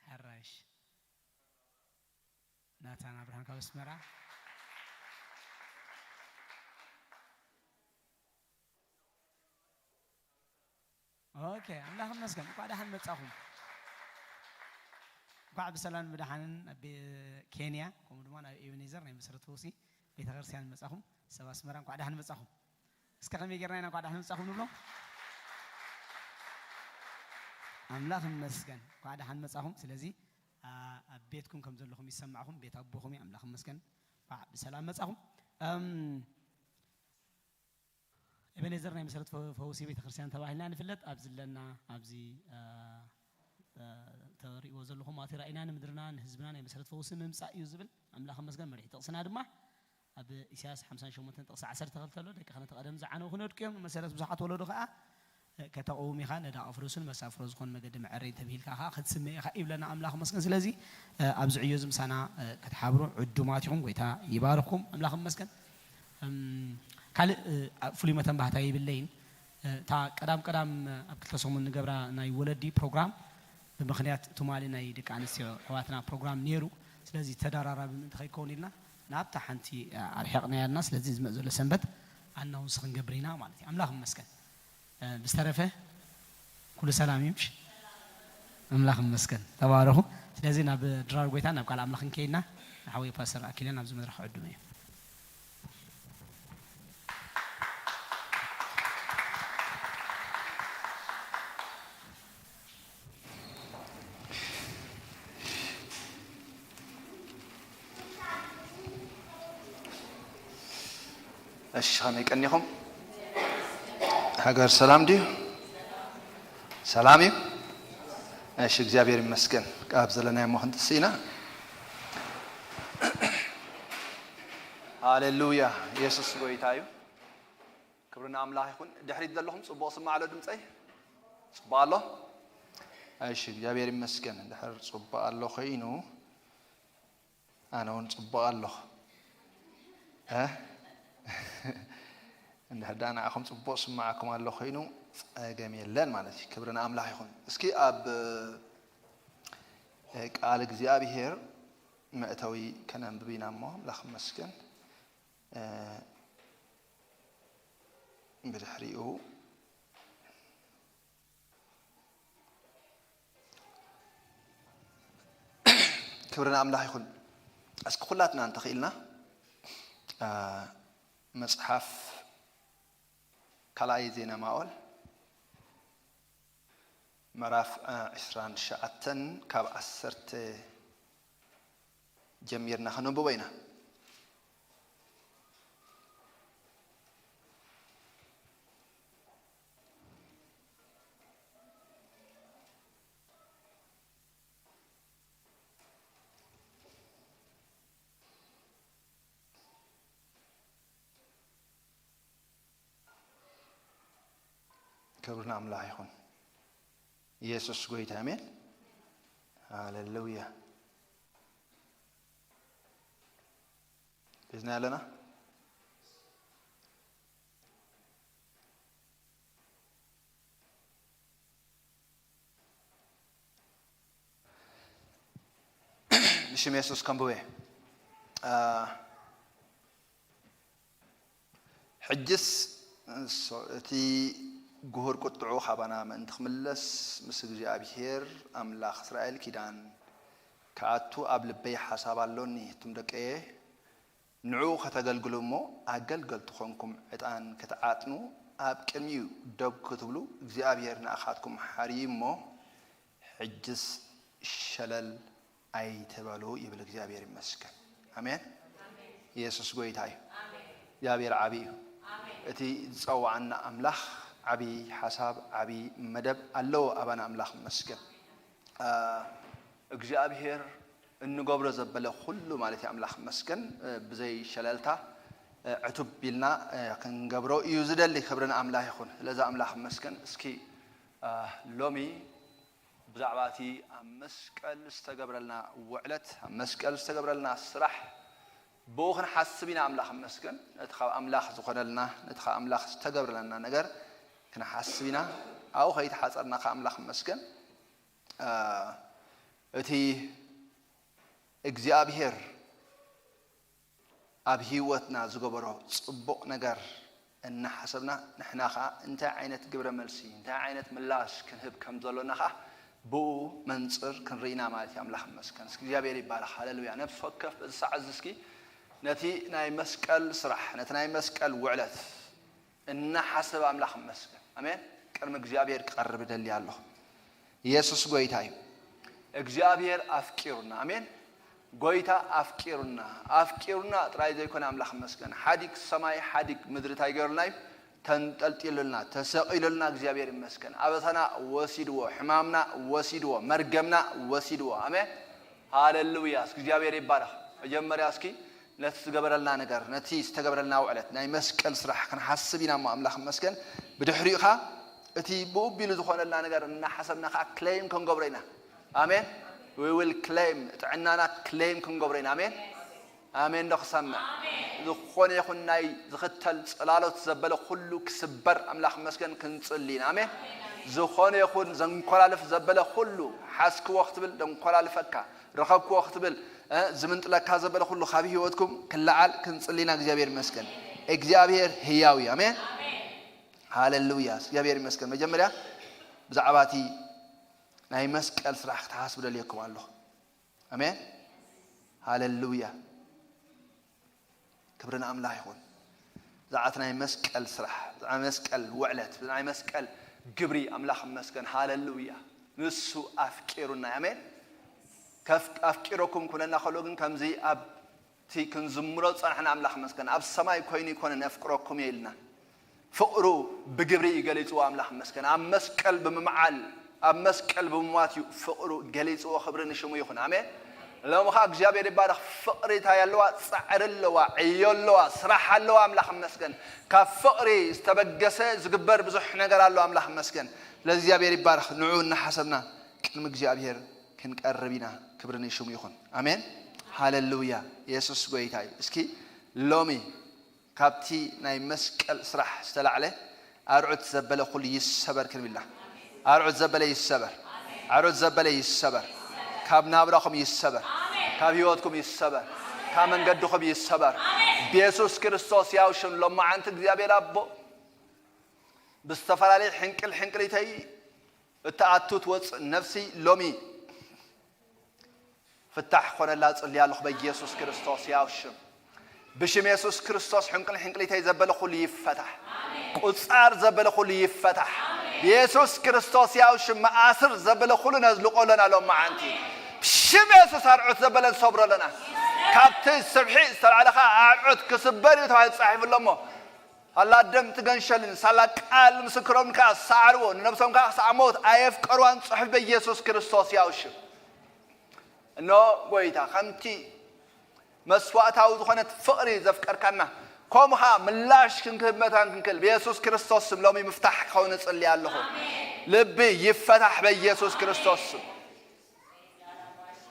ሓራሽ ናታን ኣብርሃም ካብ ኣስመራ። ኦኬ፣ ኣምላኽ ይመስገን። እንኳዕ ደሓን መጻኹም። እንኳዕ ብሰላም ብደሓንን ኣብ ቤ-፣ ኬንያ፣ ከምኡ ድማ ናብ ኤቤኔዘር ናይ መሰረት ፈውሲ ቤተክርስትያን መጻኹም። ሰብ ኣስመራ እንኳዕ ደሓን መጻኹም። እስከ ከመይ ጌርና ኢና እንኳዕ ደሓን መጻኹም ንብሎ? ኣምላኽ ይመስገን። እንኳዕ ደሓን መጻኹም። ስለዚ፣ ኣ-፣ ኣብ ቤትኩም ከም ዘለኹም ይሰማዕኹም። ቤት ኣቦኹም እዩ። ኣምላኽ ይመስገን። እንኳዕ ብሰላም መጻኹም። እም፣ ኤቤኔዘር ናይ መሰረት ፈ-፣ ፈውሲ ቤተክርስትያን ተባሂልና ንፍለጥ። ኣብዚ ኣለና፣ ኣብዚ፣ እ፣ እ፣ ተሪእዎ ዘለኹም፣ ኣብቲ ራእይና ንምድርና ንህዝብና ናይ መሰረት ፈውሲ ምምጻእ እዩ ዝብል ኣምላኽ ይመስገን። መሪሕ ጥቕስና ድማ ኣብ ኢሳያስ ሓምሳን ሸሞንተን ጥቕሲ ዓሰርተ ክልተ ኣሎ። ደቅኻ ነቲ ቀደም ዝዓነዉ ክነድቁ እዮም፣ ንመሰረት ብዙሓት ወለዶ ኸኣ፣ እ፣ ከተቕውም ኢኻ፣ ነዳ ኣፍርሱን መሳፍሮ ዝኾን መገዲ መዐረይ ተብሂልካ ኸኣ ክትስመ ኢኻ ይብለና ኣምላኽ ይመስገን። ስለዚ፣ እ፣ ኣብዚ ዕዮ እዚ ምሳና፣ እ፣ ክትሓብሩ ዕዱማት ኢኹም። ጎይታ ይባርኽኩም። ኣምላኽ ይመስገን። እም፣ ካልእ፣ እ፣ ፍሉይ መተንባህታ የብለይን። እ፣ እታ ቀዳም ቀዳም፣ እ፣ ኣብ ክልተ ሰሙን ንገብራ ናይ ወለዲ ፕሮግራም ብምኽንያት ትማሊ ናይ ደቂ ኣንስትዮ ኣሕዋትና ፕሮግራም ነይሩ። ስለዚ ተደራራቢ ምእንቲ ከይከውን ኢልና ናብታ ሓንቲ፣ እ፣ ኣርሒቕናያ ኣለና። ስለዚ ዝመጽእ ዘሎ ሰንበት ኣናውንስ ክንገብር ኢና ማለት እዩ። ኣምላኽ ይመስገን። እ፣ ብዝተረፈ ኩሉ ሰላም እዩ ምሽ? ኣምላኽ ይመስገን። ተባረኹ። ስለዚ ናብ ድራር ጎይታ ናብ ቃል ኣምላኽ ክንከይድና ንሓወይ ፓስተር ኣኪለ ናብዚ መድረኽ ክዕድሞ እዩ። እሺ፣ ከመይ ቀኒኹም? ሃገር ሰላም ድዩ? ሰላም እዩ? እሺ፣ እግዚኣብሔር ይመስገን። ካብ ዘለናዮ እሞ ክንጥስእ ኢና። ሃሌሉያ፣ ኢየሱስ ጎይታ እዩ። ክብሪ ንኣምላኽ ይኹን። ድሕሪት ዘለኹም ጽቡቕ ስማዕ ኣሎ ድምጸይ? ጽቡቕ ኣሎ? እሺ፣ እግዚኣብሔር ይመስገን። ድሕር ጽቡቕ ኣሎ ኮይኑ፣ ኣነ እውን ጽቡቕ ኣለኹ። እ? እንድሕር ደኣ ንዓኹም ጽቡቕ ስምዓኩም ኣሎ ኮይኑ፣ ጸገም የለን ማለት እዩ። ክብሪ ንኣምላኽ ይኹን። እስኪ ኣብ፣ እ፣ ቃል እግዚኣብሔር መእተዊ ከነንብብ ኢና እሞ፣ ኣምላኽ ይመስገን። እ፣ ብድሕሪኡ ክብሪ ንኣምላኽ ይኹን። እስኪ ኩላትና እንተኽኢልና፣ እ፣ መጽሓፍ ካልኣይ ዜና ማኦል ምዕራፍ፣ እ፣ ዕስራን ትሽዓተን ካብ ዓሰርተ ጀሚርና ከነንብቦ ኢና። ክብሪ ንኣምላኽ ይኹን። ኢየሱስ ጎይታ፣ ኣሜን። ሃሌሉያ። ሒዝና ኣለና። ብሽም የሱስ ከንብቦ እየ። አ፣ ሕጅስ፣ እሶ-፣ እቲ ግሁር ቁጥዑ ኻባና ምእንቲ ክምለስ፣ ምስ እግዚኣብሄር ኣምላኽ እስራኤል ኪዳን ክኣቱ ኣብ ልበይ ሓሳብ ኣሎኒ። እቱም ደቀየ፣ ንዕኡ ኸተገልግሉ እሞ፣ ኣገልገልቱ ኾንኩም ዕጣን ክትዓጥኑ፣ ኣብ ቅድሚኡ ደው ክትብሉ፣ እግዚኣብሄር ንኣኻትኩም ሓርዩ እሞ፣ ሕጅስ ሸለል ኣይትበሉ ይብል። እግዚኣብሔር ይመስገን። ኣሜን። ኢየሱስ ጎይታ እዩ። እግዚኣብሔር ዓቢ እዩ። እቲ ዝጸውዓና ኣምላኽ ዓቢ ሓሳብ፣ ዓቢ መደብ ኣለዎ። ኣባና ኣምላኽ ይመስገን። አ፣ እግዚኣብሔር እንገብሮ ዘበለ ኩሉ ማለት እዩ። ኣምላኽ ይመስገን። እ፣ ብዘይ ሸለልታ፣ እ፣ ዕቱብ ኢልና፣ እ፣ ክንገብሮ እዩ ዝደሊ። ክብሪ ንኣምላኽ ይኹን። ስለዚ ኣምላኽ ይመስገን። እስኪ፣ አ፣ ሎሚ ብዛዕባ እቲ ኣብ መስቀል ዝተገብረልና ውዕለት፣ ኣብ መስቀል ዝተገብረልና ስራሕ፣ ብኡ ክንሓስብ ኢና። ኣምላኽ ይመስገን። ነቲ ካብ ኣምላኽ ዝኾነልና፣ ነቲ ካብ ኣምላኽ ዝተገብረለና ነገር ክንሓስብ ኢና። ኣብኡ ከይተሓጸርና ከኣ ኣምላኽ ይመስገን። እ፣ እቲ እግዚኣብሔር ኣብ ህይወትና ዝገበሮ ጽቡቕ ነገር እናሓሰብና፣ ንሕና ኸኣ እንታይ ዓይነት ግብረ መልሲ፣ እንታይ ዓይነት ምላሽ ክንህብ ከም ዘሎና ኸኣ ብኡ መንጽር ክንርኢ ኢና ማለት እዩ። ኣምላኽ ይመስገን። እስኪ እግዚኣብሔር ይባረኽ። ሃሌሉያ። ነፍሲ ወከፍ በዚ ሰዓት እዚ እስኪ ነቲ ናይ መስቀል ስራሕ፣ ነቲ ናይ መስቀል ውዕለት እናሓሰበ ኣምላኽ ይመስገን። ኣሜን። ቅድሚ እግዚኣብሔር ክቐርብ እደሊ ኣለኹ። ኢየሱስ ጎይታ እዩ። እግዚኣብሔር ኣፍቂሩና። ኣሜን። ጎይታ ኣፍቂሩና። ኣፍቂሩና ጥራይ ዘይኮነ ኣምላኽ ይመስገን። ሓዲግ ሰማይ፣ ሓዲግ ምድሪ እንታይ ገይሩልና እዩ? ተንጠልጢሉልና፣ ተሰቒሉልና እግዚኣብሔር ይመስገን። ኣበሳና ወሲድዎ፣ ሕማምና ወሲድዎ፣ መርገምና ወሲድዎ። ኣሜን። ሃሌሉያ። እስኪ እግዚኣብሔር ይባረኽ። መጀመርያ እስኪ ነቲ ዝገበረልና ነገር፣ ነቲ ዝተገበረልና ውዕለት፣ ናይ መስቀል ስራሕ ክንሓስብ ኢና እሞ ኣምላኽ ይመስገን። ብድሕሪኡ ኸኣ እቲ ብኡ ኣቢሉ ዝኾነልና ነገር እናሓሰብና ኸኣ ክሌም ክንገብሮ ኢና። ኣሜን። We will claim፣ ጥዕናና ክሌም ክንገብሮ ኢና። ኣሜን። ኣሜን ዶ ክሰምዕ? ዝኾነ ይኹን ናይ ዝኽተል ጽላሎት ዘበለ ኩሉ ክስበር ኣምላኽ ይመስገን ክንጽሊ ኢና። ኣሜን። ዝኾነ ይኹን ዘንኮላልፍ ዘበለ ኩሉ ሓዝክዎ ክትብል ደንኮላልፈካ፣ ረኸብክዎ ክትብል፣ እ፣ ዝምንጥለካ ዘበለ ኩሉ ካብ ህይወትኩም ክለዓል ክንጽሊ ኢና። እግዚኣብሔር ይመስገን። እግዚኣብሔር ህያው እዩ። ኣሜን። ሃሌሉያ። እግዚኣብሔር ይመስገን። መጀመርያ ብዛዕባ እቲ ናይ መስቀል ስራሕ ክትሓስቡ ደልየኩም ኣለኹ። ኣሜን። ሃሌሉያ። ክብሪ ንኣምላኽ ይኹን። ብዛዕባ እቲ ናይ መስቀል ስራሕ፣ ብዛዕባ መስቀል ውዕለት፣ ብናይ መስቀል ግብሪ ኣምላኽ ይመስገን። ሃሌሉያ። ንሱ ኣፍቂሩና። ኣሜን። ከፍ-፣ ኣፍቂረኩም ክብለና ከሎ ግን ከምዚ ኣብቲ ክንዝምሮ ዝጸናሕና ኣምላኽ ይመስገን። ኣብ ሰማይ ኮይኑ ይኮነ ነፍቅረኩም እየ ኢልና። ፍቕሩ ብግብሪ እዩ ገሊጽዎ ኣምላኽ ይመስገን። ኣብ መስቀል ብምምዓል፣ ኣብ መስቀል ብምሟት እዩ ፍቕሩ ገሊጽዎ። ክብሪ ንሽሙ ይኹን። ኣሜን። ሎሚ ኸኣ እግዚኣብሔር ይባረኽ። ፍቕሪ እንታይ ኣለዋ? ጻዕሪ ኣለዋ፣ ዕዮ ኣለዋ፣ ስራሕ ኣለዋ። ኣምላኽ ይመስገን። ካብ ፍቕሪ ዝተበገሰ ዝግበር ብዙሕ ነገር ኣሎ። ኣምላኽ ይመስገን። ስለዚ እግዚኣብሔር ይባረኽ። ንዑ እናሓሰብና ቅድሚ እግዚኣብሔር ክንቀርብ ኢና። ክብሪ ንሽሙ ይኹን። ኣሜን። ሃሌሉያ። የሱስ ጎይታ እዩ። እስኪ ሎሚ ካብቲ ናይ መስቀል ስራሕ ዝተላዕለ ኣርዑት ዘበለ ኩሉ ይሰበር ክንብል ኢና። ኣርዑት ዘበለ ይሰበር። ኣርዑት ዘበለ ይሰበር። ካብ ናብራኹም ይሰበር። ካብ ህይወትኩም ይሰበር። ካብ መንገድኹም ይሰበር። ብየሱስ ክርስቶስ ያው ሽም ሎማዓንቲ እግዚኣብሔር ኣቦ ብዝተፈላለየ ሕንቅል ሕንቅሊተይ እትኣቱ ትወፅእ ነፍሲ ሎሚ ፍታሕ ኮነላ ጽልያ ኣለኹ በኢየሱስ ክርስቶስ ያው ሽም። ብሽም የሱስ ክርስቶስ ሕንቅል ሕንቅሊተይ ዘበለ ኩሉ ይፈታሕ። ቁጻር ዘበለ ኩሉ ይፈታሕ። ብየሱስ ክርስቶስ ያው ሽም መኣስር ዘበለ ኩሉ ነዝልቆ ኣለና ሎም መዓንቲ። ብሽም የሱስ ኣርዑት ዘበለ ንሰብሮ ኣለና። ካብቲ ስብሒ ዝተላዕለ ኸኣ ኣርዑት ክስበር እዩ ተባሂሉ ተጻሒፉ ኣሎ እሞ፣ ሳላ ደም ትገንሸልን ሳላ ቃል ምስክሮም ከኣ ሰዓርዎ፣ ንነብሶም ከኣ ክሳዕ ሞት ኣየፍቀርዋን ጽሑፍ በኢየሱስ ክርስቶስ ያው ሽም። እነሆ ጎይታ፣ ከምቲ መስዋእታዊ ዝኾነት ፍቕሪ ዘፍቀርካና፣ ከምኡ ኸኣ ምላሽ ክንክህብ መታን ክንክእል ብየሱስ ክርስቶስ ስም ሎሚ ምፍታሕ ክኸውን እጽሊ ኣለኹ። ልቢ ይፈታሕ በኢየሱስ ክርስቶስ ስም።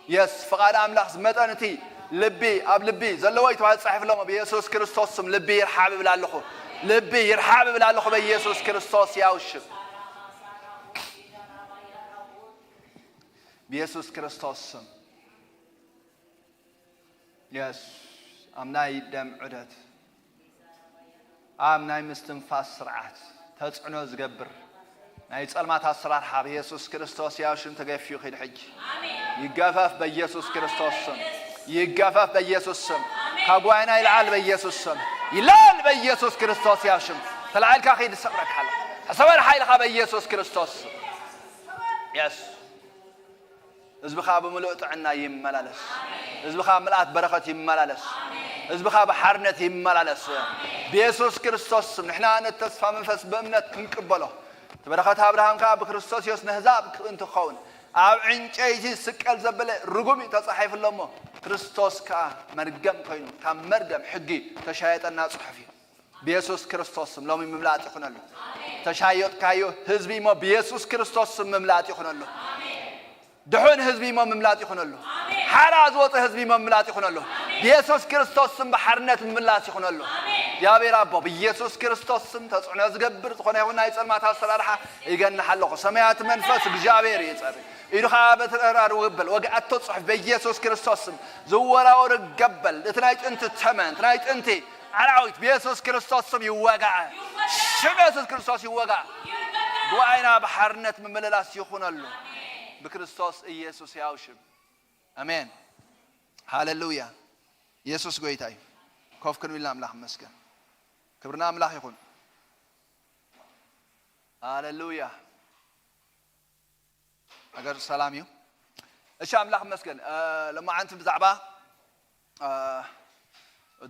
የስ፣ ፍቓድ ኣምላኽ ዝመጠን እቲ ልቢ ኣብ ልቢ ዘለዎ እዩ ተባሂሉ ተጻሒፉ ኣሎ። ብየሱስ ክርስቶስ ስም ልቢ ይርሓብ እብል ኣለኹ። ልቢ ይርሓብ እብል ኣለኹ በኢየሱስ ክርስቶስ ያው ሽም። ብየሱስ ክርስቶስ ስም። የስ፣ ኣብ ናይ ደም ዑደት፣ ኣብ ናይ ምስትንፋስ ስርዓት ተጽዕኖ ዝገብር ናይ ጸልማት ኣሰራርሓ ብየሱስ ክርስቶስ ያው ሽም ተገፊኡ ኺድ ሕጂ። ይገፈፍ በኢየሱስ ክርስቶስ ስም። ይገፈፍ በኢየሱስ ስም። ካብ ጉባኤና ይልዓል በኢየሱስ ስም። ይልዓል በኢየሱስ ክርስቶስ ያው ሽም። ተላዒልካ ኺድ፣ ሰብረካ ኣሎ። ተሰበር ሓይልኻ በኢየሱስ ክርስቶስ ስም። የስ። ህዝብኻ ብምሉእ ጥዕና ይመላለስ። ህዝብኻ ምልኣት በረኸት ይመላለስ። ህዝብኻ ብሓርነት ይመላለስ። ብየሱስ ክርስቶስ ስም ንሕና ነቲ ተስፋ መንፈስ ብእምነት ክንቅበሎ፣ እቲ በረኸት ኣብርሃም ከኣ ብክርስቶስ የሱስ ነህዛብ ክእንቲ ክኸውን ኣብ ዕንጨይቲ ስቀል ዘበለ ርጉም እዩ ተጻሒፉ ኣሎ እሞ፣ ክርስቶስ ከኣ መርገም ኮይኑ ካብ መርገም ሕጊ ተሻየጠና ጽሑፍ እዩ። ብየሱስ ክርስቶስ ስም ሎሚ ምምላጥ ይኹነሉ። ተሻየጥካዮ ህዝቢ እሞ ብየሱስ ክርስቶስ ስም ምምላጥ ይኹነሉ። ድሑን ህዝቢ እሞ ምምላጥ ይኹነሉ። ሓራ ዝወፀ ህዝቢ እሞ ምምላጥ ይኹነሉ። ብየሱስ ክርስቶስ ስም ብሓርነት ምምላስ ይኹነሉ። እግዚኣብሔር ኣቦ፣ ብኢየሱስ ክርስቶስ ስም ተጽዕኖ ዝገብር ዝኾነ ይኹን ናይ ጸልማት ኣሰራርሓ ይገንሕ ኣለኹ። ሰማያት መንፈስ እግዚኣብሔር ይጸሪ። ኢዱ ኸዓ በተራሩ ይበል። ወግኣቶ ጽሑፍ በኢየሱስ ክርስቶስ ስም ዝወራወር ገበል፣ እቲ ናይ ጥንቲ ተመን፣ እቲ ናይ ጥንቲ ኣራዊት ብኢየሱስ ክርስቶስ ስም ይወጋእ። ሽም ኢየሱስ ክርስቶስ ይወጋእ። ጉባኤና ብሓርነት ምምልላስ ይኹነሉ። ብክርስቶስ ኢየሱስ ያው ሽም። ኣሜን። ሃሌሉያ። ኢየሱስ ጎይታ እዩ። ኮፍ ክንብል ኣምላኽ ይመስገን። ክብርና ኣምላኽ ይኹን። ሃሌሉያ። ሃገር ሰላም እዩ። እሺ፣ ኣምላኽ ይመስገን። እ፣ ሎማዓንቲ ብዛዕባ፣ እ፣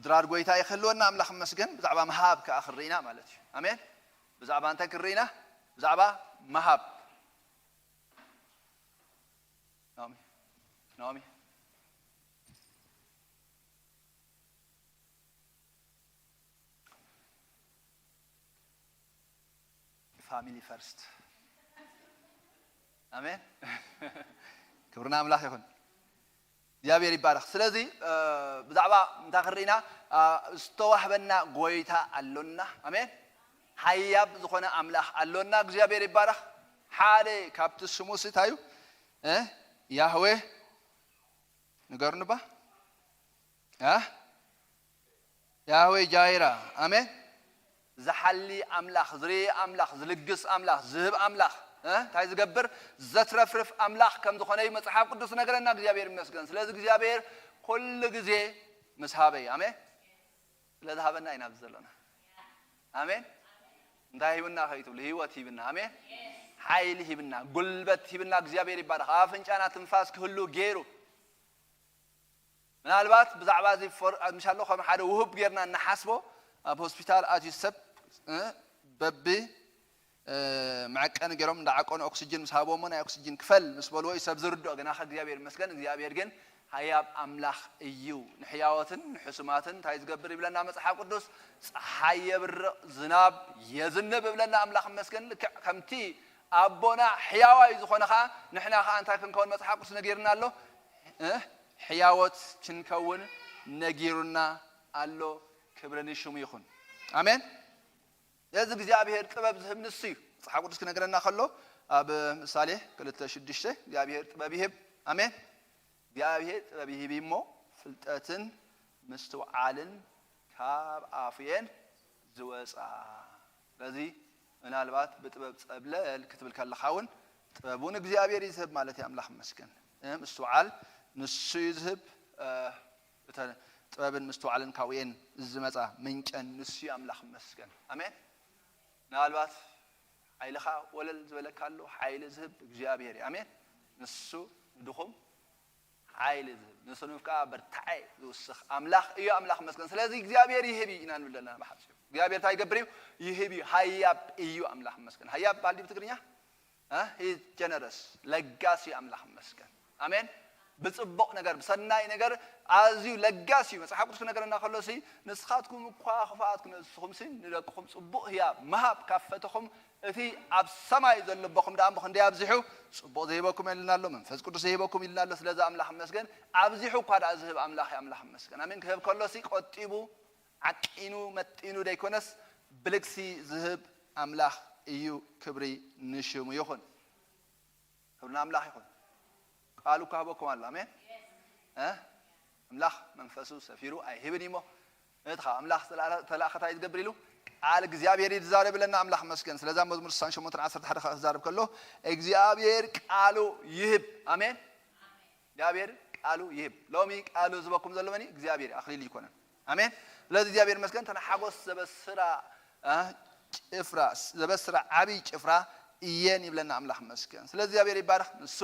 ድራር ጎይታ ይኽህልወና ኣምላኽ ይመስገን። ብዛዕባ ምሃብ ከኣ ክርኢና ማለት እዩ። ኣሜን። ብዛዕባ እንታይ ክርኢና? ብዛዕባ ምሃብ። ናኦሚ፣ ናኦሚ። ፋሚሊ ፈርስት። ኣሜን። ክብርና ኣምላኽ ይኹን። እግዚኣብሔር ይባረኽ። ስለዚ፣ እ፣ ብዛዕባ እንታይ ክርኢና? እ፣ ዝተዋህበና ጎይታ ኣሎና። ኣሜን። ሃያብ ዝኾነ ኣምላኽ ኣሎና። እግዚኣብሔር ይባረኽ። ሓደ ካብቲ ስሙ ሲ እንታይ እዩ? እ? ያህዌ ንገሩኒ ባ። እ? ያህዌ ጃይራ። ኣሜን። ዝሓሊ ኣምላኽ፣ ዝርኢ ኣምላኽ፣ ዝልግስ ኣምላኽ፣ ዝህብ ኣምላኽ፣ እ? እንታይ ዝገብር? ዘትረፍርፍ ኣምላኽ ከም ዝኾነ እዩ መጽሓፍ ቅዱስ ነገረና። እግዚኣብሔር ይመስገን። ስለዚ እግዚኣብሔር ኩሉ ግዜ ምስ ሃበ እዩ። ኣሜን። ስለ ዝሃበና ኢና ኣብዚ ዘሎና። ኣሜን። እንታይ ሂብና ከይትብሉ፣ ህይወት ሂብና። ኣሜን። ሓይሊ ሂብና፣ ጉልበት ሂብና። እግዚኣብሔር ይባረኽ። ኣብ ኣፍንጫና ትንፋስ ክህሉ ገይሩ። ምናልባት ብዛዕባ እዚ ፎር-፣ ምሻሎ ከም ሓደ ውህብ ጌርና እንሓስቦ፣ ኣብ ሆስፒታል ኣትዩ ሰብ፣ እ፣ በቢ፣ እ፣ መዐቀኒ ገይሮም እንዳዓቀኑ ኦክሲጅን ምስ ሃብዎ እሞ ናይ ኦክሲጅን ክፈል ምስ በልዎ እዩ ሰብ ዝርድኦ። ግናኸ እግዚኣብሔር ይመስገን፣ እግዚኣብሔር ግን ሃያብ ኣምላኽ እዩ። ንሕያዎትን ንሕሱማትን እንታይ ዝገብር ይብለና መጽሓፍ ቅዱስ? ጸሓይ የብርቕ፣ ዝናብ የዝንብ ይብለና ኣምላኽ ይመስገን። ልክዕ ከምቲ ኣቦና ሕያዋይ ዝኾነ ኸኣ ንሕና ኸኣ እንታይ ክንከውን መጽሓፍ ቅዱስ ነጊርና ኣሎ? እ? ሕያዎት ክንከውን ነጊሩና ኣሎ። ክብሪ ንሽሙ ይኹን። ኣሜን። ነዚ እግዚኣብሔር ጥበብ ዝህብ ንሱ እዩ። መጽሓፍ ቅዱስ ክነግረና ከሎ ኣብ ምሳሌ ክልተ ሽዱሽተ እግዚኣብሔር ጥበብ ይህብ። ኣሜን። እግዚኣብሔር ጥበብ ይህብ እሞ ፍልጠትን ምስትውዓልን ካብ ኣፉ እየን ዝወጻ። ስለዚ ምናልባት ብጥበብ ጸብለል ክትብል ከለኻ እውን ጥበብ እውን እግዚኣብሔር እዩ ዝህብ ማለት እዩ። ኣምላኽ ይመስገን። እ፣ ምስትውዓል ንሱ እዩ ዝህብ። እ፣ እተን ጥበብን ምስትውዓልን ካብኡ እየን ዝመጻ፣ ምንጨን ንሱ እዩ። ኣምላኽ ይመስገን። ኣሜን። ምናልባት ሓይልኻ ወለል ዝበለካ ኣሎ፣ ሓይሊ ዝህብ እግዚኣብሔር እዩ። ኣሜን። ንሱ ንድኹም ሓይሊ ዝህብ፣ ንሱ ንፍቃ ብርታዐ ዝውስኽ ኣምላኽ እዩ። ኣምላኽ ይመስገን። ስለዚ እግዚኣብሔር ይህብ እዩ ኢና ንብል ዘለና ብሓጺሩ። እግዚኣብሔር እንታይ ይገብር እዩ? ይህብ እዩ። ሃያብ እዩ። ኣምላኽ ይመስገን። ሃያብ በሃል ድዩ ብትግርኛ? እ? He is generous፣ ለጋሲ ኣምላኽ ይመስገን። ኣሜን። ብጽቡቕ ነገር፣ ብሰናይ ነገር ኣዝዩ ለጋሲ እዩ። መጽሓፍ ቅዱስ ክነገረና ከሎ ሲ፣ "ንስኻትኩም እኳ ክፉኣት ክንስኹም ሲ፣ ንደቅኹም ጽቡቕ ህያብ ምሃብ ካብ ፈተኹም፣ እቲ ኣብ ሰማይ ዘሎ ኣቦኹም ደኣ እሞ ክንደይ ኣብዚሑ ጽቡቕ ዘይህበኩም የለን ኣሎ፣ መንፈስ ቅዱስ ዘይህበኩም" ኢልና ኣሎ። ስለዚ ኣምላኽ ይመስገን፣ ኣብዚሑ እኳ ደኣ ዝህብ ኣምላኽ እዩ። ኣምላኽ ይመስገን። ኣሜን። ክህብ ከሎ ሲ፣ ቆጢቡ፣ ዓቂኑ፣ መጢኑ ደይኮነስ፣ ብልግሲ ዝህብ ኣምላኽ እዩ። ክብሪ ንሽሙ ይኹን። ክብሪ ንኣምላኽ ይኹን። ቃሉ እኳ ህበኩም ኣሎ። ኣሜን። እ? ኣምላኽ መንፈሱ ሰፊሩ ኣይህብን እዩ እሞ፣ እቲ ኸኣ ኣምላኽ ዝተላ-፣ ተላእኸ እንታይ ዝገብር ኢሉ? ቃል እግዚኣብሔር እዩ ዝዛረብ ኢለና። ኣምላኽ መስገን። ስለዛ መዝሙር ስሳን ሸሞንተን ዓሰርተ ሓደ ኸኣ ክዛረብ ከሎ፣ እግዚኣብሔር ቃሉ ይህብ። ኣሜን። እግዚኣብሔር ቃሉ ይህብ። ሎሚ ቃሉ ዝበኩም ዘሎ መን እዩ? እግዚኣብሔር እዩ። ኣኽሊል ይኮነን። ኣሜን። ስለዚ እግዚኣብሔር መስገን። ተን ሓጎስ ዘበስራ፣ እ፣ ጭፍራ፣ ዘበስራ ዓብይ ጭፍራ እየን ይብለና ኣምላኽ መስገን። ስለ እግዚኣብሔር ይባረኽ። ንሱ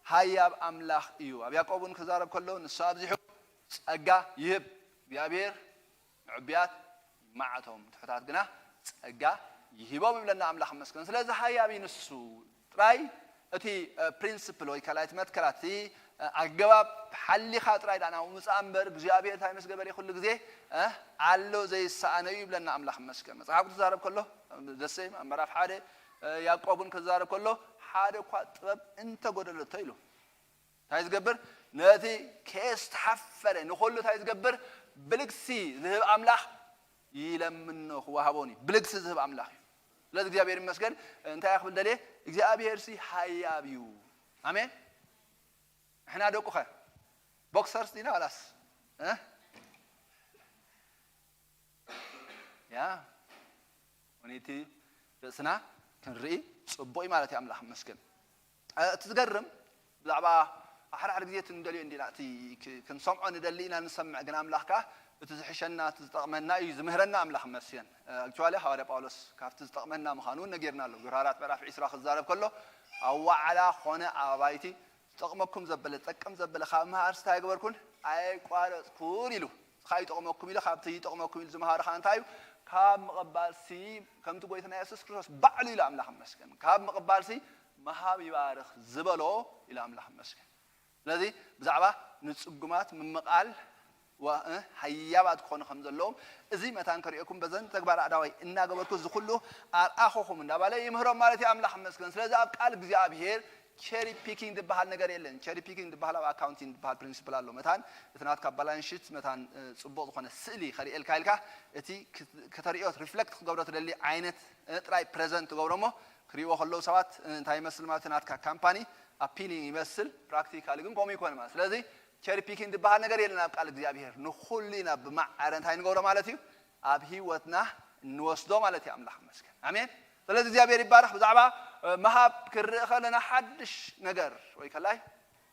ሃያብ ኣምላኽ እዩ። ኣብ ያዕቆብ እውን ክዛረብ ከሎ ንሱ ኣብዚሑ ጸጋ ይህብ። እግዚኣብሔር ንዕቡያት ይመዓቶም፣ ትሑታት ግና ጸጋ ይሂቦም ይብለና ኣምላኽ መስገን። ስለዚ ሃያብ እዩ ንሱ። ጥራይ እቲ፣ እ፣ ፕሪንስፕል ወይ ካልኣይ እቲ መትከላት፣ እቲ፣ እ፣ ኣገባብ ሓሊኻ ጥራይ ደኣ ናብኡ ምጻእ እምበር እግዚኣብሔር እንታይ ምስ ገበረ ኩሉ ግዜ፣ እ፣ ኣሎ ዘይሰኣኖ እዩ ይብለና ኣምላኽ መስገን። መጽሓፍ ክዛረብ ከሎ፣ ደሰይም ኣብ ምዕራፍ ሓደ፣ እ፣ ያዕቆብ እውን ክዛረብ ከሎ፣ ሓደ እኳ ጥበብ እንተጎደለቶ ኢሉ። እንታይ ዝገብር? ነቲ ከየስተሓፈረ ንኹሉ እንታይ ዝገብር? ብልግሲ ዝህብ ኣምላኽ ይለምኖ ክወሃቦን እዩ። ብልግሲ ዝህብ ኣምላኽ እዩ። ስለዚ እግዚኣብሔር ይመስገን። እንታይ ክብል ደልየ? እግዚኣብሔር ሲ ሃያብ እዩ። ኣሜን። ንሕና ደቁኸ ቦክሰርስ ዲና ዋላስ እ? ያ ወኒቲ ርእስና ክንርኢ ጽቡቕ እዩ ማለት እዩ። ኣምላኽ ይመስገን። እ፣ እቲ ዝገርም ብዛዕባ ሓደ ሓደ ግዜ እቲ ንደልዮ እንዲና እቲ ክ- ክንሰምዖ ንደሊ ኢና ንሰምዕ፣ ግን ኣምላኽ ከኣ እቲ ዝሕሸና እቲ ዝጠቕመና እዩ ዝምህረና። ኣምላኽ ይመስገን። ኣክቹዋሊ ሃዋርያ ጳውሎስ ካብቲ ዝጠቕመና ምዃኑ እውን ነጊርና ኣሎ። ግብረ ሃዋርያት ምዕራፍ ዒስራ ክዛረብ ከሎ ኣብ ዋዕላ ኾነ ኣብ ኣባይቲ ዝጠቕመኩም ዘበለ ዝጠቅም ዘበለ ካብ ምሃርሲ እንታይ ገበርኩን? ኣይቋረፅኩን ኢሉ። እዚ ከዓ ይጠቕመኩም ኢሉ ካብቲ ይጠቕመኩም ኢሉ ዝምሃሩ ከዓ እንታይ እዩ? ካብ ምቕባልሲ ከምቲ ጎይታና የሱስ ክርስቶስ ባዕሉ ኢሉ ኣምላኽ ይመስገን ካብ ምቕባልሲ ምሃብ ይባርኽ ዝበሎ ኢሉ ኣምላኽ ይመስገን። ስለዚ ብዛዕባ ንጽጉማት ምምቓል ዋ- እ፣ ሃያባት ክኾኑ ከም ዘለዎም እዚ መታን ከርእየኩም በዘን ተግባር ኣዳዋይ እናገበርኩ እዚ ኩሉ ኣርኣኹኹም እንዳባለ ይምህሮም ማለት እዩ። ኣምላኽ ይመስገን። ስለዚ ኣብ ቃል እግዚኣብሔር ቸሪ ፒኪንግ ዝበሃል ነገር የለን። ቸሪ ፒኪንግ ዝበሃል ኣብ ኣካውንቲንግ ዝበሃል ፕሪንሲፕል ኣሎ። መታን እቲ ናትካ ባላንስ ሽት መታን እ፣ ጽቡቕ ዝኾነ ስእሊ ከርእየልካ ኢልካ እቲ ክት- ከተርእዮ ሪፍለክት ክገብሮ ትደሊ ዓይነት እ፣ ጥራይ ፕሬዘንት ትገብሮ እሞ ክርእይዎ ከለዉ ሰባት እ፣ እንታይ ይመስል ማለት ናትካ ካምፓኒ ኣፒሊንግ ይመስል፣ ፕራክቲካሊ ግን ከምኡ ይኮነ ማለት። ስለዚ ቸሪ ፒኪንግ ዝበሃል ነገር የለን ኣብ ቃል እግዚኣብሔር። ንኹሉ ኢና ብማዕረ እንታይ ንገብሮ ማለት እዩ? ኣብ ህይወትና እንወስዶ ማለት እዩ። ኣምላኽ ይመስገን። ኣሜን። ስለዚ እግዚኣብሔር ይባረኽ። ብዛዕባ እ፣ ምሃብ ክንርኢ ከለና ሓድሽ ነገር ወይ ከላይ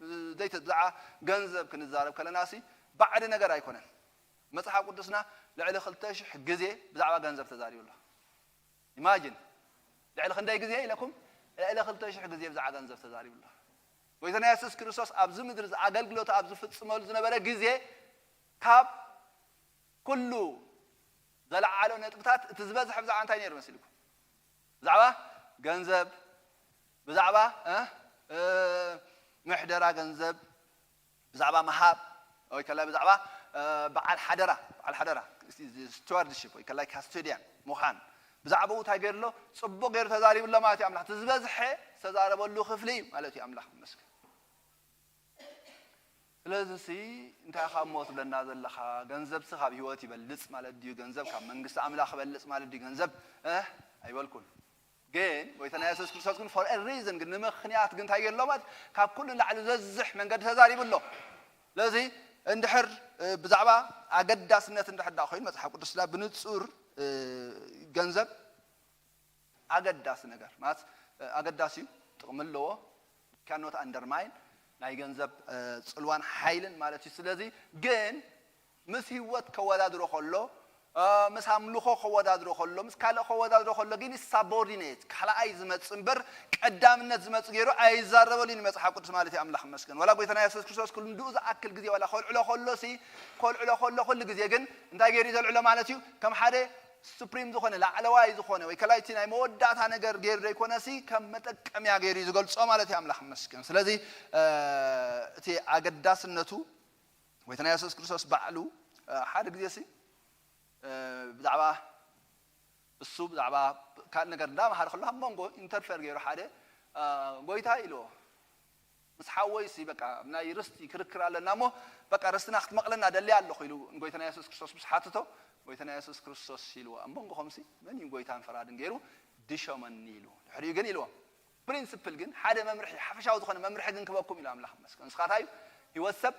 እ፣ ዘይተ ብዛዕባ ገንዘብ ክንዛረብ ከለና ሲ ባዕዲ ነገር ኣይኮነን። መጽሓፍ ቅዱስና ልዕሊ ክልተ ሽሕ ግዜ ብዛዕባ ገንዘብ ተዛሪቡ ኣሎ። ኢማጂን ልዕሊ ክንደይ ግዜ ኢለኩም? ልዕሊ ክልተ ሽሕ ግዜ ብዛዕባ ገንዘብ ተዛሪቡ ኣሎ። ጎይታና የሱስ ክርስቶስ ኣብዚ ምድሪ ኣገልግሎቱ ኣብ ዝፍጽመሉ ዝነበረ ግዜ ካብ ኩሉ ዘለዓሎ ነጥብታት እቲ ዝበዝሐ ብዛዕባ እንታይ ነይሩ መሲልኩም? ብዛዕባ ገንዘብ፣ ብዛዕባ እ፣ እ፣ ምሕደራ ገንዘብ፣ ብዛዕባ ምሃብ ወይ ከላይ ብዛዕባ እ፣ በዓል ሓደራ በዓል ሓደራ ስቱዋርድሽፕ ወይ ከላይ ካስቶዲያን ምዃን ብዛዕባኡ እንታይ ገይሩ ኣሎ? ጽቡቕ ገይሩ ተዛሪቡ ኣሎ ማለት እዩ። ኣምላኽ እቲ ዝበዝሐ ዝተዛረበሉ ክፍሊ እዩ ማለት እዩ። ኣምላኽ ይመስገን። ስለዚ ሲ እንታይ ኢኻ እሞ ትብለና ዘለኻ? ገንዘብሲ ካብ ህይወት ይበልጽ ማለት ድዩ? ገንዘብ ካብ መንግስቲ ኣምላኽ ይበልጽ ማለት ድዩ? ገንዘብ እ ኣይበልኩን። ግን ጎይታና የሱስ ክርስቶስ ግን for a reason ግን ንምኽንያት ግን እንታይ ገይሩ ኣሎ ማለት ካብ ኩሉ ንላዕሊ ዘዝሕ መንገዲ ተዛሪቡ ኣሎ። ስለዚ እንድሕር እ፣ ብዛዕባ ኣገዳስነት እንድሕር ዳ ኮይኑ መጽሓፍ ቅዱስና ብንጹር እ፣ ገንዘብ ኣገዳሲ ነገር ማለት እ፣ ኣገዳሲ እዩ፣ ጥቕሚ ኣለዎ። ካኖት ኣንደርማይን ናይ ገንዘብ እ፣ ጽልዋን ሓይልን ማለት እዩ። ስለዚ ግን ምስ ህይወት ከወዳድሮ ከሎ እ፣ ምስ ኣምልኾ ከወዳድሮ ከሎ ምስ ካልእ ከወዳድሮ ከሎ ግን ሳቦርዲኔት ካልኣይ ዝመጽእ እምበር ቀዳምነት ዝመጽእ ገይሩ ኣይዛረበሉን እዩ መጽሓፍ ቅዱስ ማለት እዩ። ኣምላኽ ይመስገን። ወላ ጎይታና የሱስ ክርስቶስ ክሉ ንድኡ ዝኣክል ግዜ ወላ ከልዕሎ ከሎ ሲ ከልዕሎ ከሎ ኩሉ ግዜ ግን እንታይ ገይሩ እዩ ዘልዕሎ ማለት እዩ? ከም ሓደ ሱፕሪም ዝኾነ ላዕለዋይ ዝኾነ ወይ ከላይቲ ናይ መወዳእታ ነገር ገይሩ ዘይኮነ ሲ ከም መጠቀምያ ገይሩ እዩ ዝገልጾ ማለት እዩ። ኣምላኽ ይመስገን። ስለዚ እ፣ እቲ ኣገዳስነቱ ጎይታና የሱስ ክርስቶስ ባዕሉ እ፣ ሓደ ግዜ ሲ እ፣ ብዛዕባ እሱ ብዛዕባ ካልእ ነገር እንዳመሃረ ከሎ ኣብ መንጎ ኢንተርፌር ገይሩ ሓደ እ፣ ጎይታ ኢልዎ ምስ ሓወይ ሲ በቃ ናይ ርስቲ ክርክር ኣለና እሞ በቃ ርስትና ክትመቕለና ደልያ ኣለኹ ኢሉ ንጎይታና የሱስ ክርስቶስ ምስ ሓትቶ ጎይታና የሱስ ክርስቶስ ኢልዎ ኣብ መንጎኹም ሲ መን እዩ ጎይታን ፈራድን ገይሩ ድሸመኒ ኢሉ ድሕሪኡ ግን ኢልዎ ፕሪንስፕል ግን ሓደ መምርሒ ሓፈሻዊ ዝኾነ መምርሒ ግን ክበኩም ኢሉ ኣምላኽ መስገን ንስኻታይ ህይወት ሰብ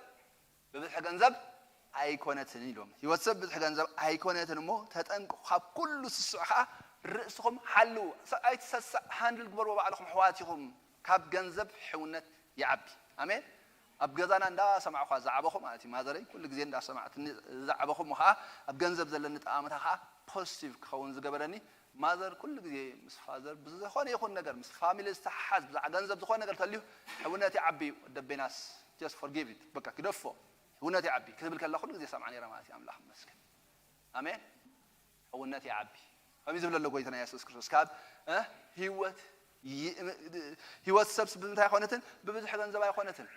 ብብዝሒ ገንዘብ ኣይኮነትን ኢሎም። ህይወት ሰብ ብዝሒ ገንዘብ ኣይኮነትን እሞ ተጠንቅቑ፣ ካብ ኩሉ ስሱዕ ከዓ ርእስኹም ሓልዉ። ሰብኣይቲ ሰሳዕ ሃንድል ግበርዎ ባዕልኹም ኣሕዋት ኢኹም። ካብ ገንዘብ ሕውነት ይዓቢ። ኣሜን። ኣብ ገዛና እንዳሰማዕኳ ዝዓበኹ ማለት እዩ። ማዘረይ ኩሉ ግዜ እንዳሰማዕትኒ ዝዓበኹ እሞ ከዓ ኣብ ገንዘብ ዘለኒ ጠማምታ ከዓ ፖዚቲቭ ክኸውን ዝገበረኒ ማዘር ኩሉ ግዜ ምስ ፋዘር ብዝኾነ ይኹን ነገር ምስ ፋሚሊ ዝተሓሓዝ ብዛዕባ ገንዘብ ዝኾነ ነገር ተልዩ ሕውነት ይዓቢ እዩ። ወደቤናስ just forgive it በቃ ግደፎ ሕውነት ይዓቢ ክትብል ከላ ኩሉ ግዜ ሰምዓ ነይረ ማለት እዩ። ኣምላኽ ይመስገን ኣሜን። ሕውነት ይዓቢ ከምዩ ዝብል ኣሎ ጎይታና የሱስ ክርስቶስ ካብ እ፣ ህይወት ይ- ህይወት ሰብስ ብምንታይ ኣይኮነትን ብብዝሒ ገንዘብ ኣይኮነትን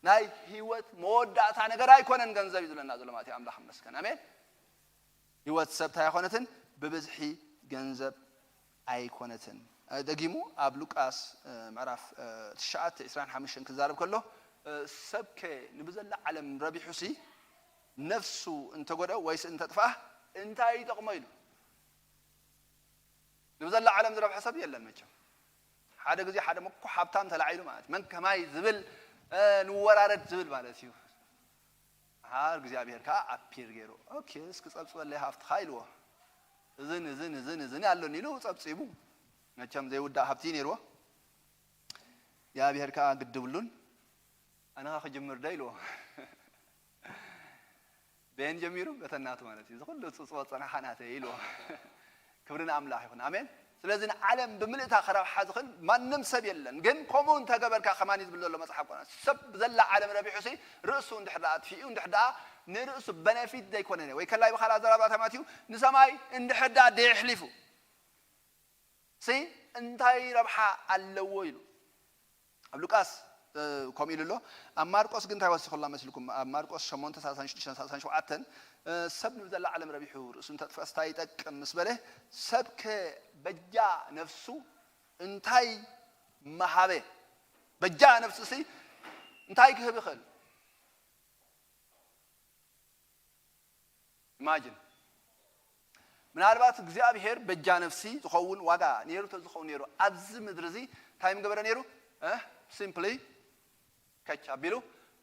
ናይ ህይወት መወዳእታ ነገር ኣይኮነን ገንዘብ እዩ ዝብለና ዘሎ ማለት እዩ። ኣምላኽ ይመስገን ኣሜን። ህይወት ሰብ እንታይ ኣይኮነትን ብብዝሒ ገንዘብ ኣይኮነትን። ደጊሙ ኣብ ሉቃስ ምዕራፍ ትሽዓተ ዕስራን ሓሙሽተን ክዛረብ ከሎ ሰብከ ንብዘላ ዓለም ረቢሑሲ ነፍሱ እንተጎድኦ ወይስ እንተጥፍኣ እንታይ ይጠቕሞ ኢሉ። ንብዘላ ዓለም ዝረብሐ ሰብ የለን መቸም። ሓደ ግዜ ሓደ ምኩ ሓብታም ተላዒሉ ማለት እዩ። መን ከማይ ዝብል፣ እ፣ ንወራረድ ዝብል ማለት እዩ። ሓር እግዚኣብሔር ከዓ ኣፒር ገይሩ፣ "ኦኬ፣ እስኪ ጸብጽበለይ ሃፍትኻ" ኢልዎ። "እዝን፣ እዝን፣ እዝን፣ እዝን ኣለኒ" ኢሉ ጸብጺቡ። መቸም ዘይውዳእ ሃብቲ ነይርዎ። እግዚኣብሔር ከዓ ግድብሉን፣ "ኣነ ኸኣ ክጅምር ዶ?" ኢልዎ። በየን ጀሚሩ? በተናቱ ማለት እዩ። እዚ ኩሉ ጽጽዎ ጸናሓ ናተይ ኢልዎ። ክብሪ ንኣምላኽ ይኹን። ኣሜን። ስለዚ ንዓለም ብምልእታ ክረብሓ ዝኽእል ማንም ሰብ የለን። ግን ከምኡ እንተገበርካ ከማን እዩ ዝብል ዘሎ መጽሓፍ ቅዱስ። ሰብ ብዘላ ዓለም ረቢሑ ሲ ርእሱ እንድሕር ደኣ ኣጥፊኡ፣ እንድሕር ደኣ ንርእሱ በነፊት ዘይኮነ ወይ ከላይ ብኻልእ ኣዘራርባ ተማትዩ ንሰማይ እንድሕር ደኣ ደየሕሊፉ ሲ እንታይ ረብሓ ኣለዎ ኢሉ። ኣብ ሉቃስ፣ እ፣ ከምኡ ኢሉ ኣሎ። ኣብ ማርቆስ ግን እንታይ ወሲኹልና መሲልኩም? ኣብ ማርቆስ ሸሞንተ ሰላሳን ሽዱሽተን ሰላሳን ሸውዓተን፣ እ፣ ሰብ ንብዘላ ዓለም ረቢሑ ርእሱ እንተጥፍእስ እንታይ ይጠቅም ምስ በለ፣ ሰብከ በጃ ነፍሱ እንታይ መሃበ? በጃ ነፍሱ ሲ እንታይ ክህብ ይኽእል? ኢማጅን። ምናልባት እግዚኣብሔር በጃ ነፍሲ ዝኸውን ዋጋ ነይሩ ተዝኸውን ነይሩ፣ ኣብዚ ምድሪ እዚ እንታይ ምገበረ ነይሩ? እ፣ ሲምፕሊ ከች ኣቢሉ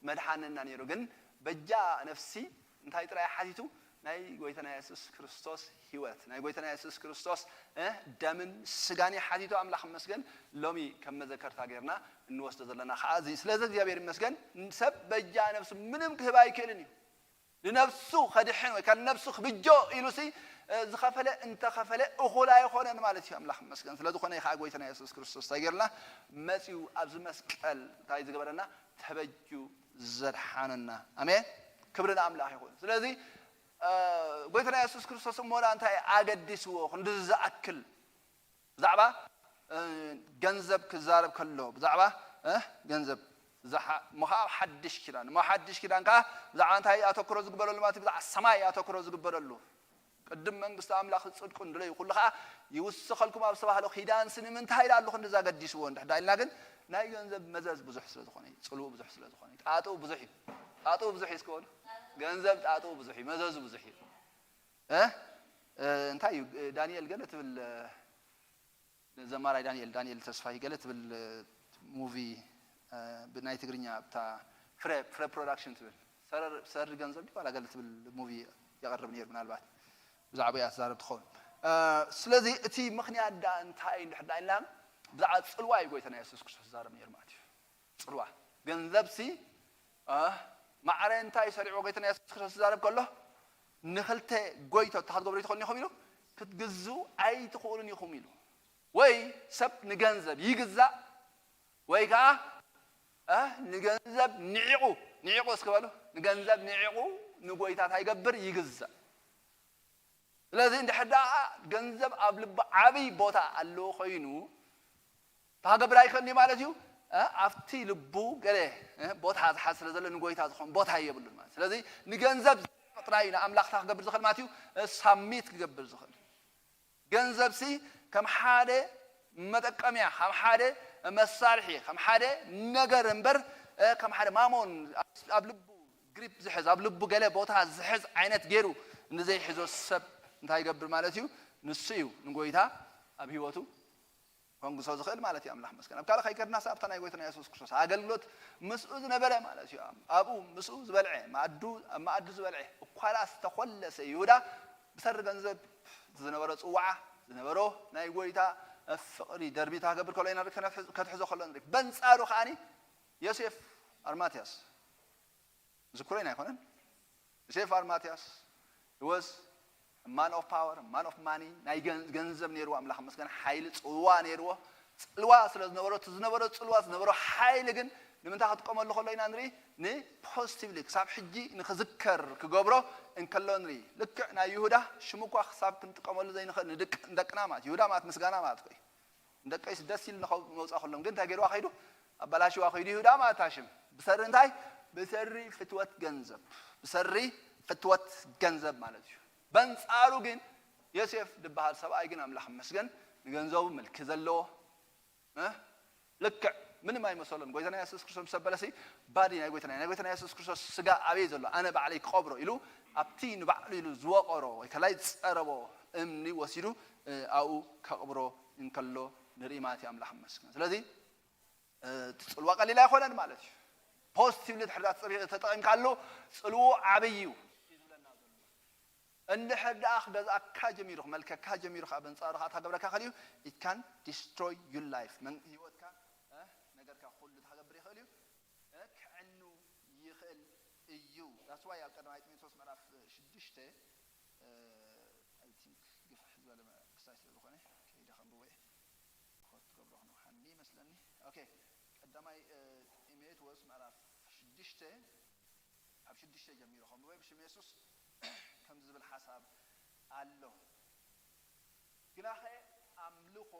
መድሓነና ነይሩ። ግን በጃ ነፍሲ እንታይ ጥራይ ሓቲቱ? ናይ ጎይታና የሱስ ክርስቶስ ህይወት፣ ናይ ጎይታና የሱስ ክርስቶስ፣ እ፣ ደምን ስጋን እዩ ሓቲቱ። ኣምላኽ ይመስገን፣ ሎሚ ከም መዘከርታ ጌርና እንወስዶ ዘለና ከዓ እዚ። ስለዚ እግዚኣብሔር ይመስገን፣ ሰብ በጃ ነፍሱ ምንም ክህብ ኣይክእልን እዩ። ንነፍሱ ከድሕን ወይ ከዓ ንነፍሱ ክብጆ ኢሉሲ፣ እ፣ ዝኸፈለ እንተኸፈለ እኹል ኣይኾነን ማለት እዩ። ኣምላኽ ይመስገን። ስለ ዝኾነ እዩ ከዓ ጎይታና የሱስ ክርስቶስ እንታይ ገይርና መፂኡ ኣብዚ መስቀል እንታይ ዝገበረና? ተበጁ ዘድሓነና። ኣሜን። ክብሪ ንኣምላኽ ይኹን። ስለዚ፣ እ፣ ጎይታና የሱስ ክርስቶስ እሞና እንታይ ኣገዲስዎ? ክንዲ ዝኣክል ብዛዕባ፣ እ፣ ገንዘብ ክዛረብ ከሎ፣ ብዛዕባ፣ እ፣ ገንዘብ ዝሓ-፣ እሞ ኸዓ ኣብ ሓድሽ ኪዳን፣ እሞ ሓድሽ ኪዳን ከዓ ብዛዕባ እንታይ ኣተኩሮ ዝግበረሉ ማለት እዩ? ብዛዕባ ሰማይ ኣተኩሮ ዝግበረሉ። ቅድም መንግስቲ ኣምላኽ ጽድቁን ድለዩ ኩሉ ኸዓ ይውስኸልኩም ኣብ ዝተባህለ ኪዳንሲ ንምንታይ ኢሉ ኣሎ ክንዲ ዘገዲስዎ እንድሕር ዳ ኢልና ግን ናይ ገንዘብ መዘዝ ብዙሕ ስለ ዝኾነ እዩ፣ ጽልኡ ብዙሕ ስለ ዝኾነ እዩ፣ ጣጥኡ ብዙሕ እዩ። ጣጥኡ ብዙሕ እዩ እስከ በሉ። ገንዘብ ጣጥኡ ብዙሕ እዩ፣ መዘዙ ብዙሕ እዩ። እ? እ፣ እንታይ እዩ? ዳንኤል ገለ ትብል፣ እ፣ ዘማራይ ዳንኤል፣ ዳንኤል ተስፋይ ገለ ትብል፣ እ፣ ሙቪ፣ እ፣ ብናይ ትግርኛ ኣብታ ፍረ፣ ፍረ ፕሮዳክሽን ትብል። ሰረር-፣ ሰሪ ገንዘብ ድዩ ዋላ ገለ ትብል ሙቪ የቕርብ ነይሩ፣ ምናልባት ብዛዕባ እያ ትዛረብ ትኸውን። እ፣ ስለዚ እቲ ምኽንያት ደኣ እንታይ እዩ እንድሕር ደኣ ኢልና ብዛዕባ ጽልዋ እዩ ጎይታና የሱስ ክርስቶስ ዝዛረብ ነይሩ ማለት እዩ። ጽልዋ። ገንዘብሲ፣ እ፣ ማዕረ እንታይ ሰሪዑ ጎይታና የሱስ ክርስቶስ ዝዛረብ ከሎ ንኽልተ ጎይቶ እንታይ ክትገብሩ ትኽእሉን ኢኹም ኢሉ፣ ክትግዝኡ ኣይትኽእሉን ኢኹም ኢሉ። ወይ ሰብ ንገንዘብ ይግዛእ ወይ ከዓ፣ እ፣ ንገንዘብ ንዒቑ፣ ንዒቑ እስኪ በሉ፣ ንገንዘብ ንዒቑ ንጎይታ እንታይ ይገብር? ይግዛእ። ስለዚ እንድሕር ደኣ ገንዘብ ኣብ ልቡ ዓብይ ቦታ ኣለዎ ኮይኑ፣ እንታይ ክገብር ኣይክእልን እዩ ማለት እዩ? እ፣ ኣብቲ ልቡ ገለ፣ እ፣ ቦታ ዝሓዝ ስለ ዘሎ ንጎይታ ዝኾን ቦታ የብሉን ማለት። ስለዚ ንገንዘብ ጥራይ እዩ ንኣምላኽ እንታይ ክገብር ዝኽእል ማለት እዩ? እ፣ ሳሚት ክገብር ዝኽእል። ገንዘብሲ ከም ሓደ መጠቀምያ፣ ከም ሓደ መሳርሒ፣ ከም ሓደ ነገር እምበር፣ እ፣ ከም ሓደ ማሞን ኣብ፣ ኣብ ልቡ ግሪፕ ዝሕዝ፣ ኣብ ልቡ ገለ ቦታ ዝሕዝ ዓይነት ገይሩ ንዘይሕዞ ሰብ እንታይ ይገብር ማለት እዩ? ንሱ እዩ ንጎይታ ኣብ ህይወቱ ከንግሶ ዝኽእል ማለት እዩ። ኣምላኽ መስገን። ኣብ ካልእ ከይከድናስ ኣብታ ናይ ጎይታና የሱስ ክርስቶስ ኣገልግሎት ምስኡ ዝነበረ ማለት እዩ። ኣብኡ ምስኡ ዝበልዐ፣ መኣዱ፣ ኣብ መኣዱ ዝበልዐ፣ እኳ ደኣ ዝተኾለሰ ይሁዳ ብሰሪ ገንዘብ ዝነበሮ ጽዋዓ፣ ዝነበሮ ናይ ጎይታ ፍቕሪ ደርቢታ ክገብር ከሎ ኢና ንርኢ፣ ከነትሕዝ-፣ ከትሕዞ ከሎ ንርኢ። በንጻሩ ከኣኒ ዮሴፍ ኣርማትያስ፣ ዝኩረይን ኣይኮነን። ዮሴፍ ኣርማትያስ፣ he was a man of power, a man of money፣ ናይ ገን-፣ ገንዘብ ነይርዎ፣ ኣምላኽ መስገን፣ ሓይሊ ጽልዋ ነይርዎ። ጽልዋ ስለ ዝነበሮ፣ እቲ ዝነበሮ ጽልዋ፣ ዝነበሮ ሓይሊ ግን ንምንታይ ክጥቀመሉ ከሎ ኢና ንርኢ? ንፖዚቲቭሊ፣ ክሳብ ሕጂ ንኽዝከር ክገብሮ እንከሎ ንርኢ። ልክዕ ናይ ይሁዳ ሽሙ እኳ ክሳብ ክንጥቀመሉ ዘይንኽእል፣ ንድቅ-፣ ንደቅና ማለት፣ ይሁዳ ማለት ምስጋና ማለት እኮ እዩ። ንደቀይስ ደስ ኢሉ ንኸው-፣ መውጻእ ከሎም ግን እንታይ ገይርዋ ከይዱ? ኣበላሽዋ ከይዱ ይሁዳ ማለት እታ ሽም። ብሰሪ እንታይ? ብሰሪ ፍትወት ገንዘብ። ብሰሪ ፍትወት ገንዘብ ማለት እዩ። በንጻሩ ግን ዮሴፍ ዝበሃል ሰብኣይ ግን ኣምላኽ ይመስገን ንገንዘቡ ምልኪ ዘለዎ፣ እ? ልክዕ ምንም ኣይመሰሎን። ጎይታና የሱስ ክርስቶስ ምስ ኣበለሲ ባዲ ናይ ጎይታና፣ ናይ ጎይታና የሱስ ክርስቶስ ስጋ ኣበይ ዘሎ? ኣነ ባዕለይ ክቐብሮ ኢሉ ኣብቲ ንባዕሉ ኢሉ ዝወቐሮ ወይ ከላይ ዝፀረቦ እምኒ ወሲዱ ኣብኡ ከቕብሮ እንከሎ ንርኢ ማለት እዩ። ኣምላኽ ይመስገን። ስለዚ እቲ ፅልዋ ቀሊል ኣይኮነን ማለት እዩ። ፖዚቲቭሊ ድሕር ተጠቂምካሉ ፅልዎ ዓብይ እዩ። እንድሕር ደኣ ክገዝኣካ ጀሚሩ ክመልከካ ጀሚሩ ካብ ኣንፃሩ ከዓ ታገብረካ ክእል እዩ። It can destroy your life. ህይወትካ ነገርካ ኩሉ ታገብር ይኽእል እዩ። ክዕኑ ይኽእል እዩ። That's why ኣብ ቀዳማይ ጢሞቴዎስ ምዕራፍ ሽዱሽተ I think ግፍሕ ዝበለ ክሳይ ስለ ዝኾነ ከይደ ከንብቦ እየ። ኮት ትገብሮ ክንሓኒ ይመስለኒ። ኦኬ ቀዳማይ ጢሞቴዎስ ምዕራፍ ሽዱሽተ ኣብ ሽዱሽተ ጀሚሩ ከንብቦ እየ። ብሽም የሱስ ከም ዝብል ሓሳብ ኣሎ። ግናኸ ኣምልኾ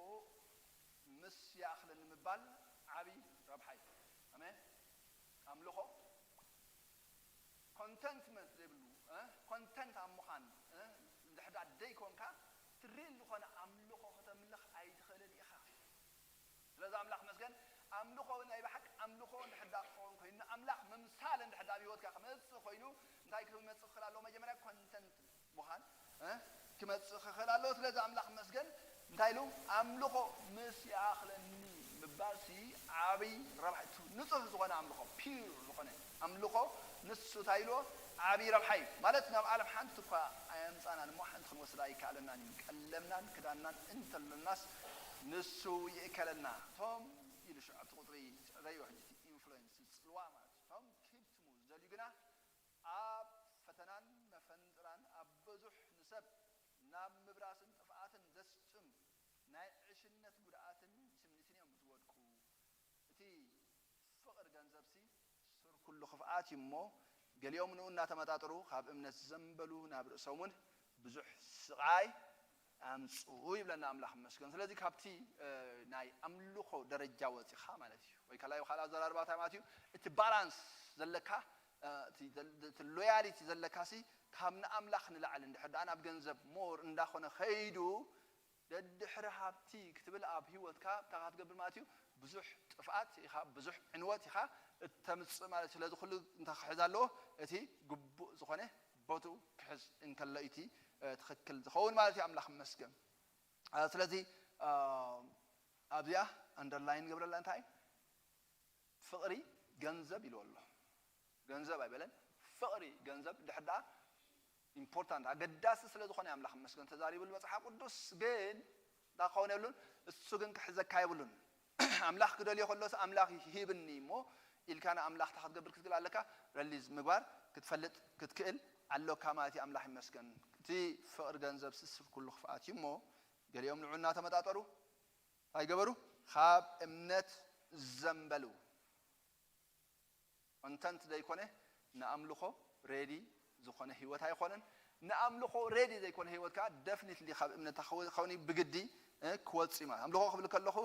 ምስ ይኣኽለኒ ምባል ዓብዪ ረብሓ እዩ። ኣሜን። ኣምልኾ ኮንተንትመንት ዘይብሉ ኮንተንት ኣብ ምዃን እንድሕዳ ደይኮንካ ትሪል ዝኾነ ኣምልኾ ከተምልኽ ኣይትኽእልን ኢኻ። ስለዚ ኣምላኽ መስገን ኣምልኾ ናይ ብሓቂ ኣምልኾ እንድሕዳ ክኸውን ኮይኑ ኣምላኽ ምምሳል እንድሕዳ ኣብ ህይወትካ ክመፅእ ኮይኑ እንታይ ክመፅእ ክኽእል ኣለዎ? መጀመርያ ኮንተንት ምዃን ክመፅእ ክኽእል ኣለዎ። ስለዚ ኣምላኽ መስገን እንታይ ኢሉ ኣምልኾ ምስ ይኣኽለኒ ምባልሲ ዓብይ ረብሓ ንፁህ ዝኾነ ኣምልኾ ፒር ዝኾነ ኣምልኾ ንሱ እንታይ ኢልዎ ዓብይ ረብሓ እዩ ማለት ናብ ዓለም ሓንቲ እኳ ኣየምፃናን እሞ ሓንቲ ክንወስድ ኣይከኣለናን እዩ። ቀለምናን ክዳንናን እንተሎናስ ንሱ ይእከለና። እቶም ኢሉ ሽዑ ኣብቲ ቁፅሪ ትዕዘዮ ሕጂ ኢንፍሉዌንስ ጽልዋ ማለት እዩ። እቶም ኪፕትሙ ዝደልዩ ግና ኣብ ፈተናን መፈንጥራን ኣብ ብዙሕ ንሰብ ናብ ምብራስን ጥፍኣትን ዘስጥም ናይ ዕሽነት ጉድኣትን ትምኒትን እዮም ዝወድቁ። እቲ ፍቕር ገንዘብሲ ሱር ኩሉ ክፍኣት እዩ እሞ ገሊኦም ንኡ እናተመጣጠሩ ካብ እምነት ዘንበሉ ናብ ርእሶም እውን ብዙሕ ስቓይ ኣምፅኡ ይብለና ኣምላኽ ይመስገን። ስለዚ ካብቲ ናይ ኣምልኾ ደረጃ ወፂኻ ማለት እዩ ወይ ካልኣይ ካልኣ ኣዘራርባ እንታይ ማለት እዩ እቲ ባላንስ ዘለካ እቲ ሎያሊቲ ዘለካ ሲ ካብ ንኣምላኽ ንላዕሊ እንድሕር ደኣ ናብ ገንዘብ ሞር እንዳኾነ ከይዱ ደድሕሪ ሃብቲ ክትብል ኣብ ህይወትካ እንታይ ክትገብር ማለት እዩ ብዙሕ ጥፍኣት ኢኻ ብዙሕ ዕንወት ኢኻ እተምፅእ ማለት እዩ። ስለዚ ኩሉ እንታይ ክሕዝ ኣለዎ እቲ ግቡእ ዝኾነ ቦትኡ ክሕዝ እንከሎ እቲ ትኽክል ዝኸውን ማለት እዩ። ኣምላኽ ይመስገን። ስለዚ ኣብዚኣ ኣንደርላይን ገብረላ እንታይ ፍቕሪ ገንዘብ ኢሉ ኣሎ። ገንዘብ ኣይበለን። ፍቕሪ ገንዘብ ድሕር ደኣ ኢምፖርታንት ኣገዳሲ ስለ ዝኾነ ኣምላኽ መስገን ተዛሪብሉ መፅሓፍ ቅዱስ ግን እንታይ ክኸውን የብሉን። እሱ ግን ክሕዘካ የብሉን። ኣምላኽ ክደልዮ ከሎስ ኣምላኽ ይሂብኒ እሞ ኢልካ ንኣምላኽታ ክትገብር ክትክእል ኣለካ። ረሊዝ ምግባር ክትፈልጥ ክትክእል ኣሎካ ማለት እዩ። ኣምላኽ ይመስገን። እቲ ፍቕሪ ገንዘብ ስስብ ኩሉ ክፍኣት እዩ እሞ ገሊኦም ንዑ እናተመጣጠሩ እንታይ ገበሩ? ካብ እምነት ዘንበሉ። ኮንተንት ዘይኮነ ንኣምልኾ ሬዲ ዝኾነ ህይወት ኣይኮነን። ንኣምልኾ ሬዲ ዘይኮነ ህይወት ከዓ ደፍኒትሊ ካብ እምነት ክኸውን ብግዲ ክወፅ እዩ ማለት ኣምልኾ ክብል ከለኹ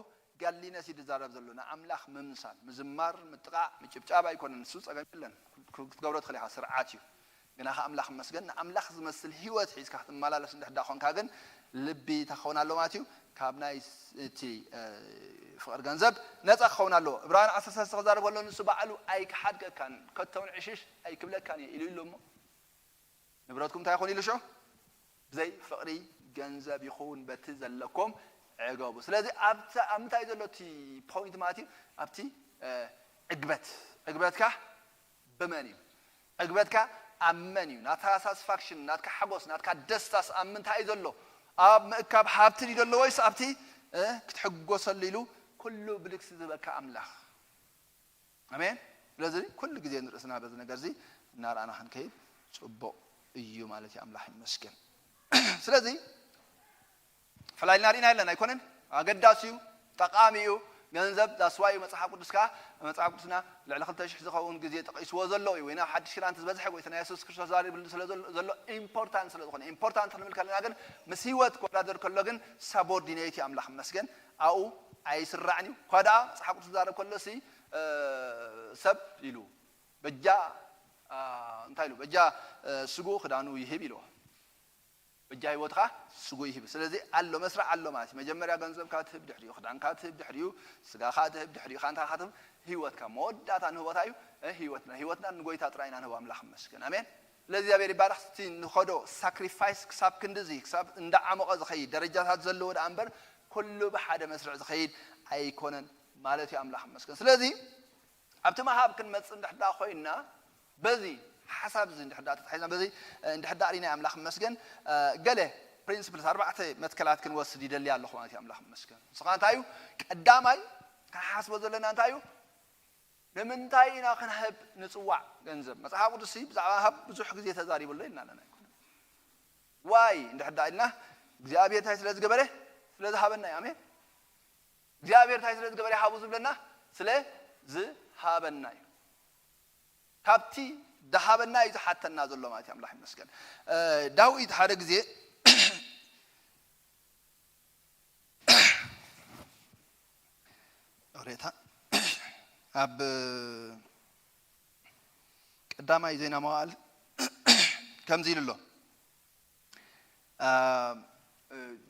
ጋሊነስ እዩ ዝዛረብ ዘሎ ንኣምላኽ ምምሳል ምዝማር ምጥቃዕ ምጭብጫብ ኣይኮነን። ንሱ ፀገም የለን ክትገብሮ ትኽእል ኢኻ ስርዓት እዩ። ግና ከ ኣምላኽ መስገን ንኣምላኽ ዝመስል ህይወት ሒዝካ ክትመላለስ እንድሕዳ ኮንካ ግን ልቢ እንታይ ክኸውን ኣለዎ ማለት እዩ ካብ ናይ እቲ ፍቕሪ ገንዘብ ነፃ ክኸውን ኣለዎ። ዕብራውያን ዓሰርተ ሰለስተ ክዛረብ ከሎ ንሱ ባዕሉ ኣይክሓድገካን ከቶውን ዕሽሽ ኣይክብለካን እየ ኢሉ ኢሉ እሞ ንብረትኩም እንታይ ይኹን ኢሉ ሽዑ ብዘይ ፍቕሪ ገንዘብ ይኹን በቲ ዘለኩም ዕገቡ። ስለዚ ኣብ ምንታይ ዘሎ እቲ ፖይንት ማለት እዩ ኣብቲ ዕግበት ዕግበትካ ብመን እዩ ዕግበትካ ኣብ መን እዩ ናትካ ሳትስፋክሽን ናትካ ሓጎስ ናትካ ደስታስ ኣብ ምንታይ እዩ ዘሎ ኣብ ምእካብ ሃብቲ ድዩ ዘሎ ወይስ ኣብቲ ክትሕጎሰሉ ኢሉ ኩሉ ብልግሲ ዝህበካ ኣምላኽ ኣሜን። ስለዚ ኩሉ ግዜ ንርእስና በዚ ነገር እዚ እናረኣና ክንከይድ ፅቡቕ እዩ ማለት እዩ። ኣምላኽ ይመስገን። ስለዚ ፈላሊና ርኢና የለን ኣይኮነን። ኣገዳሲ እዩ፣ ጠቓሚ እዩ። ገንዘብ ዳስዋ እዩ። መፅሓፍ ቅዱስ ከዓ መፅሓፍ ቅዱስና ልዕሊ ክልተ ሽሕ ዝኸውን ግዜ ጠቂስዎ ዘሎ እዩ። ወይ ናብ ሓድሽ ክዳን ዝበዝሐ ጎይታና የሱስ ክርስቶስ ዛሪብሉ ስለ ዘሎ ኢምፖርታንት ስለ ዝኾነ ኢምፖርታንት ክንብል ከለና ግን ምስ ህይወት ክወዳደር ከሎ ግን ሳቦርዲኔት እዩ። ኣምላኽ መስገን ኣብኡ ኣይስራዕን እዩ። እኳ ደኣ መፅሓፍ ቅዱስ ዝዛረብ ከሎ ሲ ሰብ ኢሉ በጃ እንታይ ኢሉ በጃ ስጉ ክዳኑ ይህብ ኢልዎ። በጃ ህይወትኻ ስጉ ይህብ። ስለዚ ኣሎ መስርዕ ኣሎ ማለት እዩ። መጀመርያ ገንዘብካ ትህብ፣ ድሕሪኡ ክዳንካ ትህብ፣ ድሕሪኡ ስጋኻ ትህብ፣ ድሕሪኡ ኻንታ ካትህብ ህይወትካ መወዳእታ ንህቦታ እዩ። ህይወትና ህይወትና ንጎይታ ጥራይ ኢና ንህቦ። ኣምላኽ መስገን። ኣሜን። ስለዚ እግዚኣብሔር ይባረኽ። እቲ ንኸዶ ሳክሪፋይስ ክሳብ ክንድዚ ክሳብ እንዳዓመቐ ዝኸይድ ደረጃታት ዘለዎ ደኣ እምበር ኩሉ ብሓደ መስርዕ ዝኸይድ ኣይኮነን ማለት እዩ። ኣምላኽ ይመስገን። ስለዚ ኣብቲ ምሃብ ክንመጽእ እንድሕዳ ኮይንና በዚ ሓሳብ እዚ እንድሕዳ ተታሒዝና በዚ እንድሕዳ ሪና ኣምላኽ ይመስገን። ገለ ፕሪንስፕልስ ኣርባዕተ መትከላት ክንወስድ ይደሊ ኣለኹ ማለት እዩ። ኣምላኽ ይመስገን። ንስኻ እንታይ እዩ ቀዳማይ ክንሓስቦ ዘለና እንታይ እዩ? ንምንታይ ኢና ክንህብ ንጽዋዕ ገንዘብ? መጽሓፍ ቅዱስ ብዛዕባ ሃብ ብዙሕ ግዜ ተዛሪበሉ ኢልና ኣለና ኣይኮነ ዋይ እንድሕዳ ኢልና እግዚኣብሔር እንታይ ስለ ዝገበረ ስለ ዝሃበና እዩ። ኣሜን። እግዚኣብሔር እንታይ ስለ ዝገበረ ሃቡ ዝብለና ስለ ዝሃበና እዩ። ካብቲ ዝሃበና እዩ ዝሓተና ዘሎ ማለት እዩ። ኣምላኽ ይመስገን። ዳዊት ሓደ ግዜ ሬታ ኣብ ቀዳማይ ዜና መዋዕል ከምዚ ኢሉ ኣሎ።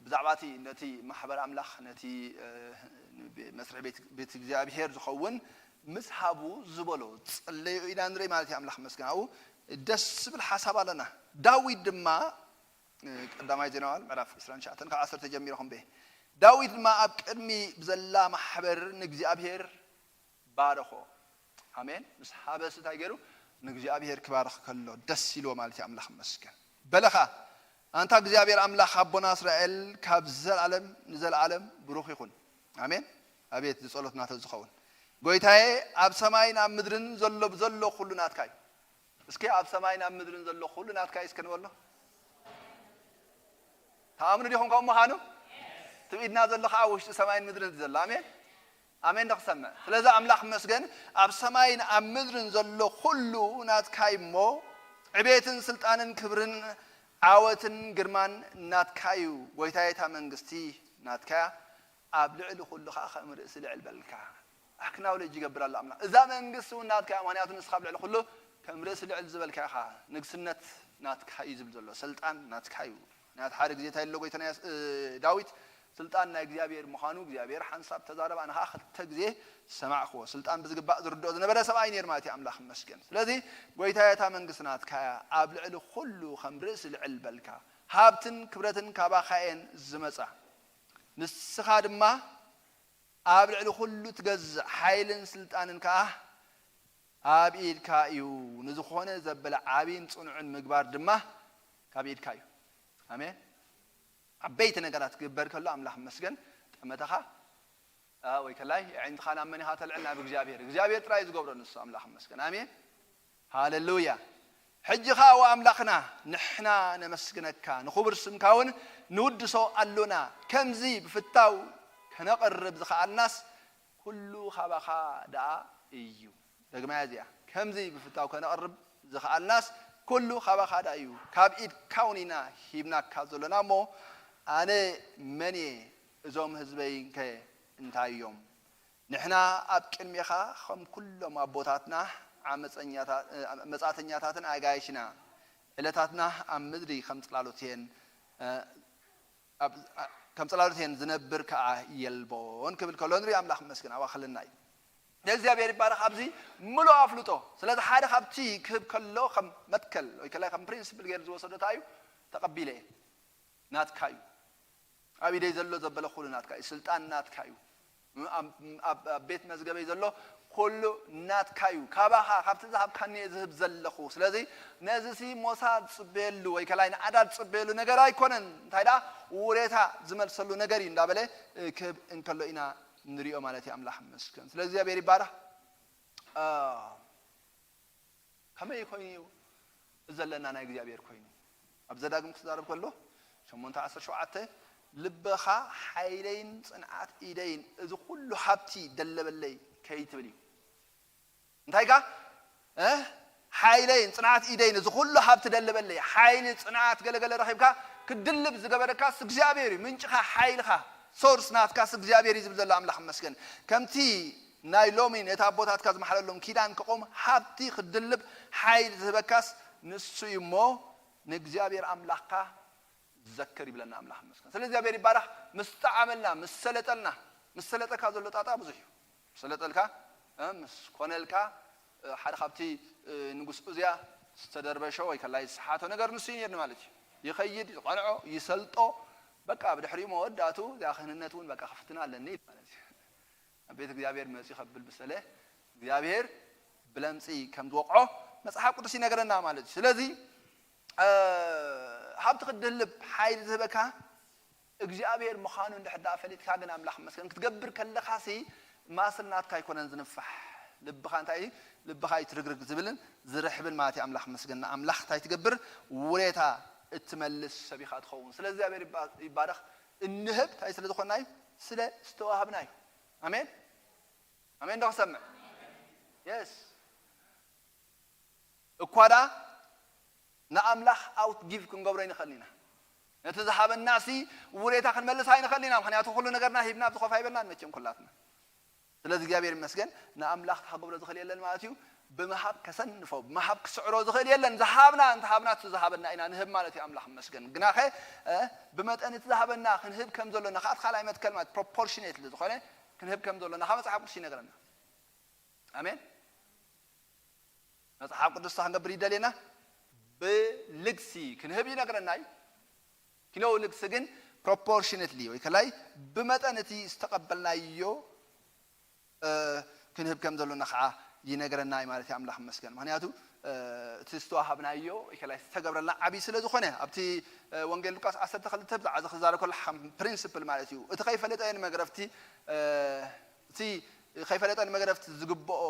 ብዛዕባ እቲ ነቲ ማሕበር ኣምላኽ ነቲ መስርሒ ቤት እግዚኣብሄር ዝኸውን ምስ ሃቡ ዝበሎ ጸለዩ ኢና ንርኢ ማለት እዩ። ኣምላኽ መስገን ኣብኡ ደስ ዝብል ሓሳብ ኣለና። ዳዊት ድማ ቀዳማይ ዜና መዋዕል ምዕራፍ ዕስራን ትሽዓተን ካብ ዓሰርተ ጀሚሩ ክንበ ዳዊት ድማ ኣብ ቅድሚ ብዘላ ማሕበር ንእግዚኣብሄር ባረኾ። ኣሜን። ምስ ሃበስ እንታይ ገይሩ ንእግዚኣብሄር ክባርኽ ከሎ ደስ ኢልዎ ማለት እዩ። ኣምላኽ መስገን በለኻ ኣንታ እግዚኣብሔር ኣምላኽ ኣቦና እስራኤል ካብ ዘለዓለም ንዘለዓለም ብሩኽ ይኹን። ኣሜን። ኣቤት ዝጸሎትና ተዝኸውን ጎይታዬ ኣብ ሰማይን ኣብ ምድርን ዘሎ ብዘሎ ኩሉ ናትካ እዩ። እስኪ ኣብ ሰማይን ኣብ ምድርን ዘሎ ኩሉ ናትካ እዩ እስከ ንበሎ። ተኣምኑ ዲኹም ከምኡ ምዃኑ? ትብኢድና ዘሎ ከዓ ውሽጢ ሰማይን ምድርን ዘሎ ኣሜን። ኣሜን ንኽሰምዕ ስለዚ ኣምላኽ መስገን ኣብ ሰማይን ኣብ ምድርን ዘሎ ኩሉ ናትካ እዩ እሞ ዕቤትን ስልጣንን ክብርን ዓወትን ግርማን ናትካ እዩ። ጎይታዬ እታ መንግስቲ ናትካ እያ። ኣብ ልዕሊ ኩሉ ከዓ ከም ርእሲ ልዕል በልካ ኣክናውሌጅ ይገብር ኣሎ ኣምላኽ እዛ መንግስቲ እውን ናትካ እያ ምክንያቱ ንስኻ ኣብ ልዕሊ ኩሉ ከም ርእሲ ልዕል ዝበልካ ኢኻ። ንግስነት ናትካ እዩ ዝብል ዘሎ ስልጣን ናትካ እዩ። ምክንያቱ ሓደ ግዜ እንታይ ኣሎ ጎይታና ዳዊት ስልጣን ናይ እግዚኣብሔር ምዃኑ እግዚኣብሔር ሓንሳብ ተዛረባ ንኸዓ ክልተ ግዜ ሰማዕክዎ። ስልጣን ብዝግባእ ዝርድኦ ዝነበረ ሰብኣይ ነይሩ ማለት እዩ። ኣምላኽ ይመስገን። ስለዚ ጎይታዬ እታ መንግስቲ ናትካ እያ። ኣብ ልዕሊ ኩሉ ከም ርእሲ ልዕል በልካ። ሃብትን ክብረትን ካባኻ እየን ዝመጻ። ንስኻ ድማ ኣብ ልዕሊ ኩሉ ትገዝእ ሓይልን ስልጣንን ከኣ ኣብ ኢድካ እዩ። ንዝኾነ ዘበለ ዓቢን ጽኑዕን ምግባር ድማ ካብ ኢድካ እዩ። ኣሜን። ዓበይቲ ነገራት ክግበር ከሎ ኣምላኽ መስገን ጠመተኻ ወይ ከላይ ኣዒንትኻ ናብ መን ኢኻ ተልዕል? ናብ እግዚኣብሔር። እግዚኣብሔር ጥራይ ዝገብሮ ንሱ ኣምላኽ መስገን። ኣሜን። ሃሌሉያ። ሕጂ ኸኣ ኣምላኽና ንሕና ነመስግነካ ንኽቡር ስምካ እውን ንውድሶ ኣሎና። ከምዚ ብፍታው ከነቕርብ ዝኸኣልናስ ኩሉ ካባኻ ደኣ እዩ። ደግማያ እዚኣ ከምዚ ብፍታው ከነቕርብ ዝኸኣልናስ ኩሉ ካባኻ ደኣ እዩ። ካብ ኢድካ እውን ኢና ሂብናካ ዘሎና እሞ ኣነ መን እየ? እዞም ህዝበይንከ እንታይ እዮም? ንሕና ኣብ ቅድሜኻ ኸም ኩሎም ኣቦታትና ዓመፀኛታ- መጻእተኛታትን ኣጋይሽና ዕለታትና ኣብ ምድሪ ከም ጽላሎት እየን፣ እ፣ ኣብ- እ፣ ከም ጽላሎት እየን ዝነብር ከኣ የልቦን ክብል ከሎ ንርኢ ኣምላኽ ይመስገን ኣባኸለና እዩ። እግዚኣብሔር ይባረኽ ኣብዚ ምሉእ ኣፍልጦ ስለዚ ሓደ ካብቲ ክህብ ከሎ ከም መትከል ወይ ከላይ ከም ፕሪንስፕል ገይሩ ዝወሰዶ እንታይ እዩ? ተቐቢለ እየ ናትካ እዩ። ኣብ ኢደይ ዘሎ ዘበለ ኩሉ ናትካ እዩ። ስልጣን ናትካ እዩ። ኣብ- ኣብ ኣብ ቤት መዝገበይ ዘሎ ኩሉ ናትካ እዩ። ካባኻ ካብቲ ዝሃብካኒ እየ ዝህብ ዘለኹ። ስለዚ ነዚ ሲ ሞሳ ዝጽበየሉ ወይ ከላይ ንዓዳ ዝጽበየሉ ነገር ኣይኮነን። እንታይ ደኣ ውሬታ ዝመልሰሉ ነገር እዩ እንዳበለ ክህብ እንከሎ ኢና ንሪኦ ማለት እዩ። ኣምላኽ ይመስገን። ስለ እግዚኣብሔር ይባረኽ። ከመይ ኮይኑ እዩ ዘለና ናይ እግዚኣብሔር ኮይኑ? ኣብ ዘዳግም ክዛረብ ከሎ ሸሞንተ ዓሰርተ ሸውዓተ ልበኻ ሓይለይን ጽንዓት ኢደይን እዚ ኩሉ ሃብቲ ደለበለይ ከይትብል እዩ። እንታይ ጋ ሓይለይን ጽንዓት ኢደይን እዚ ኩሉ ሃብቲ ደለበለይ ሓይሊ ጽንዓት ገለገለ ረኺብካ ክትድልብ ዝገበረካስ እግዚኣብሔር እዩ። ምንጭኻ ሓይልኻ ሶርስ ናትካስ እግዚኣብሔር እዩ ዝብል ዘሎ ኣምላኽ መስገን። ከምቲ ናይ ሎሚ ነቲ ኣቦታትካ ዝመሓለሎም ኪዳን ክቆም ሃብቲ ክትድልብ ሓይሊ ዝህበካስ ንሱ እዩ እሞ ንእግዚኣብሔር ኣምላኽካ ዘክር ይብለና ኣምላኽ መስገን። ስለ እግዚኣብሔር ይባረኽ። ምስ ጠዓመልና ምስ ሰለጠልና ምስ ሰለጠካ ዘሎ ጣጣ ብዙሕ እዩ። ምስ ሰለጠልካ ምስ ኮነልካ ሓደ ካብቲ ንጉስ ኡዝያ ዝተደርበሾ ወይ ከላይ ዝሰሓቶ ነገር ንሱ እዩ ነይሩ ማለት እዩ። ይኸይድ፣ ይቐንዖ፣ ይሰልጦ። በቃ ብድሕሪኡ መወዳእቱ እዚኣ ክህንነት እውን በቃ ክፍትና ኣለኒ ኢሉ ማለት እዩ። ኣብ ቤት እግዚኣብሔር መፂኡ ከብል ብሰለ እግዚኣብሔር ብለምፂ ከም ዝወቕዖ መፅሓፍ ቅዱስ ይነገረና ማለት እዩ። ስለዚ እ፣ ሃብቲ ክትድልብ ሓይሊ ዝህበካ እግዚኣብሔር ምዃኑ እንድሕር ደኣ ፈሊጥካ ግን ኣምላኽ መስገን ክትገብር ከለኻሲ ማስል ናትካ ኣይኮነን ዝንፋሕ። ልብኻ እንታይ እዩ? ልብኻ እዩ ትርግርግ ዝብልን ዝርሕብን ማለት እዩ። ኣምላኽ መስገን ንኣምላኽ እንታይ ትገብር? ውሬታ እትመልስ ሰብ ኢኻ ትኸውን። ስለ እግዚኣብሔር ይባ- ይባረኽ። እንህብ እንታይ ስለ ዝኾንና እዩ? ስለ ዝተዋህብና እዩ። ኣሜን ኣሜን። ዶ ክሰምዕ የስ እኳ ደኣ ንኣምላኽ ኣውት ጊቭ ክንገብሮ ይንኽእል ኢና። ነቲ ዝሃበናሲ ውሬታ ክንመልስ ኣይንኽእል ኢና። ምኽንያቱ ኩሉ ነገርና ሂብና ብዝኾፍ ኣይበልናን መቸም ኩላትና። ስለዚ እግዚኣብሔር ይመስገን ንኣምላኽ ክገብሮ ዝኽእል የለን ማለት እዩ። ብምሃብ ከሰንፎ፣ ብምሃብ ክስዕሮ ዝኽእል የለን። ዝሃብና እንተሃብና እቲ ዝሃበና ኢና ንህብ ማለት እዩ። ኣምላኽ ይመስገን። ግናኸ እ፣ ብመጠን እቲ ዝሃበና ክንህብ ከም ዘሎና ከዓ እቲ ካልኣይ መትከል ማለት ፕሮፖርሽኔትሊ ዝኾነ ክንህብ ከም ዘሎና ከዓ መጽሓፍ ቅዱስ ይነግረና። ኣሜን። መጽሓፍ ቅዱስ ክንገብር ይደልየና። ብልግሲ ክንህብ ይነግረና እዩ። ኪነው ልግሲ ግን ፕሮፖርሽነትሊ ወይ ከላይ ብመጠን እቲ ዝተቐበልናዮ እ፣ ክንህብ ከም ዘሎና ከዓ ይነግረና እዩ ማለት እዩ። ኣምላኽ ይመስገን። ምኽንያቱ እ፣ እቲ ዝተዋሃብናዮ ወይ ከላይ ዝተገብረልና ዓብዪ ስለ ዝኾነ ኣብቲ እ፣ ወንጌል ሉቃስ ዓሰርተ ክልተ ብዛዕባ እዚ ክዛረብ ከሎ ከም ፕሪንስፕል ማለት እዩ። እቲ ከይፈለጠ ንመግረፍቲ እ፣ እቲ ከይፈለጠ ንመግረፍቲ ዝግብኦ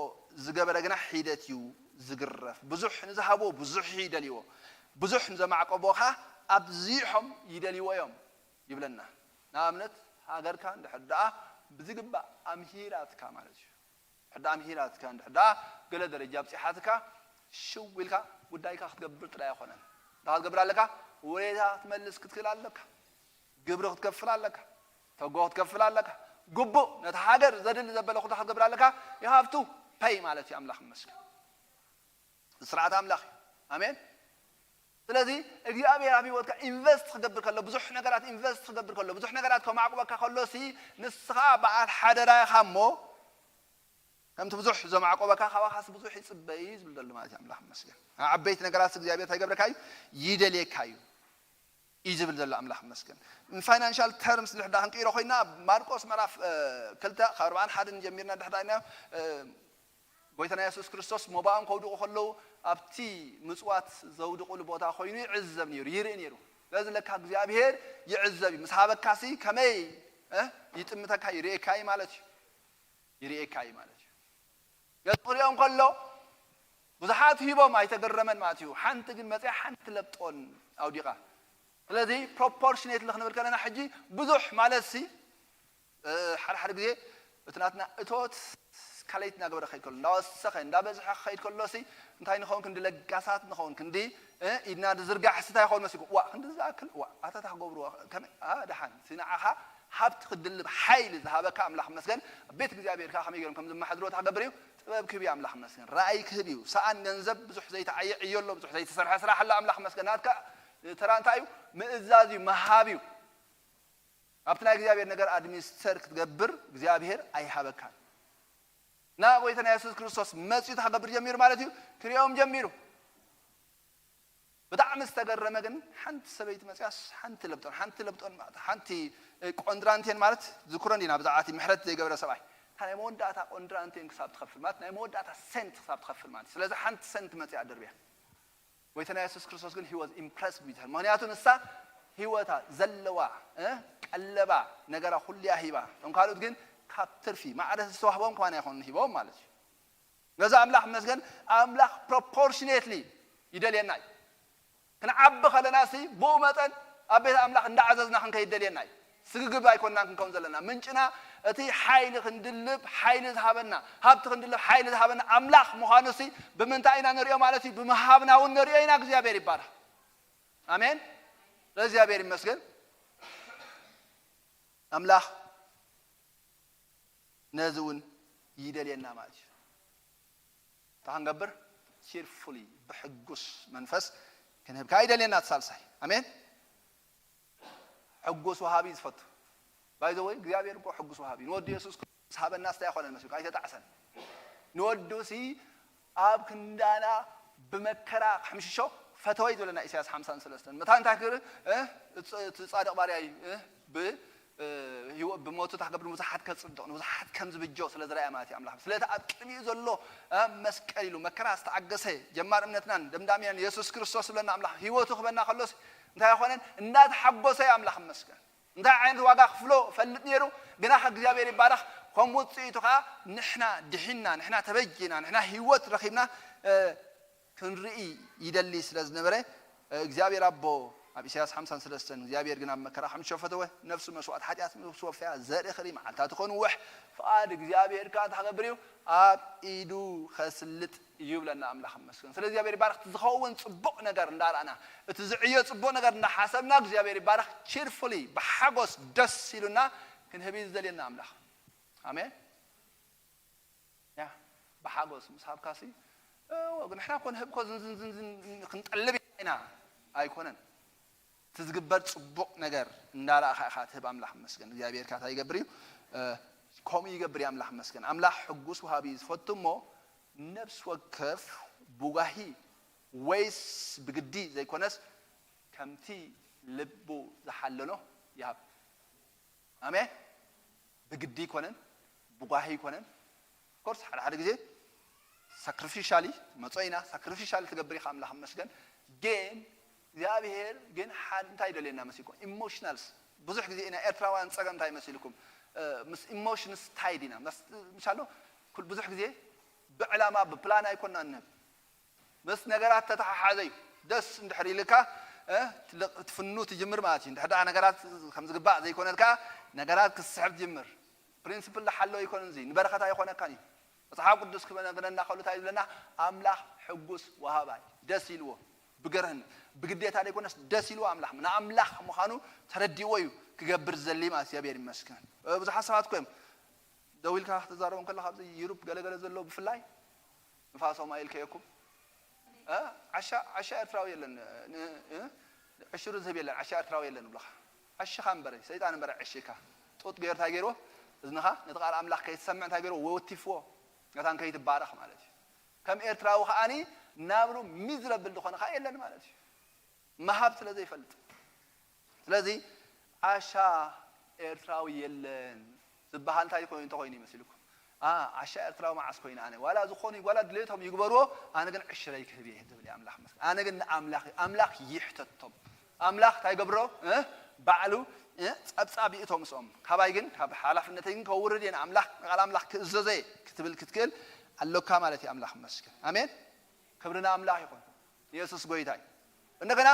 ዝገበረ ግና ሒደት እዩ ዝግረፍ። ብዙሕ ንዝሃብዎ ብዙሕ ይደልይዎ፣ ብዙሕ ንዘማዕቀቦ ኸዓ ኣብዚሖም ይደልይዎ እዮም ይብለና። ንኣብነት ሃገርካ እንድሕር ደኣ ብዝግባእ ኣምሂራትካ ማለት እዩ። እንድሕር ደኣ ኣምሂራትካ፣ እንድሕር ደኣ ገለ ደረጃ ኣብፂሓትካ ሽው ኢልካ ጉዳይካ ክትገብር ጥራይ ኣይኮነን። እንታይ ክትገብር ኣለካ? ውሬታ ክትመልስ ክትክእል ኣለካ። ግብሪ ክትከፍል ኣለካ። ተጎ ክትከፍል ኣለካ። ግቡእ ነቲ ሃገር ዘድሊ ዘበለ ኩታ ክትገብር ኣለካ። You have to pay ማለት እዩ። ኣምላኽ ይመስገን። ስርዓት ኣምላኽ እዩ። ኣሜን። ስለዚ እግዚኣብሔር ኣብ ህይወትካ ኢንቨስት ክገብር ከሎ ብዙሕ ነገራት ኢንቨስት ክገብር ከሎ ብዙሕ ነገራት ከማዕቁበካ ከሎ ሲ ንስኻ በዓል ሓደራ ኢኻ እሞ ከምቲ ብዙሕ ዘማዕቆበካ ካባኻስ ብዙሕ ይፅበ እዩ ዝብል ዘሎ ማለት እዩ። ኣምላኽ ይመስገን። ኣብ ዓበይቲ ነገራት እግዚኣብሔር እንታይ ይገብረካ እዩ? ይደልየካ እዩ እዩ ዝብል ዘሎ ኣምላኽ ይመስገን። ፋይናንሻል ተርምስ ድሕዳ ክንቅይሮ ኮይና ኣብ ማርቆስ ምዕራፍ እ፣ ክልተ ካብ ኣርባዓን ሓደን ጀሚርና ድሕዳ ኢና እ፣ ጎይታና የሱስ ክርስቶስ ሞባኦም ከውድቑ ከለዉ ኣብቲ ምጽዋት ዘውድቑሉ ቦታ ኮይኑ ይዕዘብ ነይሩ፣ ይርኢ ነይሩ። ስለዚ ለካ እግዚኣብሔር ይዕዘብ እዩ። ምስ ሃበካሲ ከመይ እ፣ ይጥምተካ ይርእየካ እዩ ማለት እዩ። ይርእየካ እዩ ማለት እዩ። ገጽ ክሪኦ እንከሎ ብዙሓት ሂቦም ኣይተገረመን ማለት እዩ። ሓንቲ ግን መጽያ ሓንቲ ለብጦን ኣውዲቓ። ስለዚ ፕሮፖርሽኔትሊ ክንብል ከለና ሕጂ ብዙሕ ማለት ሲ እ፣ ሓደ ሓደ ግዜ እቲ ናትና እቶት ስካሌት እናገበረ ክኸይድ ከሎ እንዳወሰኸ እንዳበዝሐ ክኸይድ ከሎ ሲ እንታይ ንኸውን ክንዲ ለጋሳት ንኸውን ክንዲ እ፣ ኢድና ዝርጋሕ ሲ እንታይ ይኸውን መሲልኩም ዋ ክንዲ ዝኣክል ዋ ኣታታ ክገብርዎ ከመይ ኣ ደሓን ሲ ንዓኻ ሃብቲ ክትድልብ ሓይሊ ዝሃበካ ኣምላኽ መስገን ቤት እግዚኣብሔር ከዓ ከመይ ገይሮም ከም ዝመሓድሮ ታክገብር እዩ ጥበብ ክህብ እዩ ኣምላኽ መስገን ራእይ ክህብ እዩ ሰኣን ገንዘብ ብዙሕ ዘይተዓየ ዕዮ ኣሎ ብዙሕ ዘይተሰርሐ ስራሕ ኣሎ ኣምላኽ መስገን ናትካ ተራ እንታይ እዩ ምእዛዝ እዩ ምሃብ እዩ ኣብቲ ናይ እግዚኣብሔር ነገር ኣድሚኒስተር ክትገብር እግዚኣብሔር ኣይሃበካን እና ጎይታና የሱስ ክርስቶስ መፅኡ ክገብር ጀሚሩ ማለት እዩ ክሪኦም ጀሚሩ ብጣዕሚ ዝተገረመ ግን ሓንቲ ሰበይቲ መፅያስ ሓንቲ ለብጦን ሓንቲ ለብጦን ማለት ሓንቲ ቆንድራንቴን ማለት ዝክሮ እንዲና ብዛዕባ እቲ ምሕረት ዘይገበረ ሰብኣይ እታ ናይ መወዳእታ ቆንድራንቴን ክሳብ ትኸፍል ማለት ናይ መወዳእታ ሰንት ክሳብ ትኸፍል ማለት ስለዚ ሓንቲ ሰንት መፅያ ደርብያ ጎይታና የሱስ ክርስቶስ ግን he was impressed with her ምክንያቱ ንሳ ህይወታ ዘለዋ እ፣ ቀለባ ነገራ ኩልያ ሂባ እቶም ካልኦት ግን ካብ ትርፊ ማዕረ ዝተዋህቦም ከማን ኣይኮኑን ሂቦም ማለት እዩ ነዚ ኣምላኽ መስገን ኣምላኽ ፕሮፖርሽኔትሊ ይደልየና እዩ ክንዓቢ ከለና ሲ ብኡ መጠን ኣብ ቤት ኣምላኽ እንዳዓዘዝና ክንከይድ ደልየና እዩ ስግግብ ኣይኮንናን ክንከውን ዘለና ምንጭና እቲ ሓይሊ ክንድልብ ሓይሊ ዝሃበና ሃብቲ ክንድልብ ሓይሊ ዝሃበና ኣምላኽ ምዃኑ ሲ ብምንታይ ኢና ንሪኦ ማለት እዩ ብምሃብና እውን ንሪኦ ኢና እግዚኣብሔር ይባረኽ ኣሜን ለእግዚኣብሔር ይመስገን ኣምላኽ ነዚ እውን ይደልየና ማለት እዩ እንታይ ክንገብር ቺርፉሊ ብሕጉስ መንፈስ ክንህብ ከዓ ይደልየና እቲ ሳልሳይ ኣሜን ሕጉስ ወሃቢ ዝፈቱ ባይዘወይ እግዚኣብሔር እኮ ሕጉስ ወሃቢ ንወዱ የሱስ ክርስቶስ ሃበና ስታይ ኣይኮነን መስልካ ኣይተጣዕሰን ንወዱ ሲ ኣብ ክንዳና ብመከራ ክሕምሽሾ ፈተወ እዩ ዝብለና ኢሳያስ ሓምሳን ሰለስተን። መታን እንታይ ክብል? እ፣ እቲ ጻድቕ ባርያይ፣ እ፣ ብ-፣ እ፣ ህይወ-፣ ብሞቱ እንታይ ክገብር? ንብዙሓት ከጽድቕ፣ ንብዙሓት ከም ዝብጆ ስለ ዝረኣየ ማለት እዩ ኣምላኽ። ስለቲ ኣብ ቅድሚኡ ዘሎ፣ እ፣ መስቀል ኢሉ መከራ ዝተዓገሰ ጀማር እምነትናን ደምዳሚናን የሱስ ክርስቶስ ዝብለና ኣምላኽ ህይወቱ ክበና ከሎስ እንታይ ኣይኮነን? እንዳተሓጎሰ እዩ ኣምላኽ ይመስገን። እንታይ ዓይነት ዋጋ ክፍሎ ፈልጥ ነይሩ፣ ግና ከ እግዚኣብሔር ይባረኽ። ከም ውፅኢቱ ከዓ ንሕና ድሒና፣ ንሕና ተበጂና፣ ንሕና ህይወት ረኺብና፣ እ፣ ክንርኢ ይደሊ ስለ ዝነበረ፣ እ፣ እግዚኣብሔር ኣቦ ኣብ ኢሳያስ ሓምሳን ሰለስተን እግዚኣብሔር ግን ኣብ መከራ ከም ዝሸፈተወ ነፍሱ መስዋዕት ሓጢኣት ምስ ወፈያ ዘርኢ ክርኢ መዓልታት ክነውሕ ፍቓድ እግዚኣብሔር ከዓ እንታይ ክገብር እዩ? ኣብ ኢዱ ከስልጥ እዩ ብለና ኣምላኽ ይመስገን። ስለ እግዚኣብሔር ይባረኽ። እቲ ዝኸውን ጽቡቕ ነገር እንዳረኣና፣ እቲ ዝዕዮ ጽቡቕ ነገር እንዳሓሰብና እግዚኣብሔር ይባረኽ። ቺርፉሊ ብሓጎስ ደስ ኢሉና ክንህብ እዩ ዝደልየና ኣምላኽ። ኣሜን። ያ ብሓጎስ ምስ ሃብካሲ፣ እ፣ ንሕና እኮ ንህብ እኮ ዝን ዝን ዝን ዝን ክንጠልብ ኢና ኣይኮነን። እቲ ዝግበር ጽቡቕ ነገር እንዳረኣኻ ኢኻ ትህብ። ኣምላኽ ይመስገን። እግዚኣብሔር ካታ ይገብር እዩ፣ እ፣ ከምኡ ይገብር እዩ። ኣምላኽ ይመስገን። ኣምላኽ ሕጉስ ወሃቢ እዩ። ዝፈቱ እሞ ነፍሲ ወከፍ ብጓሂ ወይስ ብግዲ ዘይኮነስ ከምቲ ልቡ ዝሓለኖ ይሃብ። ኣሜን። ብግዲ ይኮነን፣ ብጓሂ ይኮነን። ኮርስ ሓደ ሓደ ግዜ ሳክሪፊሻሊ መጾ ኢና። ሳክሪፊሻሊ ትገብር ኢኻ፣ ኣምላኽ ይመስገን። ግን እግዚኣብሔር ግን ሓ-፣ እንታይ ይደልየና መሲልኩም? ኢሞሽናልስ። ብዙሕ ግዜ ኢና ኤርትራውያን ጸገም እንታይ መሲልኩም? እ፣ ምስ ኢሞሽንስ ታይድ ኢና። መስ-፣ ምሻሎ ኩል ብዙሕ ግዜ ብዕላማ ብፕላን ኣይኮንና ንህብ። ምስ ነገራት ተተሓሓዘ እዩ። ደስ እንድሕር ኢልካ፣ እ፣ ትልቕ-፣ ትፍኑ ትጅምር ማለት እዩ። እንድሕር ደኣ ነገራት ከም ዝግባእ ዘይኮነልካ፣ ነገራት ክትስሕብ ትጅምር። ፕሪንስፕል ዝሓሎ ኣይኮነን እዚ። ንበረኸት ኣይኾነካን እዩ። መጽሓፍ ቅዱስ ክነግረና ከሎ እንታይ እዩ ዝብለና? ኣምላኽ ሕጉስ ወሃባይ፣ ደስ ኢልዎ፣ ብገርህን ብግዴታ ዘይኮነስ ደስ ኢልዎ ኣምላኽ፣ ንኣምላኽ ምዃኑ ተረዲእዎ እዩ ክገብር ዝደሊ ማለት እዩ። እግዚኣብሔር ይመስገን። እ፣ ብዙሓት ሰባት እኮ እዮም ደው ኢልካ ክትዛረቦም ከለኻ ኣብዚ ዩሮፕ ገለገለ ዘለዉ ብፍላይ ንፋሶም ኣይልከየኩም። እ? ዓሻ፣ ዓሻ ኤርትራዊ የለን። ን-፣ እ? ዕሽሩ ዝህብ የለን፣ ዓሻ ኤርትራዊ የለን ይብሉኻ። ዓሽኻ እምበር፣ ሰይጣን እምበር ዓሽካ። ጡጥ ገይሩ እንታይ ገይርዎ? እዝንኻ ነቲ ቃል ኣምላኽ ከይትሰምዕ እንታይ ገይርዎ? ወቲፍዎ። መታን ከይትባረኽ ማለት እዩ። ከም ኤርትራዊ ከኣኒ ናብሩ ሚዝረብል ዝኾነ ከኣ የለን ማለት እዩ። ምሃብ ስለ ዘይፈልጥ። ስለዚ ዓሻ ኤርትራዊ የለን ዝበሃል እንታይ ኮይኑ እንተኾይኑ ይመስልኩም? ኣ፣ ዓሻ ኤርትራዊ መዓስ ኮይኑ ኣነ? ዋላ ዝኾኑ ዋላ ድሌቶም ይግበርዎ፣ ኣነ ግን ዕሽረይ ክህብ እየ ዝብል እየ። ኣምላኽ ይመስገን። ኣነ ግን ንኣምላኽ፣ ኣምላኽ ይሕተቶም። ኣምላኽ እንታይ ገብሮ? እ? ባዕሉ፣ እ? ጸብጻብ ይእቶ ምስኦም። ካባይ ግን፣ ካብ ሓላፍነተይ ግን ከውርድ እየ፣ ንኣምላኽ፣ ንቓል ኣምላኽ ክእዘዞ እየ ክትብል ክትክእል ኣሎካ ማለት እዩ። ኣምላኽ ይመስገን። ኣሜን። ክብሪ ንኣምላኽ ይኹን። የሱስ ጎይታ እዩ። እንደገና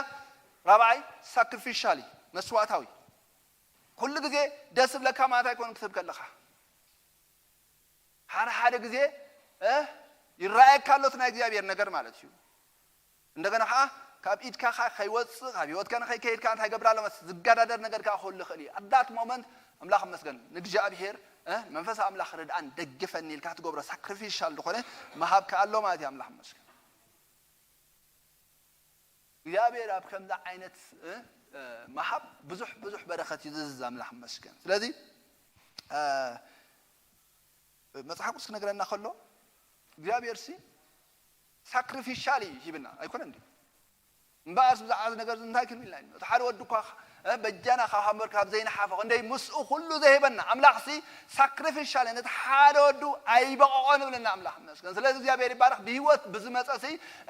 ራብዓይ ሳክሪፊሻሊ፣ መስዋዕታዊ። ኩሉ ግዜ ደስ ዝብለካ ማለት ኣይኮን ክትህብ ከለኻ። ሓደ ሓደ ግዜ፣ እ፣ ይረኣየካ ኣሎ እቲ ናይ እግዚኣብሔር ነገር ማለት እዩ። እንደገና ኸዓ ካብ ኢድካ ኸዓ ከይወፅእ፣ ካብ ህይወትካ ንኸይከይድ ከኣ እንታይ ገብር ኣሎ? ዝጋዳደር ነገር ከኣ ክህሉ ይኽእል እዩ። At that moment ኣምላኽ ይመስገን፣ ንእግዚኣብሔር፣ እ፣ መንፈስ ኣምላኽ ርድኣን ደግፈኒ ኢልካ ትገብሮ ሳክሪፊሻል ዝኾነ ምሃብ ከኣ ኣሎ ማለት እዩ። ኣምላኽ ይመስገን። እግዚኣብሔር ኣብ ከምዚ ዓይነት፣ እ፣ እ፣ ምሃብ ብዙሕ፣ ብዙሕ በረኸት እዩ ዝእዝዝ። ኣምላኽ ይመስገን። ስለዚ፣ እ፣ መጽሓፍ ቅዱስ ክነግረና ከሎ እግዚኣብሔር ሲ ሳክሪፊሻል እዩ ሂብና ኣይኮነ እንዲ? እምበኣርስ ብዛዕባ እዚ ነገር እዚ እንታይ ክንብል ኢና? እቲ ሓደ ወዲ እኳ፣ እ፣ በጃና ካብ ሃምበር ካብ ዘይነሓፈ ክንደይ ምስኡ ኩሉ ዘይህበና ኣምላኽ ሲ ሳክሪፊሻል ነቲ ሓደ ወዱ ኣይበቐቖን ይብለና ኣምላኽ ይመስገን። ስለዚ እግዚኣብሔር ይባረኽ። ብህይወት ብዝመጸ ሲ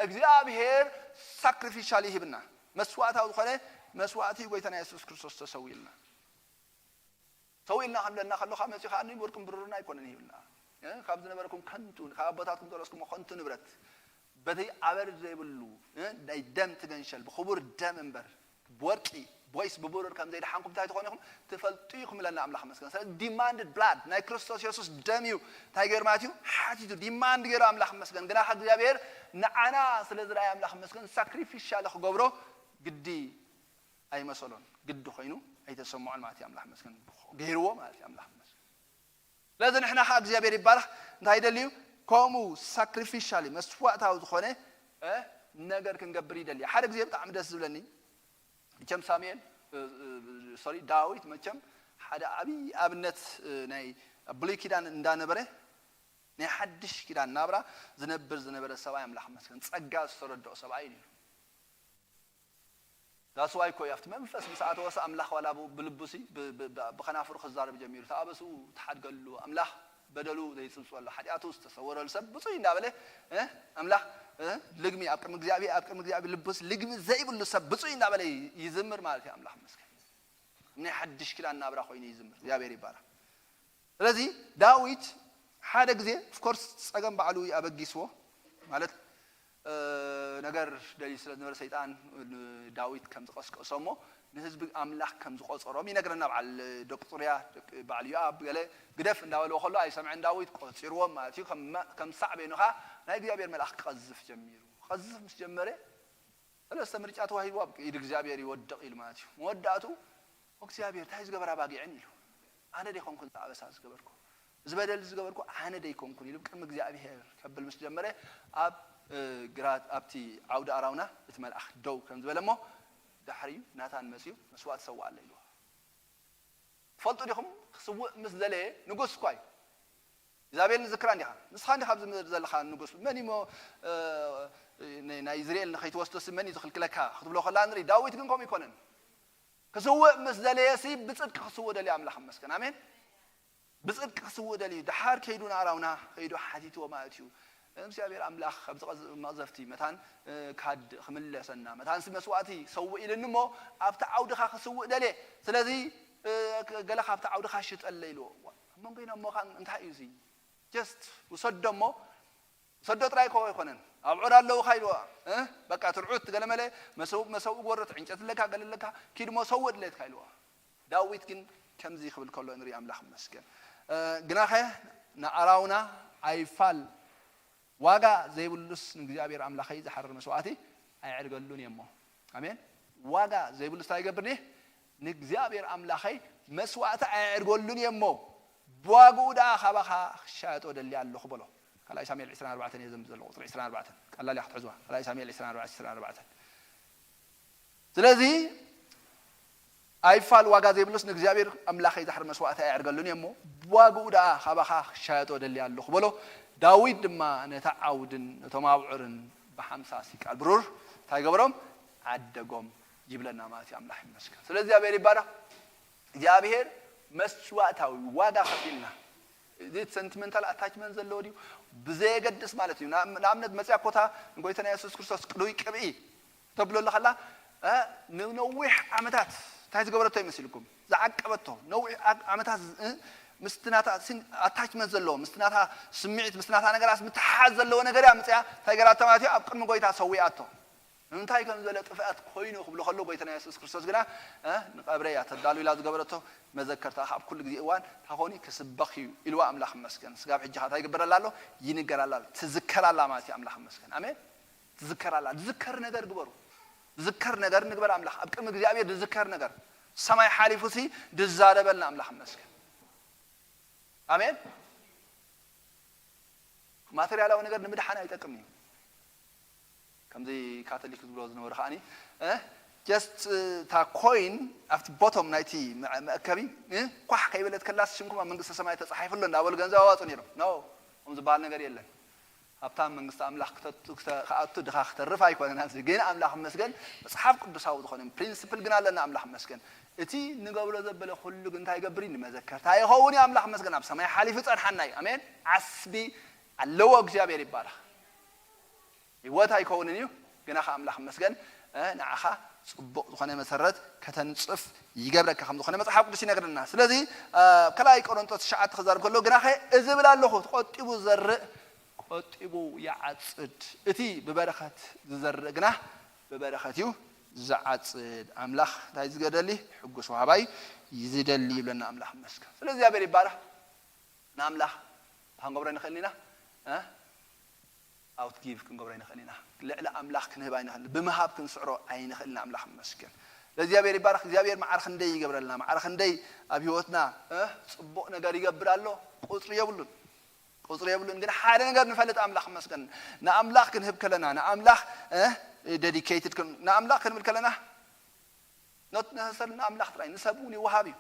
እግዚኣብሔር ሳክሪፊሻል ይህብና። መስዋዕታዊ ዝኾነ መስዋዕቲ ጎይታና የሱስ ክርስቶስ ተሰዊልና። ሰው ኢልና ክንብለና ከሎ ካብ መፂኡ ከዓ ወርቅን ብሩርን ኣይኮነን ይብልና። እ፣ ካብ ዝነበረኩም ከንቱ፣ ካብ ኣቦታትኩም ዝወረስኩሞ ከንቱ ንብረት፣ በቲ ኣበር ዘይብሉ፣ እ፣ ናይ ደም ትገንሸል፣ ብኽቡር ደም እምበር፣ ብወርቂ ወይስ ብብሩር ከም ዘይደሓንኩም እንታይ ትኾኑ ኢኹም ትፈልጡ ኢኹም ኢለና ኣምላኽ መስገን። ስለዚ ዲማንድድ ብላድ ናይ ክርስቶስ የሱስ ደም እዩ እንታይ ገይሩ ማለት እዩ ሓቲቱ፣ ዲማንድ ገይሩ ኣምላኽ መስገን። ግና ካብ እግዚኣብሔር ንዓና ስለ ዝረኣየ ኣምላኽ መስገን ሳክሪፊሻል ክገብሮ ግዲ ኣይመሰሎን፣ ግዲ ኮይኑ ኣይተሰምዖን ማለት እዩ። ኣምላኽ መስገን ገይርዎ ማለት እዩ። ኣምላኽ መስገን። ስለዚ ንሕና ከዓ እግዚኣብሔር ይባረኽ እንታይ ይደሊ እዩ? ከምኡ ሳክሪፊሻሊ መስዋዕታዊ ዝኾነ፣ እ፣ ነገር ክንገብር ይደሊ። ሓደ ግዜ ብጣዕሚ ደስ ዝብለኒ መቸም ሳሙኤል፣ እ፣ እ፣ ሶሪ፣ ዳዊት መቸም ሓደ ዓብዪ ኣብነት፣ እ፣ ናይ ብሉይ ኪዳን እንዳነበረ ናይ ሓድሽ ኪዳን ናብራ ዝነብር ዝነበረ ሰብኣይ ኣምላኽ መስገን ጸጋ ዝተረድኦ ሰብኣይ እዩ። ዳስዋይ እኮ እዩ ኣብቲ መንፈስ ምስ ኣተወሰ ኣምላኽ ዋላ ብ- ብልቡሲ ብ- ብ- ብ- ብኸናፍሩ ክዛረብ ጀሚሩ። ተኣበሱ ተሓድገሉ ኣምላኽ በደሉ ዘይጽብጽበሉ ሓጢኣቱ ዝተሰወረሉ ሰብ ብፁይ እንዳበለ እ? ኣምላኽ እ? ልግሚ ኣብ ቅድሚ እግዚኣብሔር ኣብ ቅድሚ እግዚኣብሔር ልቡስ ልግሚ ዘይብሉ ሰብ ብፁይ እንዳበለ ይ- ይዝምር ማለት እዩ። ኣምላኽ መስገን ናይ ሓድሽ ኪዳን ናብራ ኮይኑ ይዝምር። እግዚኣብሔር ይባረክ። ስለዚ ዳዊት ሓደ ግዜ ኦፍኮርስ ጸገም ባዕሉ ኣበጊስዎ ማለት ነገር ደልዩ ስለ ዝነበረ ሰይጣን ንዳዊት ከም ዝቀስቀሶ እሞ ንህዝቢ ኣምላኽ ከም ዝቆጸሮም ይነግረና። በዓል ደቂ ጽሩያ በዓል ዮኣብ ገለ ግደፍ እንዳበልዎ ከሎ ኣይሰምዐን ዳዊት ቆጺርዎም ማለት እዩ። ከም ሳዕቤኑ ኸዓ ናይ እግዚኣብሔር መልኣኽ ክቐዝፍ ጀሚሩ። ክቐዝፍ ምስ ጀመረ ሰለስተ ምርጫ ተዋሂቡ ኣብ ኢድ እግዚኣብሔር ይወድቕ ኢሉ ማለት እዩ። መወዳእቱ እግዚኣብሔር እንታይ ዝገበራ ባጊዕን ኢሉ ኣነ ደይኮንኩን ዝኣበሳ ዝገበርኩ እዚ በደል ዝገበርኩ ኣነ ደይኮንኩን ኢሉ ቅድሚ እግዚኣብሔር ከብል ምስ ጀመረ ኣብ ግራት ኣብቲ ዓውዲ ኣራውና እቲ መልኣኽ ደው ከም ዝበለ እሞ ዳሕሪዩ ናታን መፅዩ መስዋእቲ ሰዋኣለ ኢልዎ። ትፈልጡ ዲኹም ክስውእ ምስ ዘለየ ንጉስ እኳ እዩ። ኢዛቤል ንዝክራ እንዲኻ ንስኻ እንዲኻ ኣብዚ ምድሪ ዘለኻ ንጉስ መን እሞ ናይ ኢዝራኤል ንኸይትወስዶሲ መን እዩ ዝኽልክለካ ክትብሎ ከላ ንርኢ። ዳዊት ግን ከምኡ ይኮነን። ክስውእ ምስ ደለየሲ ብፅድቂ ክስውእ ደልዩ ኣምላኽ መስገን ኣሜን። ብፅድቂ ክስውእ ደልዩ ድሓር ከይዱ ንኣራውና ከይዱ ሓቲትዎ ማለት እዩ። እግዚኣብሔር ኣምላኽ ኣብዚ መቕዘፍቲ መታን ካድ ክምለሰና መታንሲ መስዋእቲ ሰውእ ኢልኒ እሞ ኣብቲ ዓውድኻ ክስውእ ደልየ ስለዚ ገለ ካብቲ ዓውድኻ ሽጠለ ኢልዎ። ኣብ መንጎ ኢና እሞ እንታይ እዩ እዚ ጀስት ውሰዶ እሞ ሰዶ ጥራይ ከ ኣይኮነን ኣብዑር ኣለውኻ ኢልዋ። በቃ ትርዑት ገለመለ መሰብኡ ጎርት ዕንጨት ኣለካ ገለ ኣለካ ኪድ ሞ ሰውእ ድሌትካ ኢልዋ። ዳዊት ግን ከምዚ ክብል ከሎ ንርኢ ኣምላኽ መስገን። ግናኸ ንኣራውና ኣይፋል ዋጋ ዘይብሉስ ንእግዚኣብሔር ኣምላኸይ ዝሓርር መስዋእቲ ኣይዕርገሉን እየ እሞ ኣሜን። ዋጋ ዘይብሉስ እንታይ ይገብርኒ ንእግዚኣብሔር ኣምላኸይ መስዋእቲ ኣየዕርገሉን እየ እሞ ብዋግኡ ደኣ ካባኻ ክሻየጦ ደሊ ኣለኹ በሎ። ካልኣይ ሳሙኤል ዕስራን ኣርባዕተን እየ ዘንብብ ዘሎ ቁፅሪ ዕስራን ኣርባዕተን ቀላል እያ ክትሕዝዋ። ካልኣይ ሳሙኤል ዕስራን ኣርባዕተን ዕስራን ኣርባዕተን ስለዚ ኣይፋል ዋጋ ዘይብሉስ ንእግዚኣብሔር ኣምላኸይ ዛሕሪ መስዋእቲ ኣየዕርገሉን እየ እሞ ብዋግኡ ደኣ ካባኻ ክሻየጦ ደሊ ኣለኹ በሎ። ዳዊት ድማ ነታ ዓውድን ነቶም ኣብዑርን ብሓምሳ ሲቃል ብሩር እንታይ ገበሮም ዓደጎም ይብለና ማለት እዩ። ኣምላኽ ይመስገን። ስለዚ እግዚኣብሔር ይባረኽ። እግዚኣብሔር መስዋእታዊ ዋጋ ከፊልና እዚ ሰንቲመንታል ኣታችመንት ዘለዎ ድዩ ብዘየገድስ ማለት እዩ። ንኣብነት መፅያ ኮታ ንጎይታና የሱስ ክርስቶስ ቅዱይ ቅብኢ ተብሎ ኣለኸላ ንነዊሕ ዓመታት እንታይ ዝገበረቶ ይመስልኩም? ዝዓቀበቶ ነዊሕ ዓመታት ምስቲ ናታ ኣታችመንት ዘለዎ ምስቲ ናታ ስምዒት ምስቲ ናታ ነገራት ምትሓዝ ዘለዎ ነገር እያ ምፅያ እንታይ ገራቶ ማለት እዩ ኣብ ቅድሚ ጎይታ ሰዊኣቶ። ንምንታይ ከም ዝበለ ጥፍኣት ኮይኑ ክብሉ ከሎ ጎይታና የሱስ ክርስቶስ ግና ንቀብረ እያ ተዳሉ ኢላ ዝገበረቶ መዘከርታ ካብ ኩሉ ግዜ እዋን ታኾኒ ክስበኽ እዩ ኢልዋ ኣምላኽ መስገን። ስጋብ ሕጂ እንታይ ይግበረላ ኣሎ? ይንገራላ ኣሎ ትዝከራላ ማለት እዩ። ኣምላኽ መስገን ኣሜን። ትዝከራላ ዝዝከር ነገር ግበሩ። ዝዝከር ነገር ንግበር ኣምላኽ ኣብ ቅድሚ እግዚኣብሔር ዝዝከር ነገር ሰማይ ሓሊፉ ሲ ዝዛረበልና ኣምላኽ መስገን ኣሜን። ማቴሪያላዊ ነገር ንምድሓን ኣይጠቅምን እዩ። ከምዚ ካቶሊክ ዝብሎ ዝነበሩ ከዓኒ just እታ ኮይን ኣብቲ ቦቶም ናይቲ መእከቢ ኳሕ ከይበለት ከላስ ሽምኩም ኣብ መንግስተ ሰማይ ተፃሒፉ ኣሎ እንዳበሉ ገንዘብ ኣዋፁ ነይሮም። ኖ፣ ከም ዝበሃል ነገር የለን። ሃብታም መንግስቲ ኣምላኽ ክኣቱ ድኻ ክተርፍ ኣይኮነን። ኣብዚ ግን ኣምላኽ መስገን መፅሓፍ ቅዱሳዊ ዝኾነ ፕሪንስፕል ግን ኣለና። ኣምላኽ መስገን እቲ ንገብሮ ዘበለ ኩሉ ግን እንታይ ይገብር እዩ? ንመዘከርታ ይኸውን እዩ። ኣምላኽ መስገን ኣብ ሰማይ ሓሊፉ ጸንሓና እዩ። ኣሜን። ዓስቢ ኣለዎ። እግዚኣብሔር ይባረኽ። ህይወት ኣይከውንን እዩ። ግና ከ ኣምላኽ መስገን ንዓኻ ጽቡቕ ዝኾነ መሰረት ከተንጽፍ ይገብረካ ከም ዝኾነ መጽሓፍ ቅዱስ ይነግረና። ስለዚ ካልኣይ ቆሮንጦስ ትሽዓተ ክዛረብ ከሎ ግና ከ እዚ ብል ኣለኹ ቆጢቡ ዝዘርእ ቆጢቡ ይዓጽድ፣ እቲ ብበረኸት ዝዘርእ ግና ብበረኸት እዩ ዝዓጽድ። ኣምላኽ እንታይ ዝገደሊ ሕጉስ ወሃባይ ዝደሊ ይብለና ኣምላኽ መስገን። ስለዚ እግዚኣብሔር ይባረኽ። ንኣምላኽ እንታይ ክንገብሮ ንኽእል ኢና? ኣውት ጊቭ ክንገብሮ ኣይንኽእል ኢና። ልዕሊ ኣምላኽ ክንህብ ኣይንኽእል፣ ብምሃብ ክንስዕሮ ኣይንኽእል ኢና። ኣምላኽ ይመስገን። ለእግዚኣብሔር ይባረኽ። እግዚኣብሔር መዓር ክንደይ ይገብረልና፣ መዓር ክንደይ ኣብ ህይወትና እ፣ ጽቡቕ ነገር ይገብር ኣሎ፣ ቁጽሪ የብሉን፣ ቁጽሪ የብሉን። ግን ሓደ ነገር ንፈልጥ፣ ኣምላኽ ይመስገን፣ ንኣምላኽ ክንህብ ከለና፣ ንኣምላኽ እ፣ ዴዲኬትድ ክን-፣ ንኣምላኽ ክንብል ከለና ኖት ነሰሰር ንኣምላኽ ጥራይ፣ ንሰብ እውን ይወሃብ እዩ፣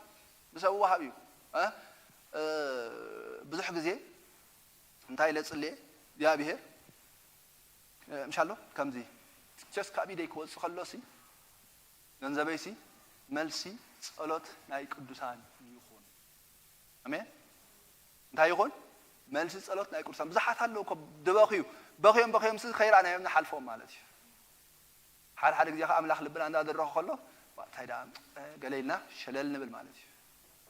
ንሰብ ይወሃብ እዩ። እ፣ እ፣ ብዙሕ ግዜ እንታይ ኢለ ጽልየ እግዚኣብሔር ምሻሎ ከምዚ ቸስ ካብ ኢደይ ክወጽእ ከሎሲ ገንዘበይሲ መልሲ ጸሎት ናይ ቅዱሳን ይኹን። ኣሜን። እንታይ ይኹን? መልሲ ጸሎት ናይ ቅዱሳን። ብዙሓት ኣለዉ እኮ ዝበኽዩ፣ በኽዮም በኽዮም ሲ ከይረኣናዮም ንሓልፎም ማለት እዩ። ሓደ ሓደ ግዜ ከኣ ኣምላኽ ልብና እንዳደረኸ ከሎ እንታይ ደኣ ገለ ኢልና ሸለል ንብል ማለት እዩ።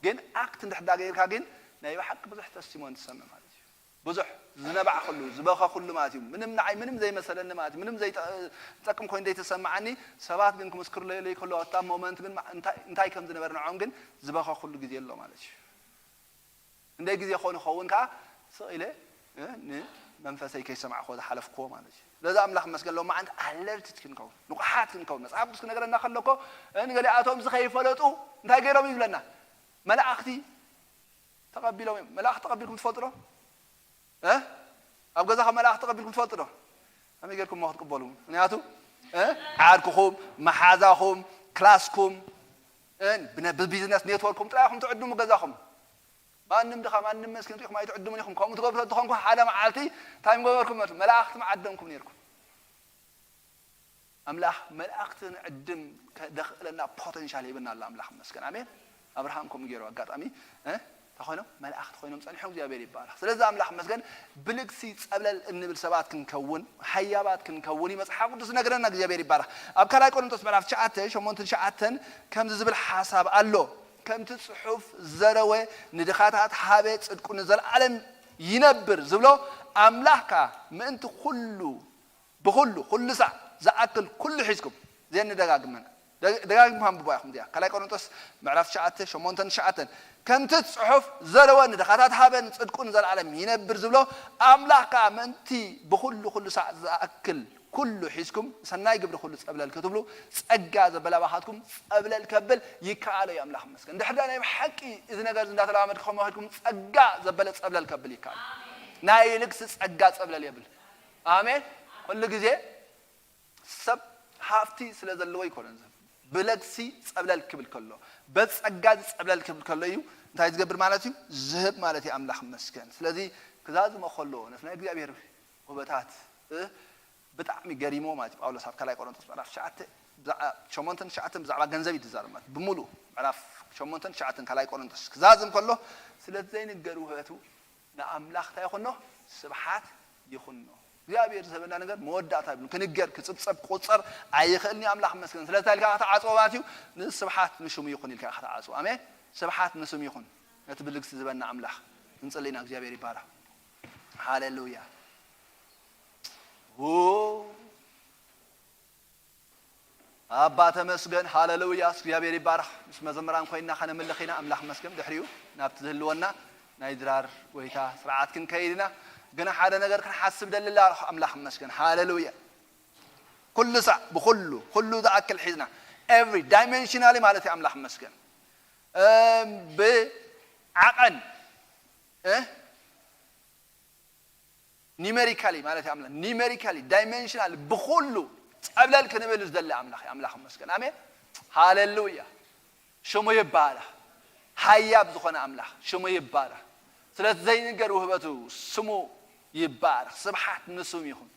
ግን ኣክት እንድሕር ዳገይርካ ግን ናይ ብሓቂ ብዙሕ ተስቲሞን ትሰምዕ ማለት እዩ። ብዙሕ ዝነባዕኩሉ ዝበኸኩሉ ማለት እዩ። ምንም ንዓይ ምንም ዘይመሰለኒ ማለት እዩ። ምንም ዘይጠቅም ኮይኑ ዘይተሰማዓኒ ሰባት ግን ክምስክሩለይ ከለዉ ኣብታ ሞመንት ግን እንታይ ከም ዝነበረ ንዖም ግን ዝበኸኩሉ ግዜ ኣሎ ማለት እዩ። እንደ ግዜ ኾን ኸውን ከዓ ስቕ ኢለ ንመንፈሰይ ከይሰማዕኮ ዝሓለፍክዎ ማለት እዩ። ስለዚ ኣምላኽ መስገን ሎም መዓንቲ ኣለርት ክንከውን ንቑሓት ክንከውን መፅሓፍ ቅዱስ ክነገረና ከለኮ ንገሊኣቶም ዝኸይፈለጡ እንታይ ገይሮም ይብለና? መላእኽቲ ተቐቢሎም እዮም። መላእኽቲ ተቐቢልኩም ትፈልጡ ዶ? ኣብ ገዛኹም መላእኽቲ ተቐቢልኩም ትፈልጡ ዶ? ከመይ ጌርኩም ክትቅበሉ? ምክንያቱ ዓርክኹም፣ መሓዛኹም፣ ክላስኩም፣ ብቢዝነስ ኔትወርኩም ጥራይ ኢኹም ትዕድሙ ገዛኹም። ማንም ድኻ ማንም መስኪን ሪኢኹም ኣይትዕድሙን ኢኹም። ከምኡ ትገብሩ ተትኾንኩ ሓደ መዓልቲ እንታይ ምገበርኩም? መላእኽቲ ምዓደምኩም ኔርኩም። ኣምላኽ መላእኽቲ ንዕድም ከደኽእለና ፖተንሻል ሂብና ኣሎ። ኣምላኽ መስገን ኣሜን። ኣብርሃም ከምኡ ገይሩ ኣጋጣሚ እንታይ ኮይኖም መላእኽቲ ኮይኖም ጸኒሖም እግዚኣብሔር ይባረኽ። ስለዚ ኣምላኽ መስገን ብልግሲ ጸብለል እንብል ሰባት ክንከውን ሃያባት ክንከውን እዩ መጽሓፍ ቅዱስ ዝነግረና። እግዚኣብሔር ይባረኽ። ኣብ ካልኣይ ቆሮንቶስ ምዕራፍ ትሽዓተ ሸሞንተን ትሽዓተን ከምዚ ዝብል ሓሳብ ኣሎ። ከምቲ ጽሑፍ ዘረወ ንድኻታት ሃበ ጽድቁ ንዘለዓለም ይነብር ዝብሎ ኣምላኽ ከኣ ምእንቲ ኩሉ ብኹሉ ኩሉ ሳዕ ዝኣክል ኩሉ ሒዝኩም ዘን ደጋግመን ደጋግምኩም ኣንብቦ ኢኹም እዚኣ ካልኣይ ቆሮንቶስ ምዕራፍ ትሽዓተ ሸሞንተን ትሽዓተን ከምቲ ጽሑፍ ዘለወ ንድኻታት ሃበን ጽድቁ ንዘለዓለም ይነብር ዝብሎ ኣምላኽ ከኣ ምእንቲ ብኹሉ ኩሉ ሳዕ ዝኣክል ኩሉ ሒዝኩም ሰናይ ግብሪ ኩሉ ጸብለል ክትብሉ ጸጋ ዘበላባኻትኩም ጸብለል ከብል ይከኣሎ እዩ ኣምላኽ መስገን ድሕር ናይ ብሓቂ እዚ ነገር እንዳተለማመድ ከመኸድኩም ጸጋ ዘበለ ጸብለል ከብል ይከኣል ናይ ልግሲ ጸጋ ጸብለል የብል ኣሜን ኩሉ ግዜ ሰብ ሃፍቲ ስለ ዘለዎ ይኮነን ዝህብ ብለግሲ ጸብለል ክብል ከሎ በጸጋ ጸብለል ክብል ከሎ እዩ እንታይ ዝገብር ማለት እዩ ዝህብ ማለት እዩ ኣምላኽ መስገን ስለዚ ክዛዝሞ ከሎ ነቲ ናይ እግዚኣብሔር ውበታት ብጣዕሚ ገሪሞ ማለት እዩ ጳውሎስ ኣብ ካልኣይ ቆሮንቶስ ምዕራፍ ትሽዓተ ሸሞንተን ትሽዓተን ብዛዕባ ገንዘብ እዩ ዝዛረብ ማለት ብምሉ ምዕራፍ ሸሞንተን ትሽዓተን ካልኣይ ቆሮንቶስ ክዛዝም ከሎ ስለቲ ዘይንገር ውህበቱ ንኣምላኽ እንታይ ይኹኖ ስብሓት ይኹኖ እግዚኣብሔር ዝህበና ነገር መወዳእታ ይብሉ ክንገር ክፅብፀብ ክቁፀር ኣይኽእልን ኣምላኽ መስገን ስለዚ ኢልካ ከተዓፅቦ ማለት እዩ ንስብሓት ንሽሙ ይኹን ኢልካ ከተዓፅቦ ኣሜን ስብሓት ንስሙ ይኹን ነቲ ብልግሲ ዝበና ኣምላኽ ክንፅሊ ኢና እግዚኣብሔር ይባረኽ ሃሌሉያ ኣባ ተመስገን ሃለሉያ እግዚኣብሔር ይባረኽ ምስ መዘምራን ኮይና ከነምልኽ ኢና ኣምላኽ መስገን ድሕሪኡ ናብቲ ዝህልወና ናይ ድራር ጎይታ ስርዓት ክንከይድ ኢና ግን ሓደ ነገር ክንሓስብ ደልላ ኣለኹ ኣምላኽ መስገን ሃለሉያ ኩሉ ሳዕ ብኩሉ ኩሉ ዝኣክል ሒዝና every dimensionally ማለት እዩ ኣምላኽ መስገን ብዓቐን ኒሜሪካሊ ማለት ኣምላኽ ኒሜሪካሊ ዳይሜንሽናል ብኩሉ ጸብለል ክንብል ዝደሊ ኣምላኽ ኣምላኽ መስገን ኣሜን ሃሌሉያ ሽሙ ይባረኽ ሃያብ ዝኾነ ኣምላኽ ሽሙ ይባረኽ ስለቲ ዘይንገር ውህበቱ ስሙ ይባረኽ ስብሓት ንስም ይኹን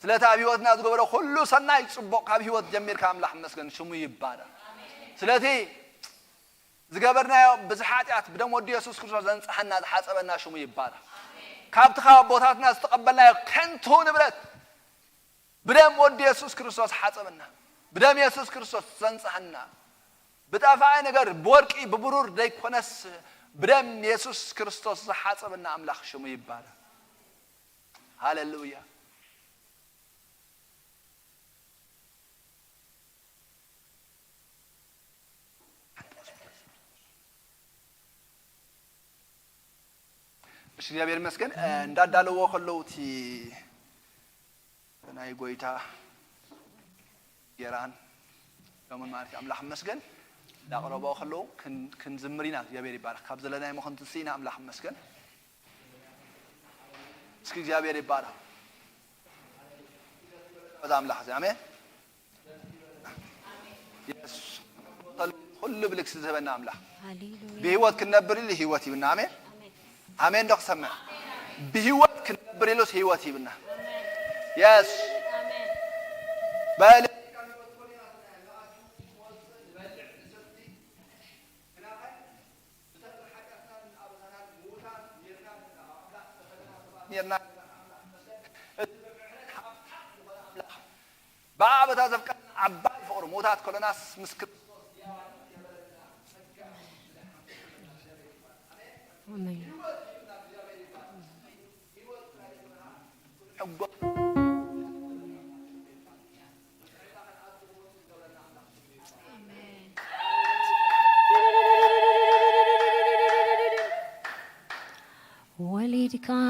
ስለቲ ኣብ ህይወትና ዝገበረ ኩሉ ሰናይ ጽቡቕ ካብ ህይወት ጀሚርካ ኣምላኽ መስገን ሽሙ ይባረኽ ስለቲ ዝገበርናዮ ብዚ ሓጢኣት ብደም ወዲ የሱስ ክርስቶስ ዘንጽሐና ዝሓጸበና ሽሙ ይባረኽ። ካብቲ ካብ ኣቦታትና ዝተቐበልናዮ ከንቱ ንብረት ብደም ወዲ የሱስ ክርስቶስ ሓጸበና። ብደም የሱስ ክርስቶስ ዘንጽሐና። ብጠፋኢ ነገር ብወርቂ ብብሩር ዘይኮነስ ብደም የሱስ ክርስቶስ ዝሓጸበና ኣምላኽ ሽሙ ይባረኽ። ሃሌሉያ። እሺ እግዚኣብሔር ይመስገን እንዳዳለዎ ከለዉ እቲ ናይ ጎይታ ጌራን ሎምን ማለት ኣምላኽ ይመስገን እንዳቕረቦ ከለዉ ክንዝምር ኢና እግዚኣብሔር ይባረክ ካብ ዘለናይ መኸንትሲ ኢና ኣምላኽ ይመስገን እስኪ እግዚኣብሔር ይባረክ በዛ ኣምላኽ እዚ ኣሜን ኩሉ ብልክሲ ዝህበና ኣምላኽ ብህይወት ክንነብር ኢሉ ህይወት ይብና ኣሜን ኣሜን ዶ ክሰምዕ ብህይወት ክንነብር ኢሉስ ህይወት ሂብና። የስ በል ኔርና። ብኣ በታ ዘፍቀረና ዓባይ ፍቕሩ ምዉታት ከሎናስ ምስ ክርስቶስ ኣሜን። ሕጎ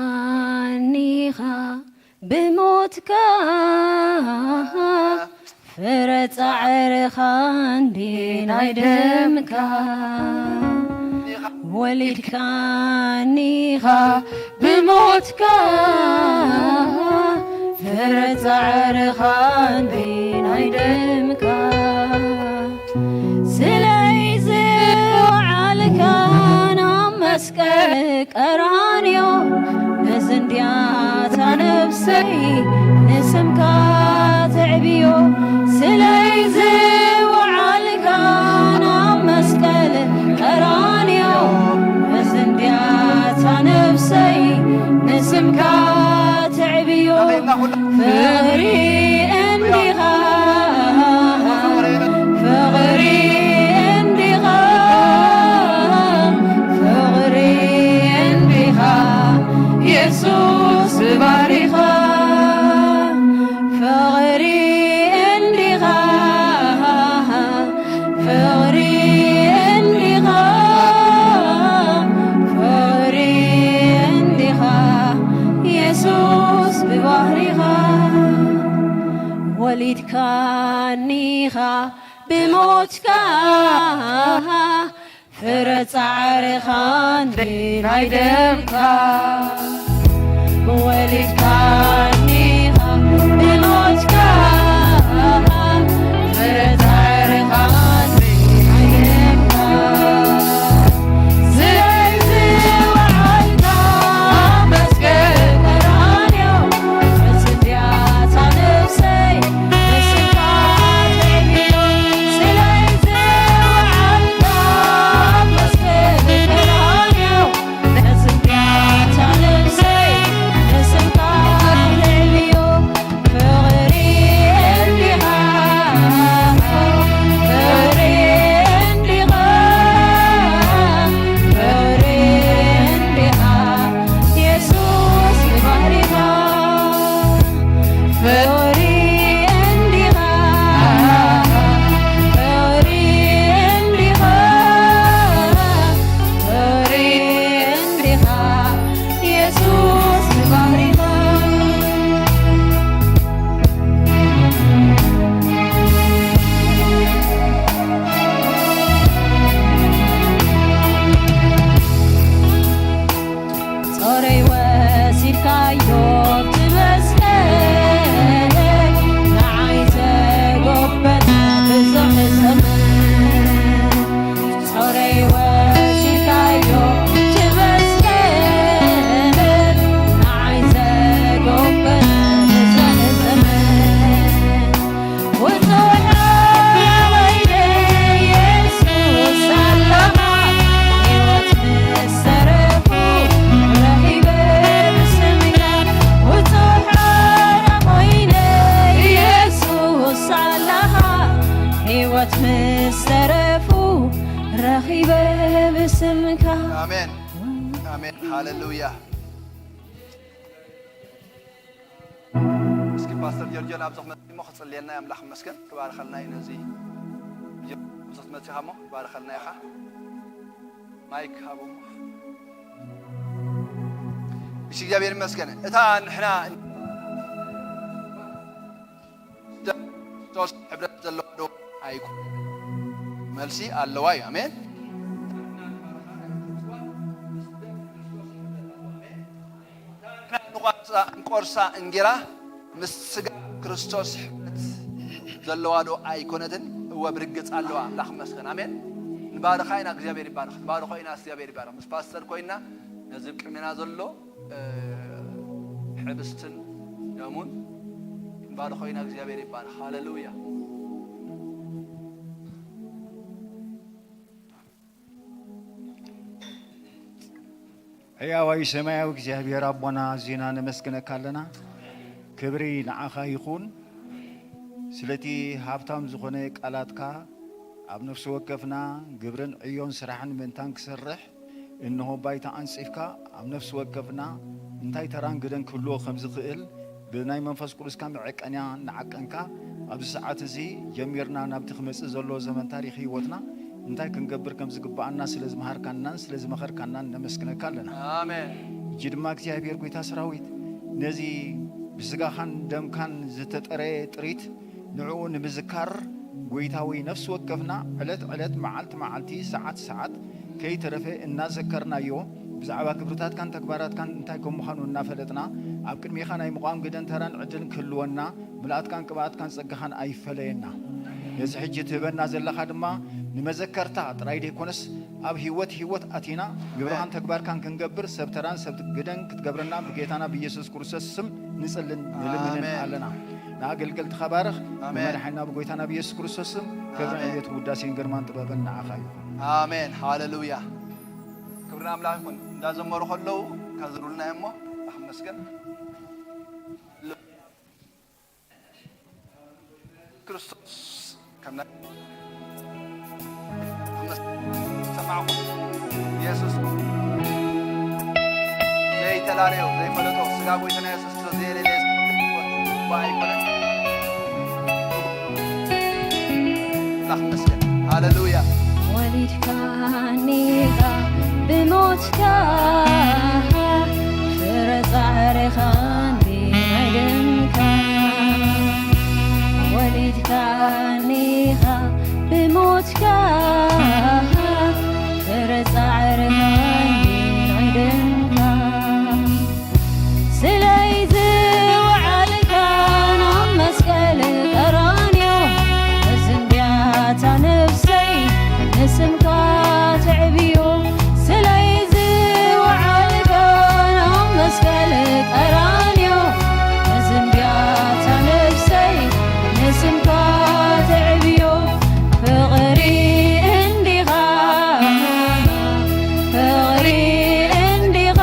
ወሊድካኒኻ ብሞትካ ፍረ ጻዕርኻ እንዲ ናይ ደምካ ወሊድካኒኻ ብሞትካ ፍረ ጻዕርኻ እንዲ ናይ ደምካ ስለይ ዝወዓልካ ናብ መስቀል ቀራንዮ ነዚ እንድያታ ነብሰይ ንስምካ ትዕብዮ ስለይ ዝወዓልካ ናብ መስቀል ቀራንዮ ነዚ እንድያታ ነብሰይ ንስምካ ትዕብዮ ፍቕሪ እንዲኻ ፍቕሪ እንዲኻ ፍቕሪ እንዲኻ የሱስ ብባህሪኻ ፍቕሪ እንዲኻ ፍቕሪ እንዲኻ ፍቕሪ እንዲኻ የሱስ ብባህሪኻ ወሊድካኒኻ ብሞትካ ፍረ ጻዕርኻ እንዲ ናይ ደምካ ወሊድካኒኻ ብሞትካ ፍረ ጻዕርኻ እንዲ ናይ ደምካ ስለዚ ወዓልካ መስቀል ቀራንዮ ስድያታ ነብሰይ ፍቕሪ እንዲኻ ፍቕሪ እንዲኻ ፍቕሪ እንዲኻ የሱስ ብባህሪኻ ጾረይ ወሲድካዮ ብቲ መስቀል ንዓይ ዘጎበጠ ብዙሕ ዘመን ጾረይ ወሲድካዮ ብቲ መስቀል ንዓይ ዘጎበጠ ብዙሕ ዘመን ኣሜን። ኣሜን። ሃሌሉያ። እስኪ ፓስተር ጆርጆ ናብዚ ክመጽእ እሞ ክጽልየልና ኣምላኽ ይመስገን ክባርኸልና እዩ ነዚ ኣብዚ ክትመጽእ ኢኻ እሞ ክባርኸልና ኢኻ ማይክ ሃቦ እሺ እግዚኣብሔር ይመስገን እታ ንሕና ክርስቶስ ሕብረት ዘለዋ ዶ ኣይኮነትን መልሲ ኣለዋ እዩ ኣሜን ንቆርሳ እንጌራ ምስ ስጋ ክርስቶስ ሕብረት ዘለዋ ዶ ኣይኮነትን? እወ ብርግጽ ኣለዋ። ኣምላኽ ይመስገን። ኣሜን። ንባርኻ ኢና እግዚኣብሔር ይባረኽ። ንባርኾ ኢና እግዚኣብሔር ይባረኽ። ምስ ፓስተር ኮይና ነዚ ቅድሜና ዘሎ ሕብስትን ደሙን ባርኾ ኢና እግዚኣብሔር ይባል። ሃሌሉያ። ሕያዋይ ሰማያዊ እግዚኣብሔር ኣቦና፣ ኣዚና ነመስግነካ ኣለና። ክብሪ ንዓኻ ይኹን፣ ስለቲ ሃብታም ዝኾነ ቃላትካ። ኣብ ነፍሲ ወከፍና ግብርን ዕዮን ስራሕን ምእንታን ክሰርሕ እንሆ ባይታ ኣንጺፍካ፣ ኣብ ነፍሲ ወከፍና እንታይ ተራን ግደን ክህልዎ ከም ዝኽእል ብናይ መንፈስ ቅዱስካ መዐቀንያ እናዓቀንካ፣ ኣብዚ ሰዓት እዚ ጀሚርና ናብቲ ክመጽእ ዘሎ ዘመን ታሪኽ ህይወትና እንታይ ክንገብር ከም ዝግብኣና ስለ ዝመሃርካናን ስለ ዝመኸርካናን ነመስግነካ ኣለና። ኣሜን። ሕጂ ድማ እግዚኣብሔር ጐይታ ሰራዊት፣ ነዚ ብስጋኻን ደምካን ዝተጠረየ ጥሪት ንዕኡ ንምዝካር፣ ጐይታ ወይ ነፍሲ ወከፍና ዕለት ዕለት፣ መዓልቲ መዓልቲ፣ ሰዓት ሰዓት ከይተረፈ እናዘከርናዮ፣ ብዛዕባ ግብርታትካን ተግባራትካን እንታይ ከም ምዃኑ እናፈለጥና፣ ኣብ ቅድሜኻ ናይ ምቋም ግደን ተራን ዕድልን ክህልወና፣ ምልኣትካን ቅብኣትካን ጸጋኻን ኣይፈለየና። ነዚ ሕጂ ትህበና ዘለኻ ድማ ንመዘከርታ ጥራይ ደይኮነስ፣ ኣብ ህይወት ህይወት ኣቲና ግብርኻን ኣሜን። ተግባርካን ክንገብር ሰብ ተራን ሰብ ግደን ክትገብረና ብጌታና ብኢየሱስ ክርስቶስ ስም ንጽልን ንልምንን ኣሜን። ኣለና። ንኣገልገልትኻ ባርኽ። ኣሜን። ብመድሓኒና ብጎይታና ብኢየሱስ ክርስቶስ ስም ክብርን ኣሜን። ዕብየትን ውዳሴን ግርማን ጥበብን ንዓኻ ይኹን። ኣሜን። ሃሌሉያ። ክብሪ ንኣምላኽ ይኹን። እንዳዘመሩ ከለዉ ካዝሩልና እሞ ኣምላኽ ይመስገን። ክርስቶስ ከም ናይ ሰማዕኹ ኢየሱስ ዘይተላለዮ ዘይፈለጦ ስጋ ጎይታና ኢየሱስ ክርስቶስ ዘየለለየ እባ ኣይኮነን። ኣምላኽ ይመስገን። ሃሌሉያ። ወሊድካኒኻ ብሞትካ ፍረ ጻዕርኻን ብናይ ደምካ። ወሊድካኒኻ ብሞትካ ፍረ ጻዕርኻን ብናይ ደምካ። ስለይ ዝወዓልካን ኣብ መስቀል ቀራንዮ፣ መዘንብያታ ነፍሰይ ንስምካ ተዕብዮ። ስለይ ዝወዓልካን ኣብ መስቀል ቀራንዮ፣ መዘንብያታ ነፍሰይ ንስምካ ተዕብዮ። ፍቕሪ እንዲኻ፣ ፍቕሪ እንዲኻ፣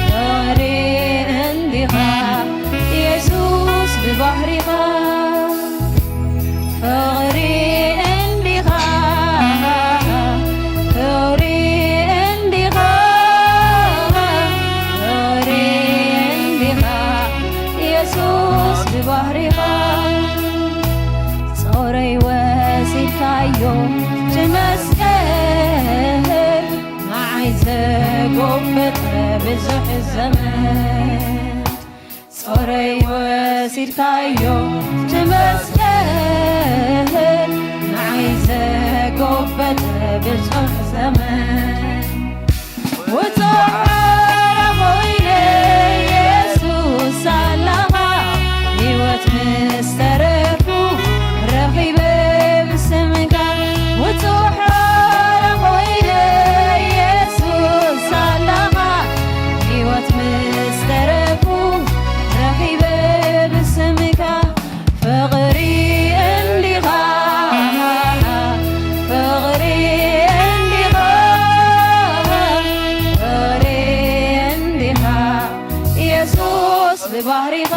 ፍቕሪ እንዲኻ፣ ኢየሱስ ብባህሪኻ። ፍቕሪ እንዲኻ፣ ፍቕሪ እንዲኻ፣ ፍቕሪ እንዲኻ፣ ኢየሱስ ብባህሪኻ። ጾረይ ወሲድካዮ እቲ መስቀል፣ ንዓይ ዘጎበጠ ብዙሕ ዘመን። ጾረይ ወሲድካዮ እቲ መስቀል፣ ንዓይ ዘጎበጠ ብዙሕ ዘመን። ውጹዕ ሓራ ኮይነ ኢየሱስ ሳላኻ፣ ህይወት ምስ ተረፉ ረኺበ ብስምካ። ውጹዕ ሓራ ኮይነ ኢየሱስ ሳላኻ፣ ህይወት ምስ ተረፉ ረኺበ ብስምካ። ፍቕሪ እንዲኻ፣ ፍቕሪ እንዲኻ፣ ፍቕሪ እንዲኻ፣ ኢየሱስ ብባህሪኻ።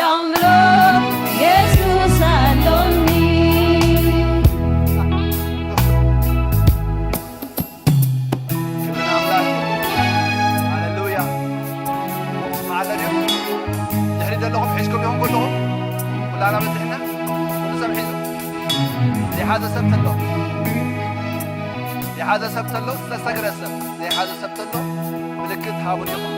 ኣምሮ የሱስ ኣሎኒ። ክብሪ ንኣምላኽ። ሃሌሉያ። መዓለ ድዩ? ድሕሪ ዘለኹም ሒዝኩም ኢኹም ኩልኹም? ኩላና በዚሕና? ኩሉ ሰብ ሒዙ? ዘይሓዘ ሰብ ተሎ? ዘይሓዘ ሰብ ተሎ? ዝተሰግረ ሰብ ዘይሓዘ ሰብ ተሎ? ምልክት ሃቡ ኢኹም።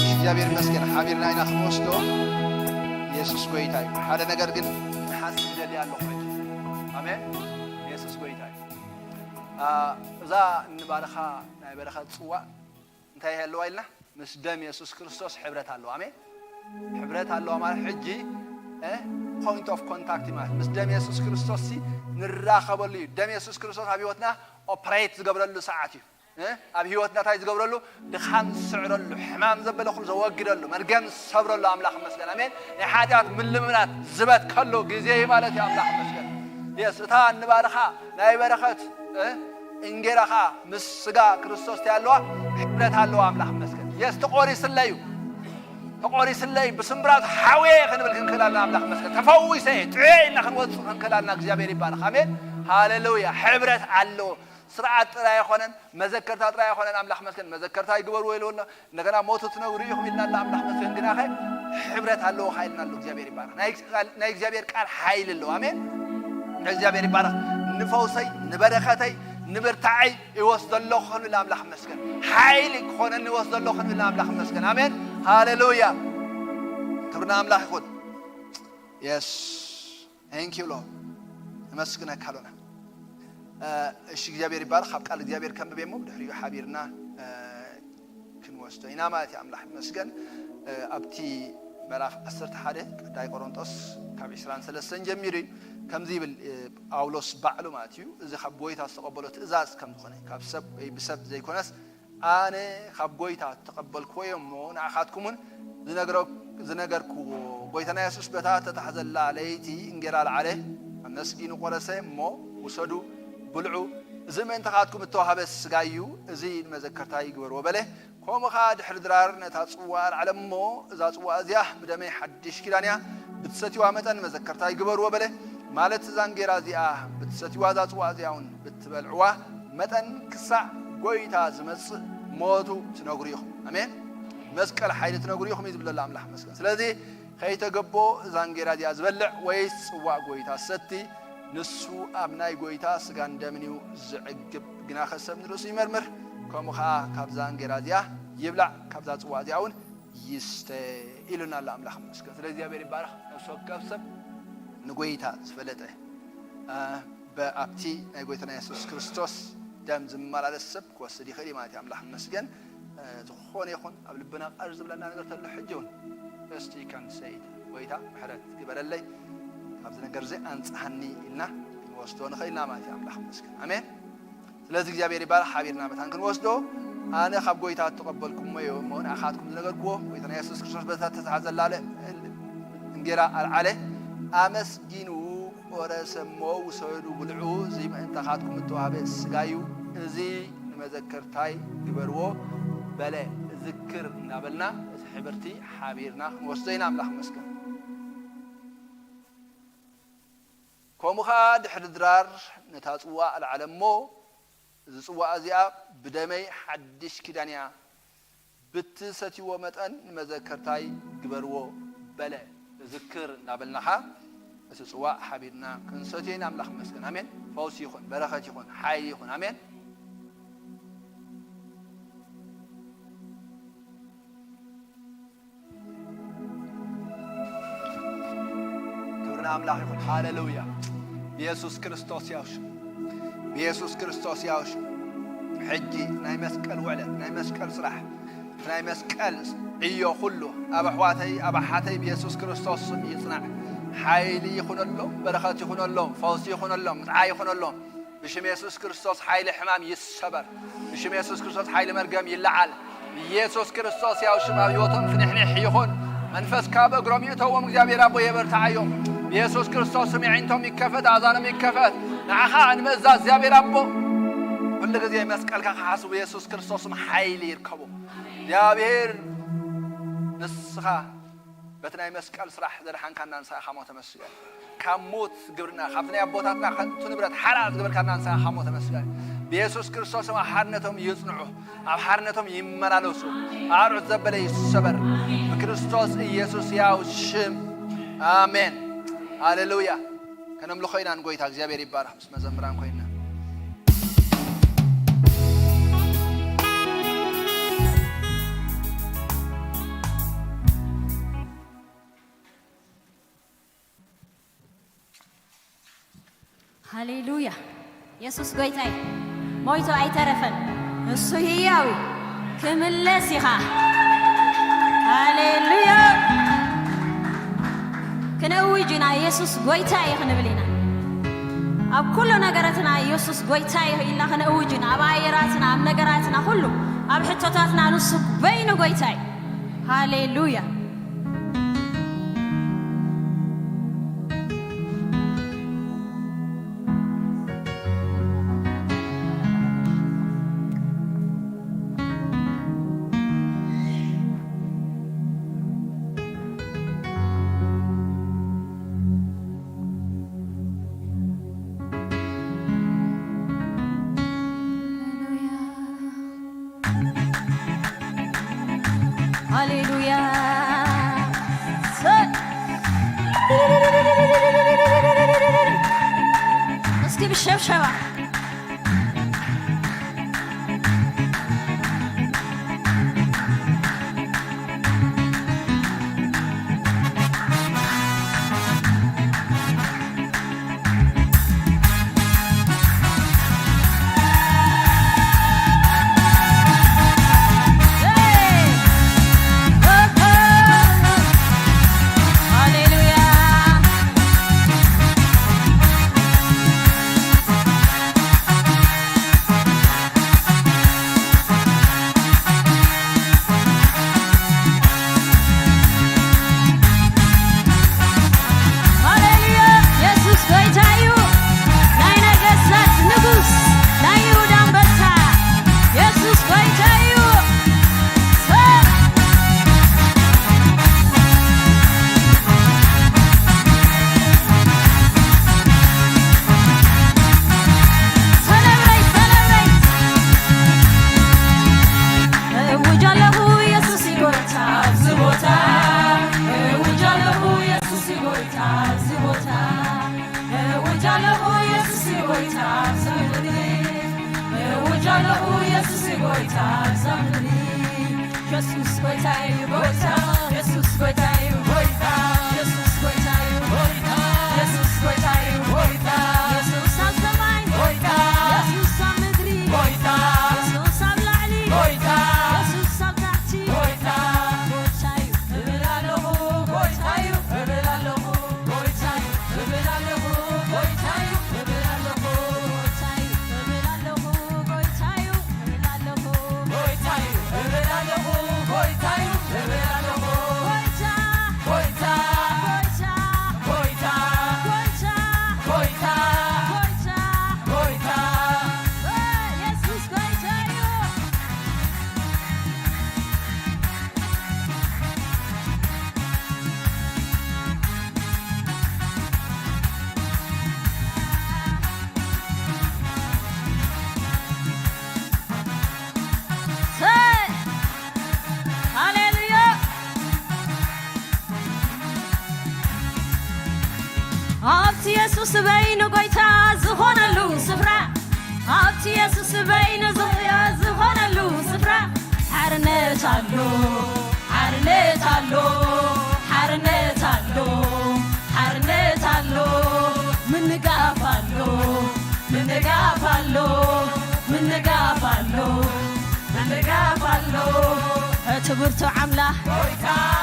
እግዚኣብሔር ይመስገን ሓቢርና ኢና ክንወስዶ። የሱስ ጎይታ እዩ። ሓደ ነገር ግን ሓስ ይደሊ ኣለኹ። ኣሜን። የሱስ ጎይታ እዩ። እዛ እንባርኻ ናይ በረኸት ጽዋእ እንታይ ኣለዋ ኢልና? ምስ ደም የሱስ ክርስቶስ ሕብረት ኣለዋ። ኣሜን። ሕብረት ኣለዋ ማለት ሕጂ point of contact ማለት ምስ ደም የሱስ ክርስቶስ ንራኸበሉ እዩ። ደም የሱስ ክርስቶስ ኣብ ህይወትና ኦፕሬት ዝገብረሉ ሰዓት እዩ። ኣብ ህይወትና እንታይ ዝገብረሉ? ድኻም ዝስዕረሉ፣ ሕማም ዘበለ ኩሉ ዘወግደሉ፣ መርገም ዝሰብረሉ ኣምላኽ ይመስገን። ኣሜን። ናይ ሓጢኣት ምልምናት ዝበትከሉ ግዜ እዩ ማለት እዩ። ኣምላኽ ይመስገን። የስ እታ እንባርኻ ናይ በረኸት እንጌራ ኸዓ ምስ ስጋ ክርስቶስ እንታይ ኣለዋ? ሕብረት ኣለዋ። ኣምላኽ ይመስገን። የስ ተቖሪስለይ እዩ። ተቖሪስለይ ብስምብራት ሓውየ ክንብል ክንክእል ኣለና። ኣምላኽ ይመስገን። ተፈዊሰ እየ ጥዑየ ኢልና ክንወፅእ ክንክእል ኣለና። እግዚኣብሔር ይባረኽ። ኣሜን። ሃሌሉያ። ሕብረት ኣለዎ። ስርዓት ጥራይ ኣይኮነን፣ መዘከርታ ጥራይ ኣይኮነን። ኣምላኽ ይመስገን። መዘከርታ ይግበርዎ ኢልዎ ኣሎ። እንደገና ሞቱ ትነግሩ ኢኹም ኢልና ኣሎ። ኣምላኽ ይመስገን። ግናኸ ሕብረት ኣለዎ ኢልና ኣሎ። እግዚኣብሔር ይባረኽ። ናይ እግዚኣብሔር ቃል ሓይሊ ኣለዎ። ኣሜን። እግዚኣብሔር ይባረኽ። ንፈውሰይ ንበረኸተይ ንብርታዐይ ይወስዶ ኣለኹ ክንብል ኣምላኽ ይመስገን። ሓይሊ ክኾነኒ ይወስዶ ኣለኹ ክንብል ኣምላኽ ይመስገን። ኣሜን። ሃሌሉያ። ክብሪ ንኣምላኽ ይኹን። የስ። Thank you Lord። ነመስግነካ ኣሎና። እሺ እግዚኣብሔር ይባረኽ። ካብ ቃል እግዚኣብሔር ከንብብ እሞ ብድሕሪኡ ሓቢርና ክንወስዶ ኢና ማለት እዩ። ኣምላኽ ይመስገን። ኣብቲ ምዕራፍ ዓሰርተ ሓደ ቀዳይ ቆሮንጦስ ካብ ዕስራን ሰለስተን ጀሚሩ እዩ። ከምዚ ይብል ጳውሎስ ባዕሉ ማለት እዩ። እዚ ካብ ጎይታ ዝተቐበሎ ትእዛዝ ከም ዝኾነ ካብ ሰብ ወይ ብሰብ ዘይኮነስ ኣነ ካብ ጎይታ እተቐበልክዎ እየ እሞ ንዓኻትኩም እውን ዝነገርክዎ። ጎይታና የሱስ በታ እተታሕዘላ ለይቲ እንጌራ ኣልዓለ፣ ኣመስጊኑ ቈረሰ እሞ ውሰዱ ብልዑ፣ እዚ ምእንታኻትኩም እተዋህበ ስጋይ እዩ፣ እዚ ንመዘከርታይ ግበርዎ በለ። ከምኡ ኸኣ ድሕሪ ድራር ነታ ጽዋ ኣልዓለ እሞ እዛ ጽዋ እዚኣ ብደመይ ሓድሽ ኪዳን እያ፣ ብትሰትይዋ መጠን ንመዘከርታይ ግበርዎ በለ። ማለት እዛ እንጌራ እዚኣ ብትሰትይዋ እዛ ጽዋ እዚኣ እውን ብትበልዕዋ መጠን ክሳዕ ጐይታ ዝመጽእ ሞቱ ትነግሩ ኢኹም። ኣሜን። መስቀል ሓይሊ ትነግሩ ኢኹም እዩ ዝብል ዘሎ ኣምላኽ መስቀል። ስለዚ ከይተገቦ እዛ እንጌራ እዚኣ ዝበልዕ ወይስ ጽዋእ ጐይታ ዝሰቲ ንሱ ኣብ ናይ ጐይታ ስጋን ደምን እዩ ዝዕግብ። ግናኸ ሰብ ንርእሱ ይመርምር፣ ከምኡ ኸኣ ካብዛ እንጌራ እዚኣ ይብላዕ፣ ካብዛ ጽዋእ እዚኣ እውን ይስተ ኢሉና ኣሎ ኣምላኽ መስቀል። ስለ እግዚኣብሔር ይባረኽ። ነፍሲ ወከፍ ሰብ ንጎይታ ዝፈለጠ ኣብቲ ናይ ጎይታና የሱስ ክርስቶስ ደም ዝመላለስ ሰብ ክወስድ ይኽእል እዩ ማለት እዩ። ኣምላኽ ይመስገን። ዝኾነ ይኹን ኣብ ልብና ቃር ዝብለና ነገር ተሎ ሕጂ እውን እስቲ ከንሰይት ጎይታ ምሕረት ግበረለይ፣ ካብዚ ነገር እዚ ኣንጽሃኒ ኢልና ክንወስዶ ንኽእል ኢና ማለት እዩ። ኣምላኽ ይመስገን። ኣሜን። ስለዚ እግዚኣብሔር ይባረኽ። ሓቢርና መታን ክንወስዶ ኣነ ካብ ጎይታ እተቐበልኩሞ እየ እሞ ንኣኻትኩም ዝነገርክዎ። ጎይታና የሱስ ክርስቶስ በታ ተታሕዘላ እንጌራ ኣልዓለ፣ ኣመስጊኑ ቆረሰ እሞ ውሰዱ ብልዑ፣ እዚ ምእንታኻትኩም እተዋህበ ስጋይ እዩ፣ እዚ ንመዘከርታይ ግበርዎ በለ። እዝክር እናበልና እቲ ሕብርቲ ሓቢርና ክንወስዶ ኢና። ኣምላኽ ይመስገን። ከምኡ ኸኣ ድሕሪ ድራር ነታ ጽዋእ ኣልዓለ እሞ፣ እዚ ጽዋእ እዚኣ ብደመይ ሓድሽ ኪዳን እያ፣ ብትሰትይዎ መጠን ንመዘከርታይ ግበርዎ በለ። እዝክር እናበልና ኸኣ እቲ ጽዋእ ሓቢርና ክንሰትዮ ኢና። ኣምላኽ ይመስገን። ኣሜን። ፈውሲ ይኹን፣ በረኸት ይኹን፣ ሓይሊ ይኹን። ኣሜን። ክብሪ ንኣምላኽ ይኹን። ሃሌሉያ። ብየሱስ ክርስቶስ ያውሽ፣ ብየሱስ ክርስቶስ ያውሽ። ሕጂ ናይ መስቀል ውዕለት፣ ናይ መስቀል ስራሕ፣ ናይ መስቀል ዕዮ ኩሉ ኣብ ኣሕዋተይ ኣብ ኣሓተይ ብየሱስ ክርስቶስ ስም ይጽናዕ። ሓይሊ ይኹነሎም፣ በረኸት ይኹነሎም፣ ፈውሲ ይኹነሎም፣ ምጥዓይ ይኹነሎም። ብሽም የሱስ ክርስቶስ ሓይሊ ሕማም ይሰበር። ብሽም የሱስ ክርስቶስ ሓይሊ መርገም ይለዓል። ብየሱስ ክርስቶስ ያው ሽም ኣብ ህይወቶም ፍንሕንሕ ይኹን። መንፈስካ ኣብ እግሮም ይእተዎም እግዚኣብሔር ኣቦ የበርትዓዮም። ብየሱስ ክርስቶስ ስም የዒንቶም ይከፈት፣ ኣእዛኖም ይከፈት። ንዓኻ ንምእዛዝ እግዚኣብሔር ኣቦ ኩሉ ግዜ መስቀልካ ክሓስቡ የሱስ ክርስቶስ ስም ሓይሊ ይርከቡ። እግዚኣብሔር ንስኻ በቲ ናይ መስቀል ስራሕ ዘድሓንካና ንስኻ ኢኻ እሞ ተመስገን። ካብ ሞት ግብርና፣ ካብቲ ናይ ኣቦታትና ከንቱ ንብረት ሓራ ዝገበርካና ንስኻ ኢኻ እሞ ተመስገን። ብየሱስ ክርስቶስ ኣብ ሓርነቶም ይጽንዑ፣ ኣብ ሓርነቶም ይመላለሱ። ኣርዑት ዘበለ ይሰበር ብክርስቶስ ኢየሱስ ያው ሽም። ኣሜን። ሃሌሉያ። ከነምልኾ ኢና ንጎይታ። እግዚኣብሔር ይባረኽ። ምስ መዘምራን ኮይና ሃሌሉያ። የሱስ ጎይታይ ሞይቱ ኣይተረፈን። እሱ ህያው እዩ። ክምለስ ኢኻ። ሃሌሉያ። ክነውጅ ኢና፣ የሱስ ጎይታ እዩ ክንብል ኢና። ኣብ ኩሉ ነገራትና የሱስ ጎይታ እዩ ኢልና ክነውጅ ኢና። ኣብ ኣየራትና፣ ኣብ ነገራትና፣ ኩሉ ኣብ ሕቶታትና ንሱ በይኑ ጎይታ እዩ። ሃሌሉያ። ሃሌሉያ። እስኪ ብሸብሸባ እቲ ብርቱዕ ኣምላኽ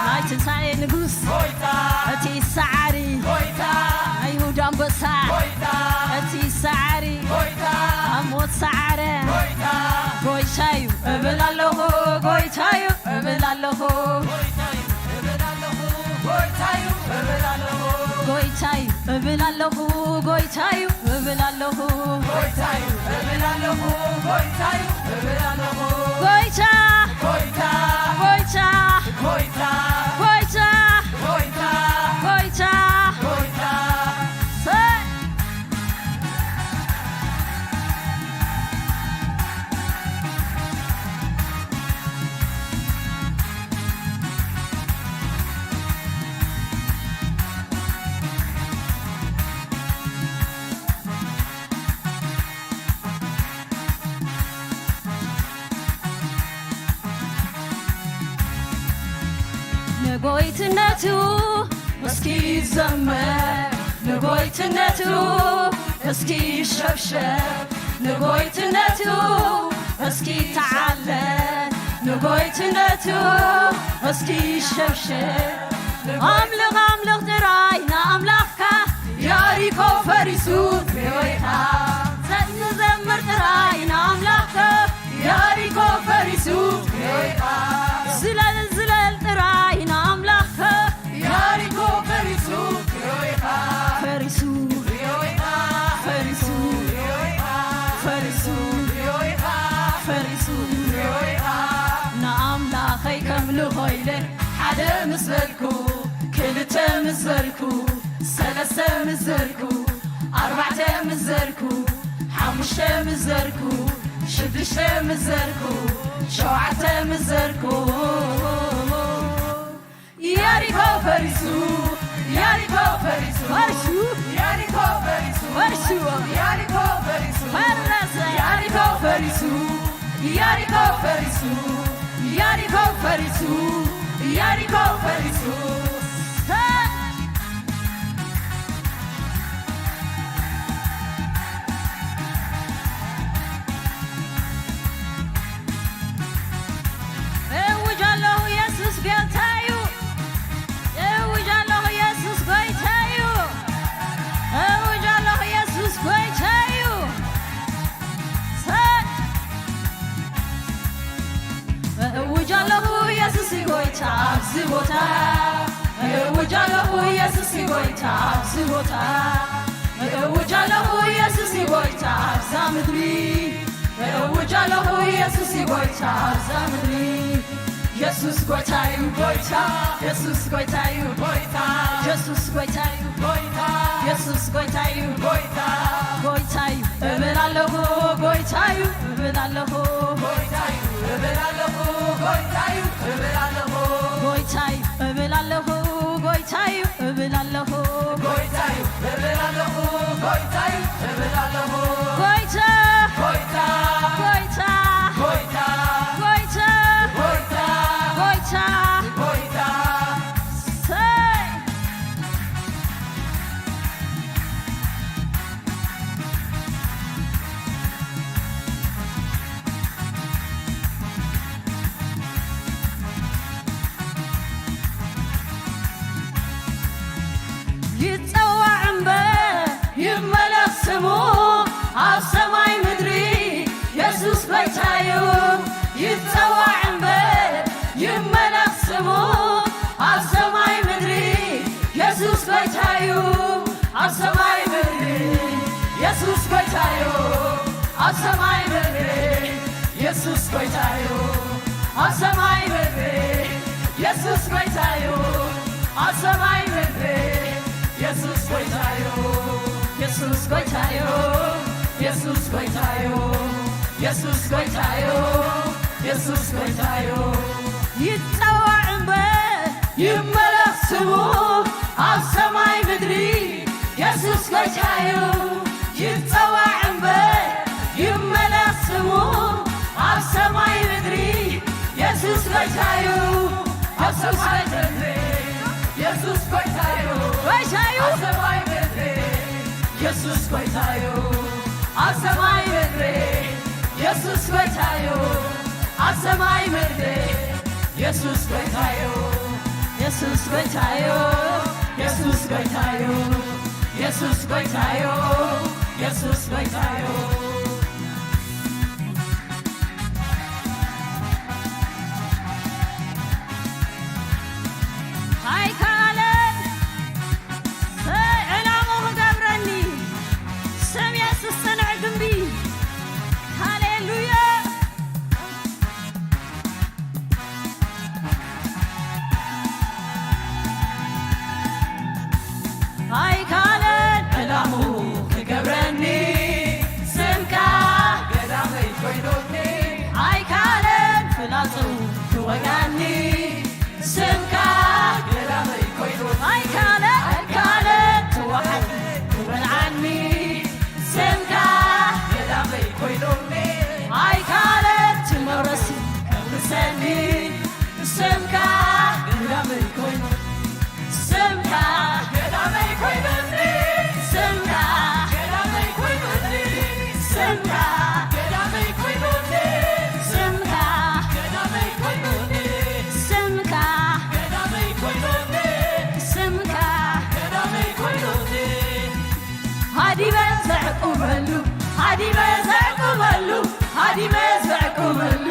ናይ ትንሳኤ ንጉስ እቲ ሰዓሪ ናይ ይሁዳ ኣንበሳ እቲ ሰዓሪ ካብ ሞት ሰዓረ ጎይታዩ እብል ኣለኹ ጎይታዩ እብል ኣለኹ ጎይታይ እብል ኣለኹ፣ ጎይታይ እብል ኣለኹ፣ ጎይታይ እብል ኣለኹ፣ ጎይታይ እብል ኣለኹ። ጎይታ፣ ጎይታ፣ ጎይታ፣ ጎይታ፣ ጎይታ፣ ጎይታ፣ ጎይታ፣ ጎይታ። ሰ- ንጎይትነቱ እስኪ ዘመር፣ ንጎይትነቱ እስኪ ሸብሸብ፣ ንጎይትነቱ እስኪ ተዓለ፣ ንጎይትነቱ እስኪ ሸብሸብ። ኣምልኽ ኣምልኽ ጥራይ ንኣምላኽካ፣ ያሪኮ ፈሪሱ ትሪኦ ኢኻ። ዘ- ንዘምር ጥራይ ንኣምላኽካ፣ ያሪኮ ፈሪሱ ትሪኦ ኢኻ። ዝለል ዝለል ጥራይ ንኣምላኽካ፣ ያሪኮ ፈሪሱ ትሪኦ ኢኻ። ፈሪሱ ትሪኦ ኢኻ። ፈሪሱ ትሪኦ ኢኻ። ፈሪሱ ትሪኦ ኢኻ። ፈሪሱ ትሪኦ ኢኻ። ንኣምላኸይ ከምልኾ ኢለ ሓደ ምስ በልኩ፣ ክልተ ምስ በልኩ፣ ሰለስተ ምስ ዘርኩ፣ ኣርባዕተ ምስ ዘርኩ፣ ሓሙሽተ ምስ ዘርኩ፣ ሽዱሽተ ምስ ዘርኩ፣ ሸውዓተ ምስ ዘርኩ፣ ያሪኮ ፈሪሱ፣ ያሪኮ ፈሪሱ፣ ፈሪሱ፣ ያሪኮ ፈሪሱ፣ ፈሪሱ፣ ያሪኮ ፈሪሱ፣ ፈረሰ፣ ያሪኮ ፈሪሱ፣ ያሪኮ ፈሪሱ፣ ያሪኮ ፈሪሱ፣ ያሪኮ ፈሪሱ። እውጅ ኣለኹ የሱስ ጎይታ እዩ። እውጅ ኣለኹ የሱስ ጎይታ እዩ። እውጅ ኣለኹ የሱስ ጎይታ እዩ። ሰ- እውጅ ኣለኹ የሱስ ጎይታ ኣብዚ ቦታ። እውጅ ኣለኹ የሱስ ጎይታ ኣብዚ ቦታ። እውጅ ኣለኹ የሱስ ጎይታ ኣብዛ ምድሪ። እውጅ ኣለኹ የሱስ ጎይታ ኣብዛ ምድሪ። የሱስ ጎይታ እዩ ጎይታ። የሱስ ጎይታ እዩ ጎይታ። የሱስ ጎይታ እዩ ጎይታ። የሱስ ጎይታ እዩ ጎይታ። ጎይታ እዩ እብል ኣለኹ፣ ጎይታ እዩ እብል ኣለኹ። ጎይታ እዩ እብል ኣለኹ፣ ጎይታ እዩ እብል ኣለኹ። ጎይታ እዩ እብል ኣለኹ፣ ጎይታ እዩ እብል ኣለኹ። ጎይታ እዩ እብል ኣለኹ፣ ጎይታ እዩ እብል ኣለኹ። ጎይታ፣ ጎይታ፣ ጎይታ፣ ጎይታ፣ ጎይታ፣ ጎይታ፣ ጎይታ፣ ጎይታ። ሰይ! ይጸዋዕ እምበር ይመለኽ ስሙ ኣብ ሰማይ ምድሪ የሱስ ጎይታ እዩ። ይጸዋዕ እምበር ይመለኽ ስሙ ኣብ ሰማይ ምድሪ የሱስ ጎይታ እዩ። ኣብ ሰማይ ምድሪ የሱስ ጎይታ እዩ። ኣብ ሰማይ ምድሪ የሱስ ጎይታ እዩ። ኣብ ሰማይ ምድሪ የሱስ ጎይታ እዩ። ኣብ ሰማይ ምድሪ የሱስ ጎይታ እዩ። የሱስ ጎይታ እዩ። የሱስ ጎይታ እዩ። የሱስ ጎይታ እዩ። የሱስ ጎይታ እዩ። ይጸዋዕ እምበር ይመለኽ ስሙ ኣብ ሰማይ ምድሪ የሱስ ጎይታ እዩ። ይጸዋዕ እምበር ይመለኽ ስሙ ኣብ ሰማይ ምድሪ የሱስ ጎይታ እዩ። ኣብ ሰማይ ምድሪ የሱስ ጎይታ እዩ። ጎይታ እዩ። ኣብ ሰማይ ምድሪ የሱስ ጎይታ እዩ። ኣብ ሰማይ ምድሪ የሱስ ጎይታ እዩ። ኣብ ሰማይ ምድሪ የሱስ ጎይታ እዩ። የሱስ ጎይታ እዩ። የሱስ ጎይታ እዩ። የሱስ ጎይታ እዩ። የሱስ ጎይታ እዩ። ኣይከኣለን። ሰይ ኣይካለን ዕላምኡ ክገብረኒ፣ ስምካ ገዳመይ ኮይኑኒ። ኣይካለን ፍላጹ ክወጋኒ፣ ስምካ ገዳመይ ኮይኑኒ። ኣይካለን፣ ኣይካለን ተዋሕዶ ክበልዓኒ፣ ስምካ ገዳመይ ኮይኑኒ። ኣይካለን ትመረሲ ከብርሰኒ፣ ስምካ ገዳመይ ኮይኑኒ። ስምካ ገዳመይ ኮይኑኒ፣ ስምካ ገዳመይ ኮይኑኒ፣ ስምካ ገዳመይ ኮይኑኒ፣ ስምካ ገዳመይ ኮይኑኒ፣ ስምካ ገዳመይ ኮይኑኒ፣ ስምካ ገዳመይ ኮይኑኒ። ሃዲመ ዘዕቁበሉ፣ ሃዲመ ዘዕቁበሉ፣ ሃዲመ ዘዕቁበሉ፣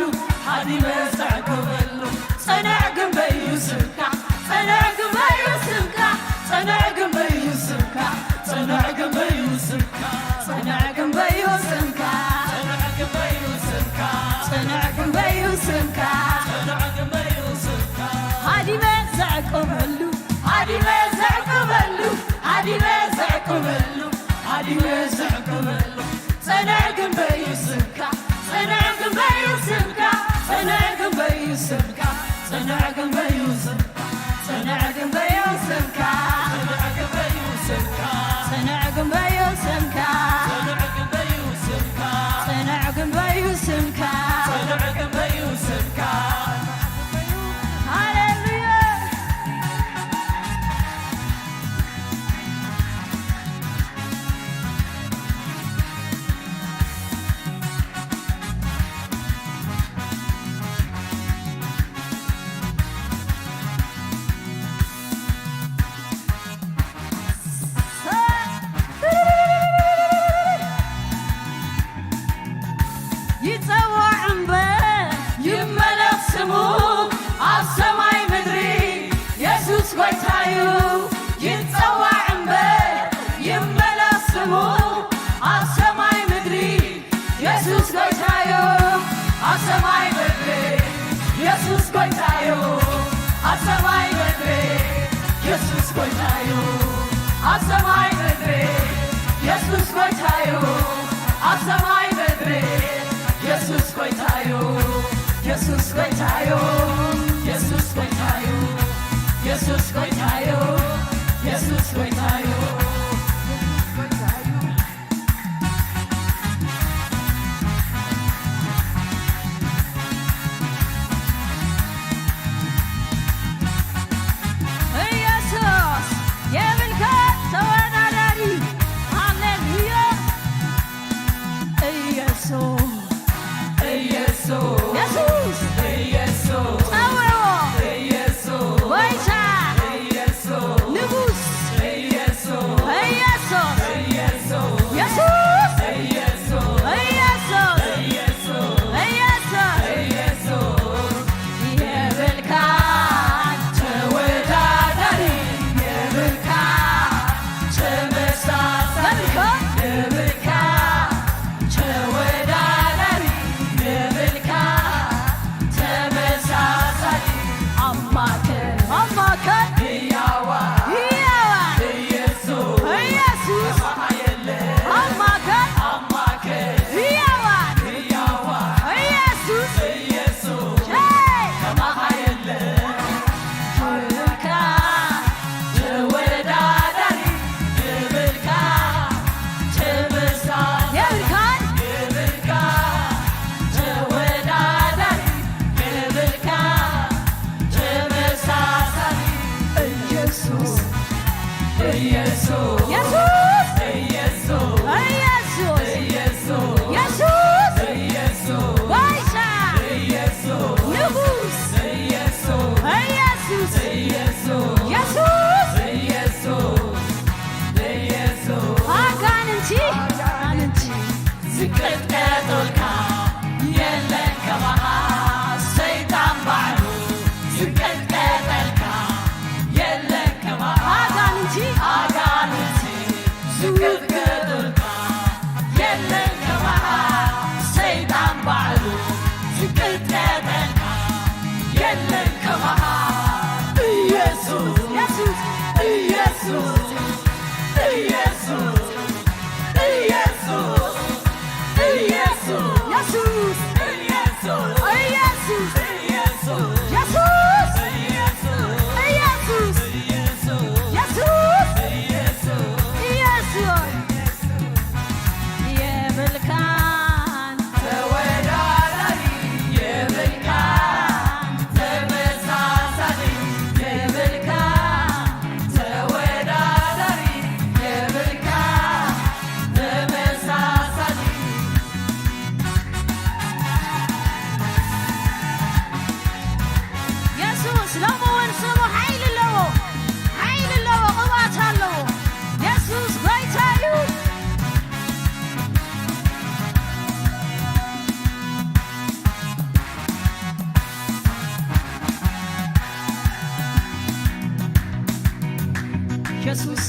ሃዲመ ዘዕቁበሉ። ጽኑዕ ግንበዩ ስምካ፣ ጽኑዕ ግንበዩ ስምካ፣ ጽኑዕ ግንበዩ ስምካ፣ ጽኑዕ ግንበዩ ስምካ፣ ጽኑዕ ግንበዩ ስምካ፣ ጽኑዕ ግንበዩ ስምካ፣ ጽኑዕ ግንበዩ ስምካ፣ ጽኑዕ ግንበዩ ስምካ። ሃዲመ ዘዕቁበሉ፣ ሃዲመ ዘዕቁበሉ፣ ሃዲመ ዘዕቁበሉ፣ ሃዲመ ዘዕቁበሉ። ጽኑዕ ግንበዩ ስምካ፣ ጽኑዕ ግንበዩ ስምካ፣ ጽኑዕ ግንበዩ ስምካ፣ ጽኑዕ ግንበዩ ስምካ፣ ጽኑዕ ግንበዩ ስምካ፣ ጽኑዕ ግንበዩ ስምካ፣ ጽኑዕ ግንበዩ ስምካ፣ ጽኑዕ ግንበዩ ስምካ፣ ጽኑዕ ግንበዩ ስምካ፣ ጽኑዕ ግንበዩ ስምካ። ሃሌሉያ። ይጸዋዕ እምበር ይመለኽ ስሙ ኣብ ሰማይ ምድሪ፣ የሱስ ጐይታ'ዩ። ይጸዋዕ እምበር ይመለኽ ስሙ ኣብ ሰማይ ምድሪ፣ የሱስ ጐይታ'ዩ። ኣብ ሰማይ ምድሪ የሱስ ጐይታ'ዩ። ኣብ ሰማይ ምድሪ የሱስ ጐይታ'ዩ። ኣብ ሰማይ ምድሪ የሱስ ጐይታ'ዩ። ኣብ ሰማይ ምድሪ የሱስ ጐይታ'ዩ። የሱስ ጐይታ'ዩ። የሱስ ጐይታ'ዩ። የሱስ ጐይታ'ዩ። የሱስ ጐይታ'ዩ። ኢየሱስ የብልካ ተወዳዳሪ። ሃሌሉያ። ኢየሱስ፣ ኢየሱስ፣ ኢየሱስ፣ ኢየሱስ፣ ጸውዕዎ። ኢየሱስ፣ ጐይታ። ኢየሱስ፣ ንጉስ። ኢየሱስ፣ ኢየሱስ፣ ኢየሱስ፣ ኢየሱስ፣ ኢየሱስ፣ ኢየሱስ፣ ኢየሱስ፣ ኢየሱስ፣ ኢየሱስ። የብልካ ተወዳዳሪ፣ የብልካ ተመሳሳሊ፣ የብልካ ተወዳዳሪ፣ የብልካ ተመሳሳሊ። ኣብ ማእከል፣ ኣብ ማእከል፣ ህያዋ፣ ህያዋ፣ ኢየሱስ፣ ኢየሱስ፣ ከማኻ የለ። ኣብ ማእከል፣ ኣብ ማእከል፣ ህያዋ፣ ህያዋ፣ ኢየሱስ፣ ኢየሱስ፣ ሄይ፣ ከማኻ የለ። የብልካ ተወዳዳሪ፣ የብልካ ተመሳሳሊ፣ የብልካን፣ የብልካ ተወዳዳሪ፣ የብልካ ተመሳሳሊ። ኢየሱስ፣ ኢየሱስ፣ ኢየሱስ፣ ኢየሱስ፣ ኢየሱስ፣ ኢየሱስ፣ ኢየሱስ፣ ጓይታ፣ ኢየሱስ፣ ንጉስ፣ ኢየሱስ፣ ኢየሱስ፣ ኢየሱስ፣ ኢየሱስ፣ ኢየሱስ፣ ኢየሱስ። ኣጋንንቲ፣ ኣጋንንቲ ዝቅጥቀጡልካ የለን ከማኻ፣ ሰይጣን ባዕሉ ዝቅጥቀጠልካ የለን ከማኻ። ኣጋንንቲ፣ ኣጋንንቲ ዝቅጥቀጡልካ የለን ከማኻ፣ ሰይጣን ባዕሉ ዝቅጥቀጠልካ የለን ከማኻ። ኢየሱስ፣ ኢየሱስ፣ ኢየሱስ።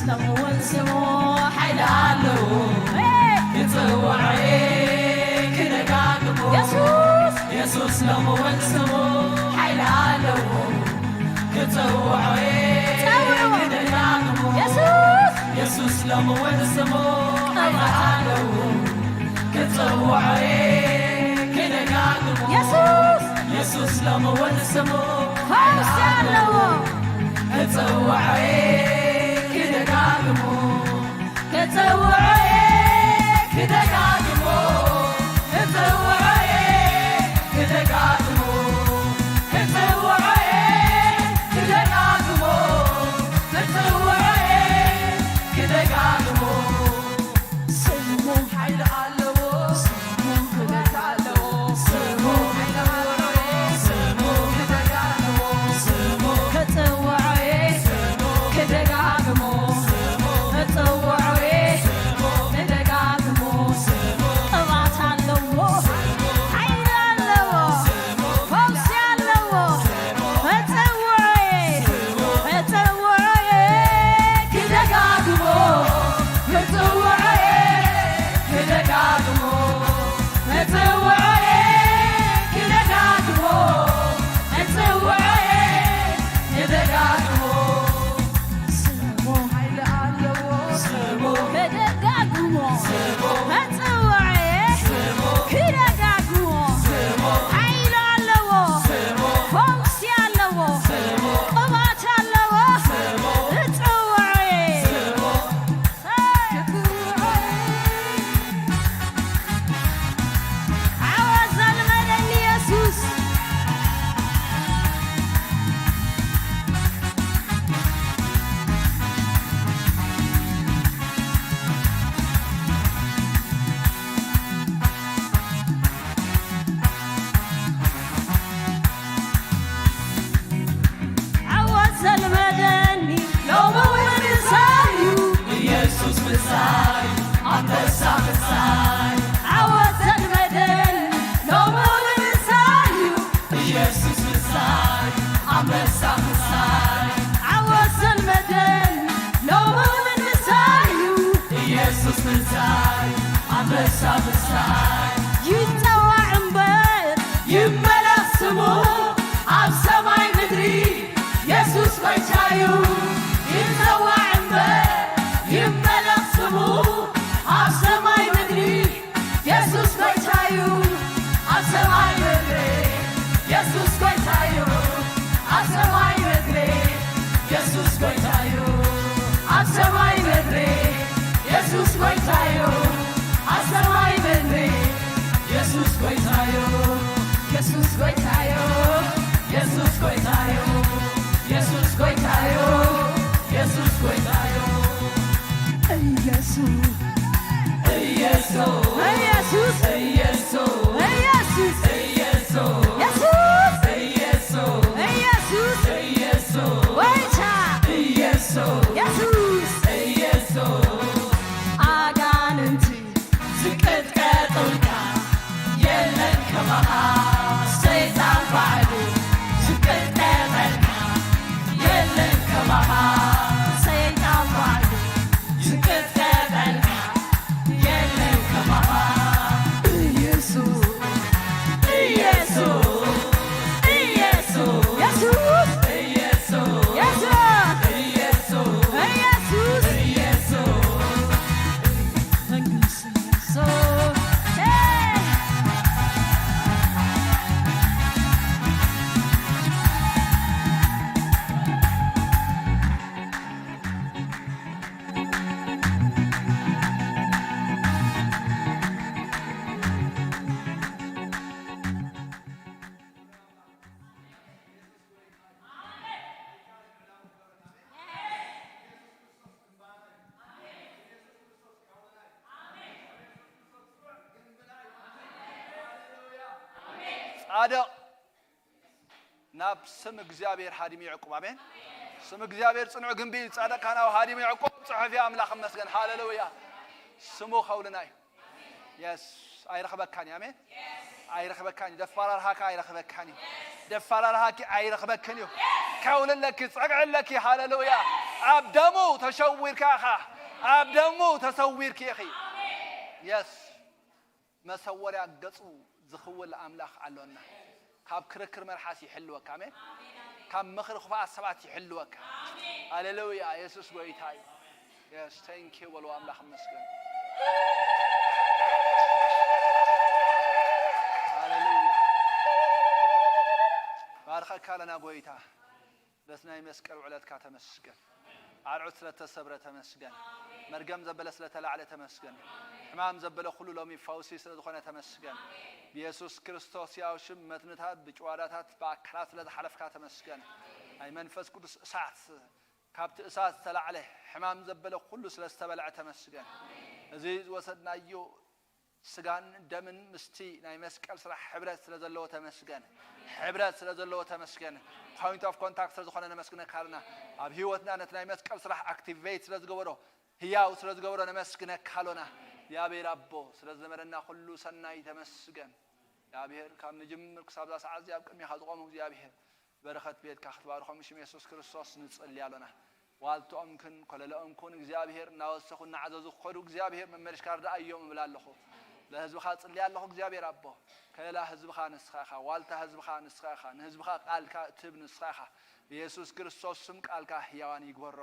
ሎምውን ስሙ ሓይሊ ኣለዎ። ክጽውዖ ክደጋግሞ። የሱስ። የሱስ ሎምውን ስሙ ሓይሊ ኣለዎ። ክጽውዖ ጸውዕዎ። ክደጋግሞ። የሱስ። የሱስ ሎምውን ስሙ ሓይሊ ኣለዎ። ክጽውዖ ክደጋግሞ። የሱስ። የሱስ ሎምውን ስሙ ፈውስ ኣለዎ። ክጽውዖ ክደጋግሞ። ክጽውዖ ክደጋግሞ። ክጽውዖ ክደጋግሞ። ክጽውዖ ክደጋግሞ። ክጽውዖ ክደጋግሞ። ስሙ ሓይሊ ኣለዎ። ስሙ ክብረት ኣለዎ። ስሙ ክብረት ኣለዎ። ስሙ ክደጋግሞ። ስሙ ክጽውዖ ክደጋግሞ። ክጽውዖ ክደጋግሞ። ቅባት ኣለዎ። ሓይሊ ኣለዎ። ፈውሲ ኣለዎ። መጸውዖ፣ መጸውዖ ክደጋግሞ፣ መጸውዖ ክደጋግሞ፣ መጸውዖ ክደጋግሞ፣ መጸውዖ ክደጋግሞ። ስሙ ሓይሊ ኣለዎ። ስሙ ክደጋግሞ። ስሙ መጸውዒ ስሙ ክደጋግሞ። ስሙ ሓይሊ ኣለዎ። ስሙ ፈውሲ ኣለዎ። ስሙ ቅባት ኣለዎ። ስሙ እጸውዒ። ስሙ ዓወት ዘልመደኒ የሱስ። ዓወት ዘልመደኒ ሎሚ እውን ምሳዩ። ኢየሱስ ምሳይ፣ ኣንበሳ ምሳይ። ዓወት ዘልመደኒ ሎሚ እውን ምሳዩ። ኢየሱስ ምሳይ፣ ኣንበሳ ምሳይ። ዓወት ዘልመደኒ ሎሚ እውን ምሳዩ። ኢየሱስ ምሳይ፣ ኣንበሳ ምሳይ። ይጸዋዕ እምበር ይመለኽ ስሙ፣ ኣብ ሰማይ ምድሪ የሱስ ጎይታዩ። ይጸዋዕ እምበር ይመለኽ ስሙ፣ ኣብ ሰማይ ምድሪ የሱስ ጎይታዩ። ኣብ ሰማይ ምድሪ የሱስ ጎይታዩ። ኣብ ሰማይ ምድሪ የሱስ ጎይታዩ። ኣብ ሰማይ ምድሪ የሱስ ጎይታዩ። ኣብ ሰማይ ምድሪ የሱስ ጎይታዩ። የሱስ ጎይታዩ። የሱስ ጎይታዩ። የሱስ ጎይታዩ። የሱስ ጎይታዩ። ኢየሱስ። ኢየሱስ። ኢየሱስ። ኢየሱስ። ኢየሱስ። ኢየሱስ። ኢየሱስ። ኢየሱስ። ኢየሱስ። ጎይታ። ኢየሱስ። ኢየሱስ። ኢየሱስ። ኣጋንንቲ ዝቅጥቀጡልካ የለን ከማኻ፣ ሰይጣን ባዕሉ ዝቅጥቀጠልካ የለን ከማኻ፣ ሰይጣን ባዕሉ ዝቅጥቀጠልካ የለን ከማኻ። ኢየሱስ፣ ኢየሱስ፣ ኢየሱስ፣ ኢየሱስ፣ ኢየሱስ፣ ኢየሱስ፣ ኢየሱስ፣ ኢየሱስ። መንግስት ኢየሱስ። ሄይ! ጻድቕ ናብ ስም እግዚኣብሔር ሃዲሙ ይዕቁብ። ኣሜን። ስም እግዚኣብሔር ጽኑዕ ግንቢ እዩ፣ ጻድቕ ካህናዊ ሃዲሙ ይዕቁብ። ጽሑፍ እዩ፣ ኣምላኽ ይመስገን። ሃሌሉያ። ስሙ ኸውልና እዩ። የስ፣ ኣይረኽበካን እዩ። ኣሜን። ኣይረኽበካን እዩ። ደፋር ኣርሃካ ኣይረኽበካን እዩ። ደፋር ኣርሃኪ ኣይረኽበክን እዩ። ከውልለኪ፣ ጸግዕለኪ። ሃሌሉያ። ኣብ ደሙ ተሸዊርካ ኢኻ። ኣብ ደሙ ተሰዊርኪ ኢኺ። የስ። መሰወርያ ገጹ ዝኽውል ኣምላኽ ኣሎና። ካብ ክርክር መልሓስ ይሕልወካ። ኣሜን። ካብ ምኽሪ ክፉኣት ሰባት ይሕልወካ። ሃሌሉያ። የሱስ ጎይታ እዩ። የስ፣ ቴንክ ዩ በሉ። ኣምላኽ ይመስገን። ሃሌሉያ። ባርኸካ ኣለና ጎይታ። በቲ ናይ መስቀል ውዕለትካ ተመስገን። ኣርዑት ስለ ተሰብረ ተመስገን። መርገም ዘበለ ስለ ተላዕለ ተመስገን። ሕማም ዘበለ ኩሉ ሎሚ ፈውሲ ስለ ዝኾነ ተመስገን። ብየሱስ ክርስቶስ ያው ሽም መትንታት ብጭዋዳታት ብኣካላት ስለ ዝሓለፍካ ተመስገን። ናይ መንፈስ ቅዱስ እሳት ካብቲ እሳት ዝተላዕለ ሕማም ዘበለ ኩሉ ስለ ዝተበልዐ ተመስገን። እዚ ዝወሰድናዮ ስጋን ደምን ምስቲ ናይ መስቀል ስራሕ ሕብረት ስለ ዘለዎ ተመስገን። ሕብረት ስለ ዘለዎ ተመስገን። ፖይንት ኦፍ ኮንታክት ስለ ዝኾነ ነመስግነካ ኣለና። ኣብ ህይወትና ነቲ ናይ መስቀል ስራሕ ኣክቲቬት ስለ ዝገበሮ፣ ህያው ስለ ዝገበሮ ነመስግነካ ኣሎና። እግዚኣብሔር ኣቦ ስለ ዝነበረና ኩሉ ሰናይ ተመስገን። እግዚኣብሔር ካብ ንጅምር ክሳብ እዛ ሰዓት እዚ ኣብ ቅድሜኻ ዝቆሙ እግዚኣብሔር በረኸት ቤትካ ክትባርኾም ብሽም የሱስ ክርስቶስ ንጽሊ ኣሎና። ዋልትኦም ክን ኮለለኦም ኩን እግዚኣብሔር እናወሰኹ እናዓዘዙ ክኸዱ እግዚኣብሔር መመልሽካ ርዳእዮም እብል ኣለኹ። ለህዝብኻ ጽሊ ኣለኹ እግዚኣብሔር ኣቦ። ከለላ ህዝብኻ ንስኻ ኢኻ፣ ዋልታ ህዝብኻ ንስኻ ኢኻ፣ ንህዝብኻ ቃልካ እትህብ ንስኻ ኢኻ። ብየሱስ ክርስቶስ ስም ቃልካ ህያዋን ይግበሮ።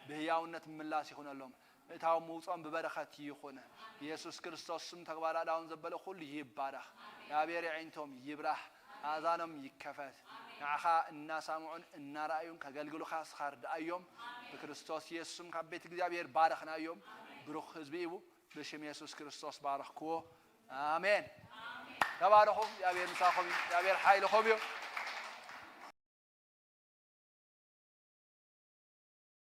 ብህያውነት ምምላስ ይኹነሎም። ምእታው ምውጾም ብበረኸት ይኹን። ብየሱስ ክርስቶስ ስም ተግባር ኣእዳዎም ዘበለ ኩሉ ይባረኽ። እግዚኣብሔር የዒንቶም ይብራህ፣ ኣእዛኖም ይከፈት። ንዓኻ እናሰምዑን እናረኣዩን ከገልግሉኻ ስኻ ርድኣዮም። ብክርስቶስ የሱስ ስም ካብ ቤት እግዚኣብሔር ባረኽናዮም። ብሩኽ ህዝቢ እዩ። ብሽም የሱስ ክርስቶስ ባረኽክዎ። ኣሜን። ተባረኹ። እግዚኣብሔር ምሳኹም እዩ። እግዚኣብሔር ሓይልኹም እዩ።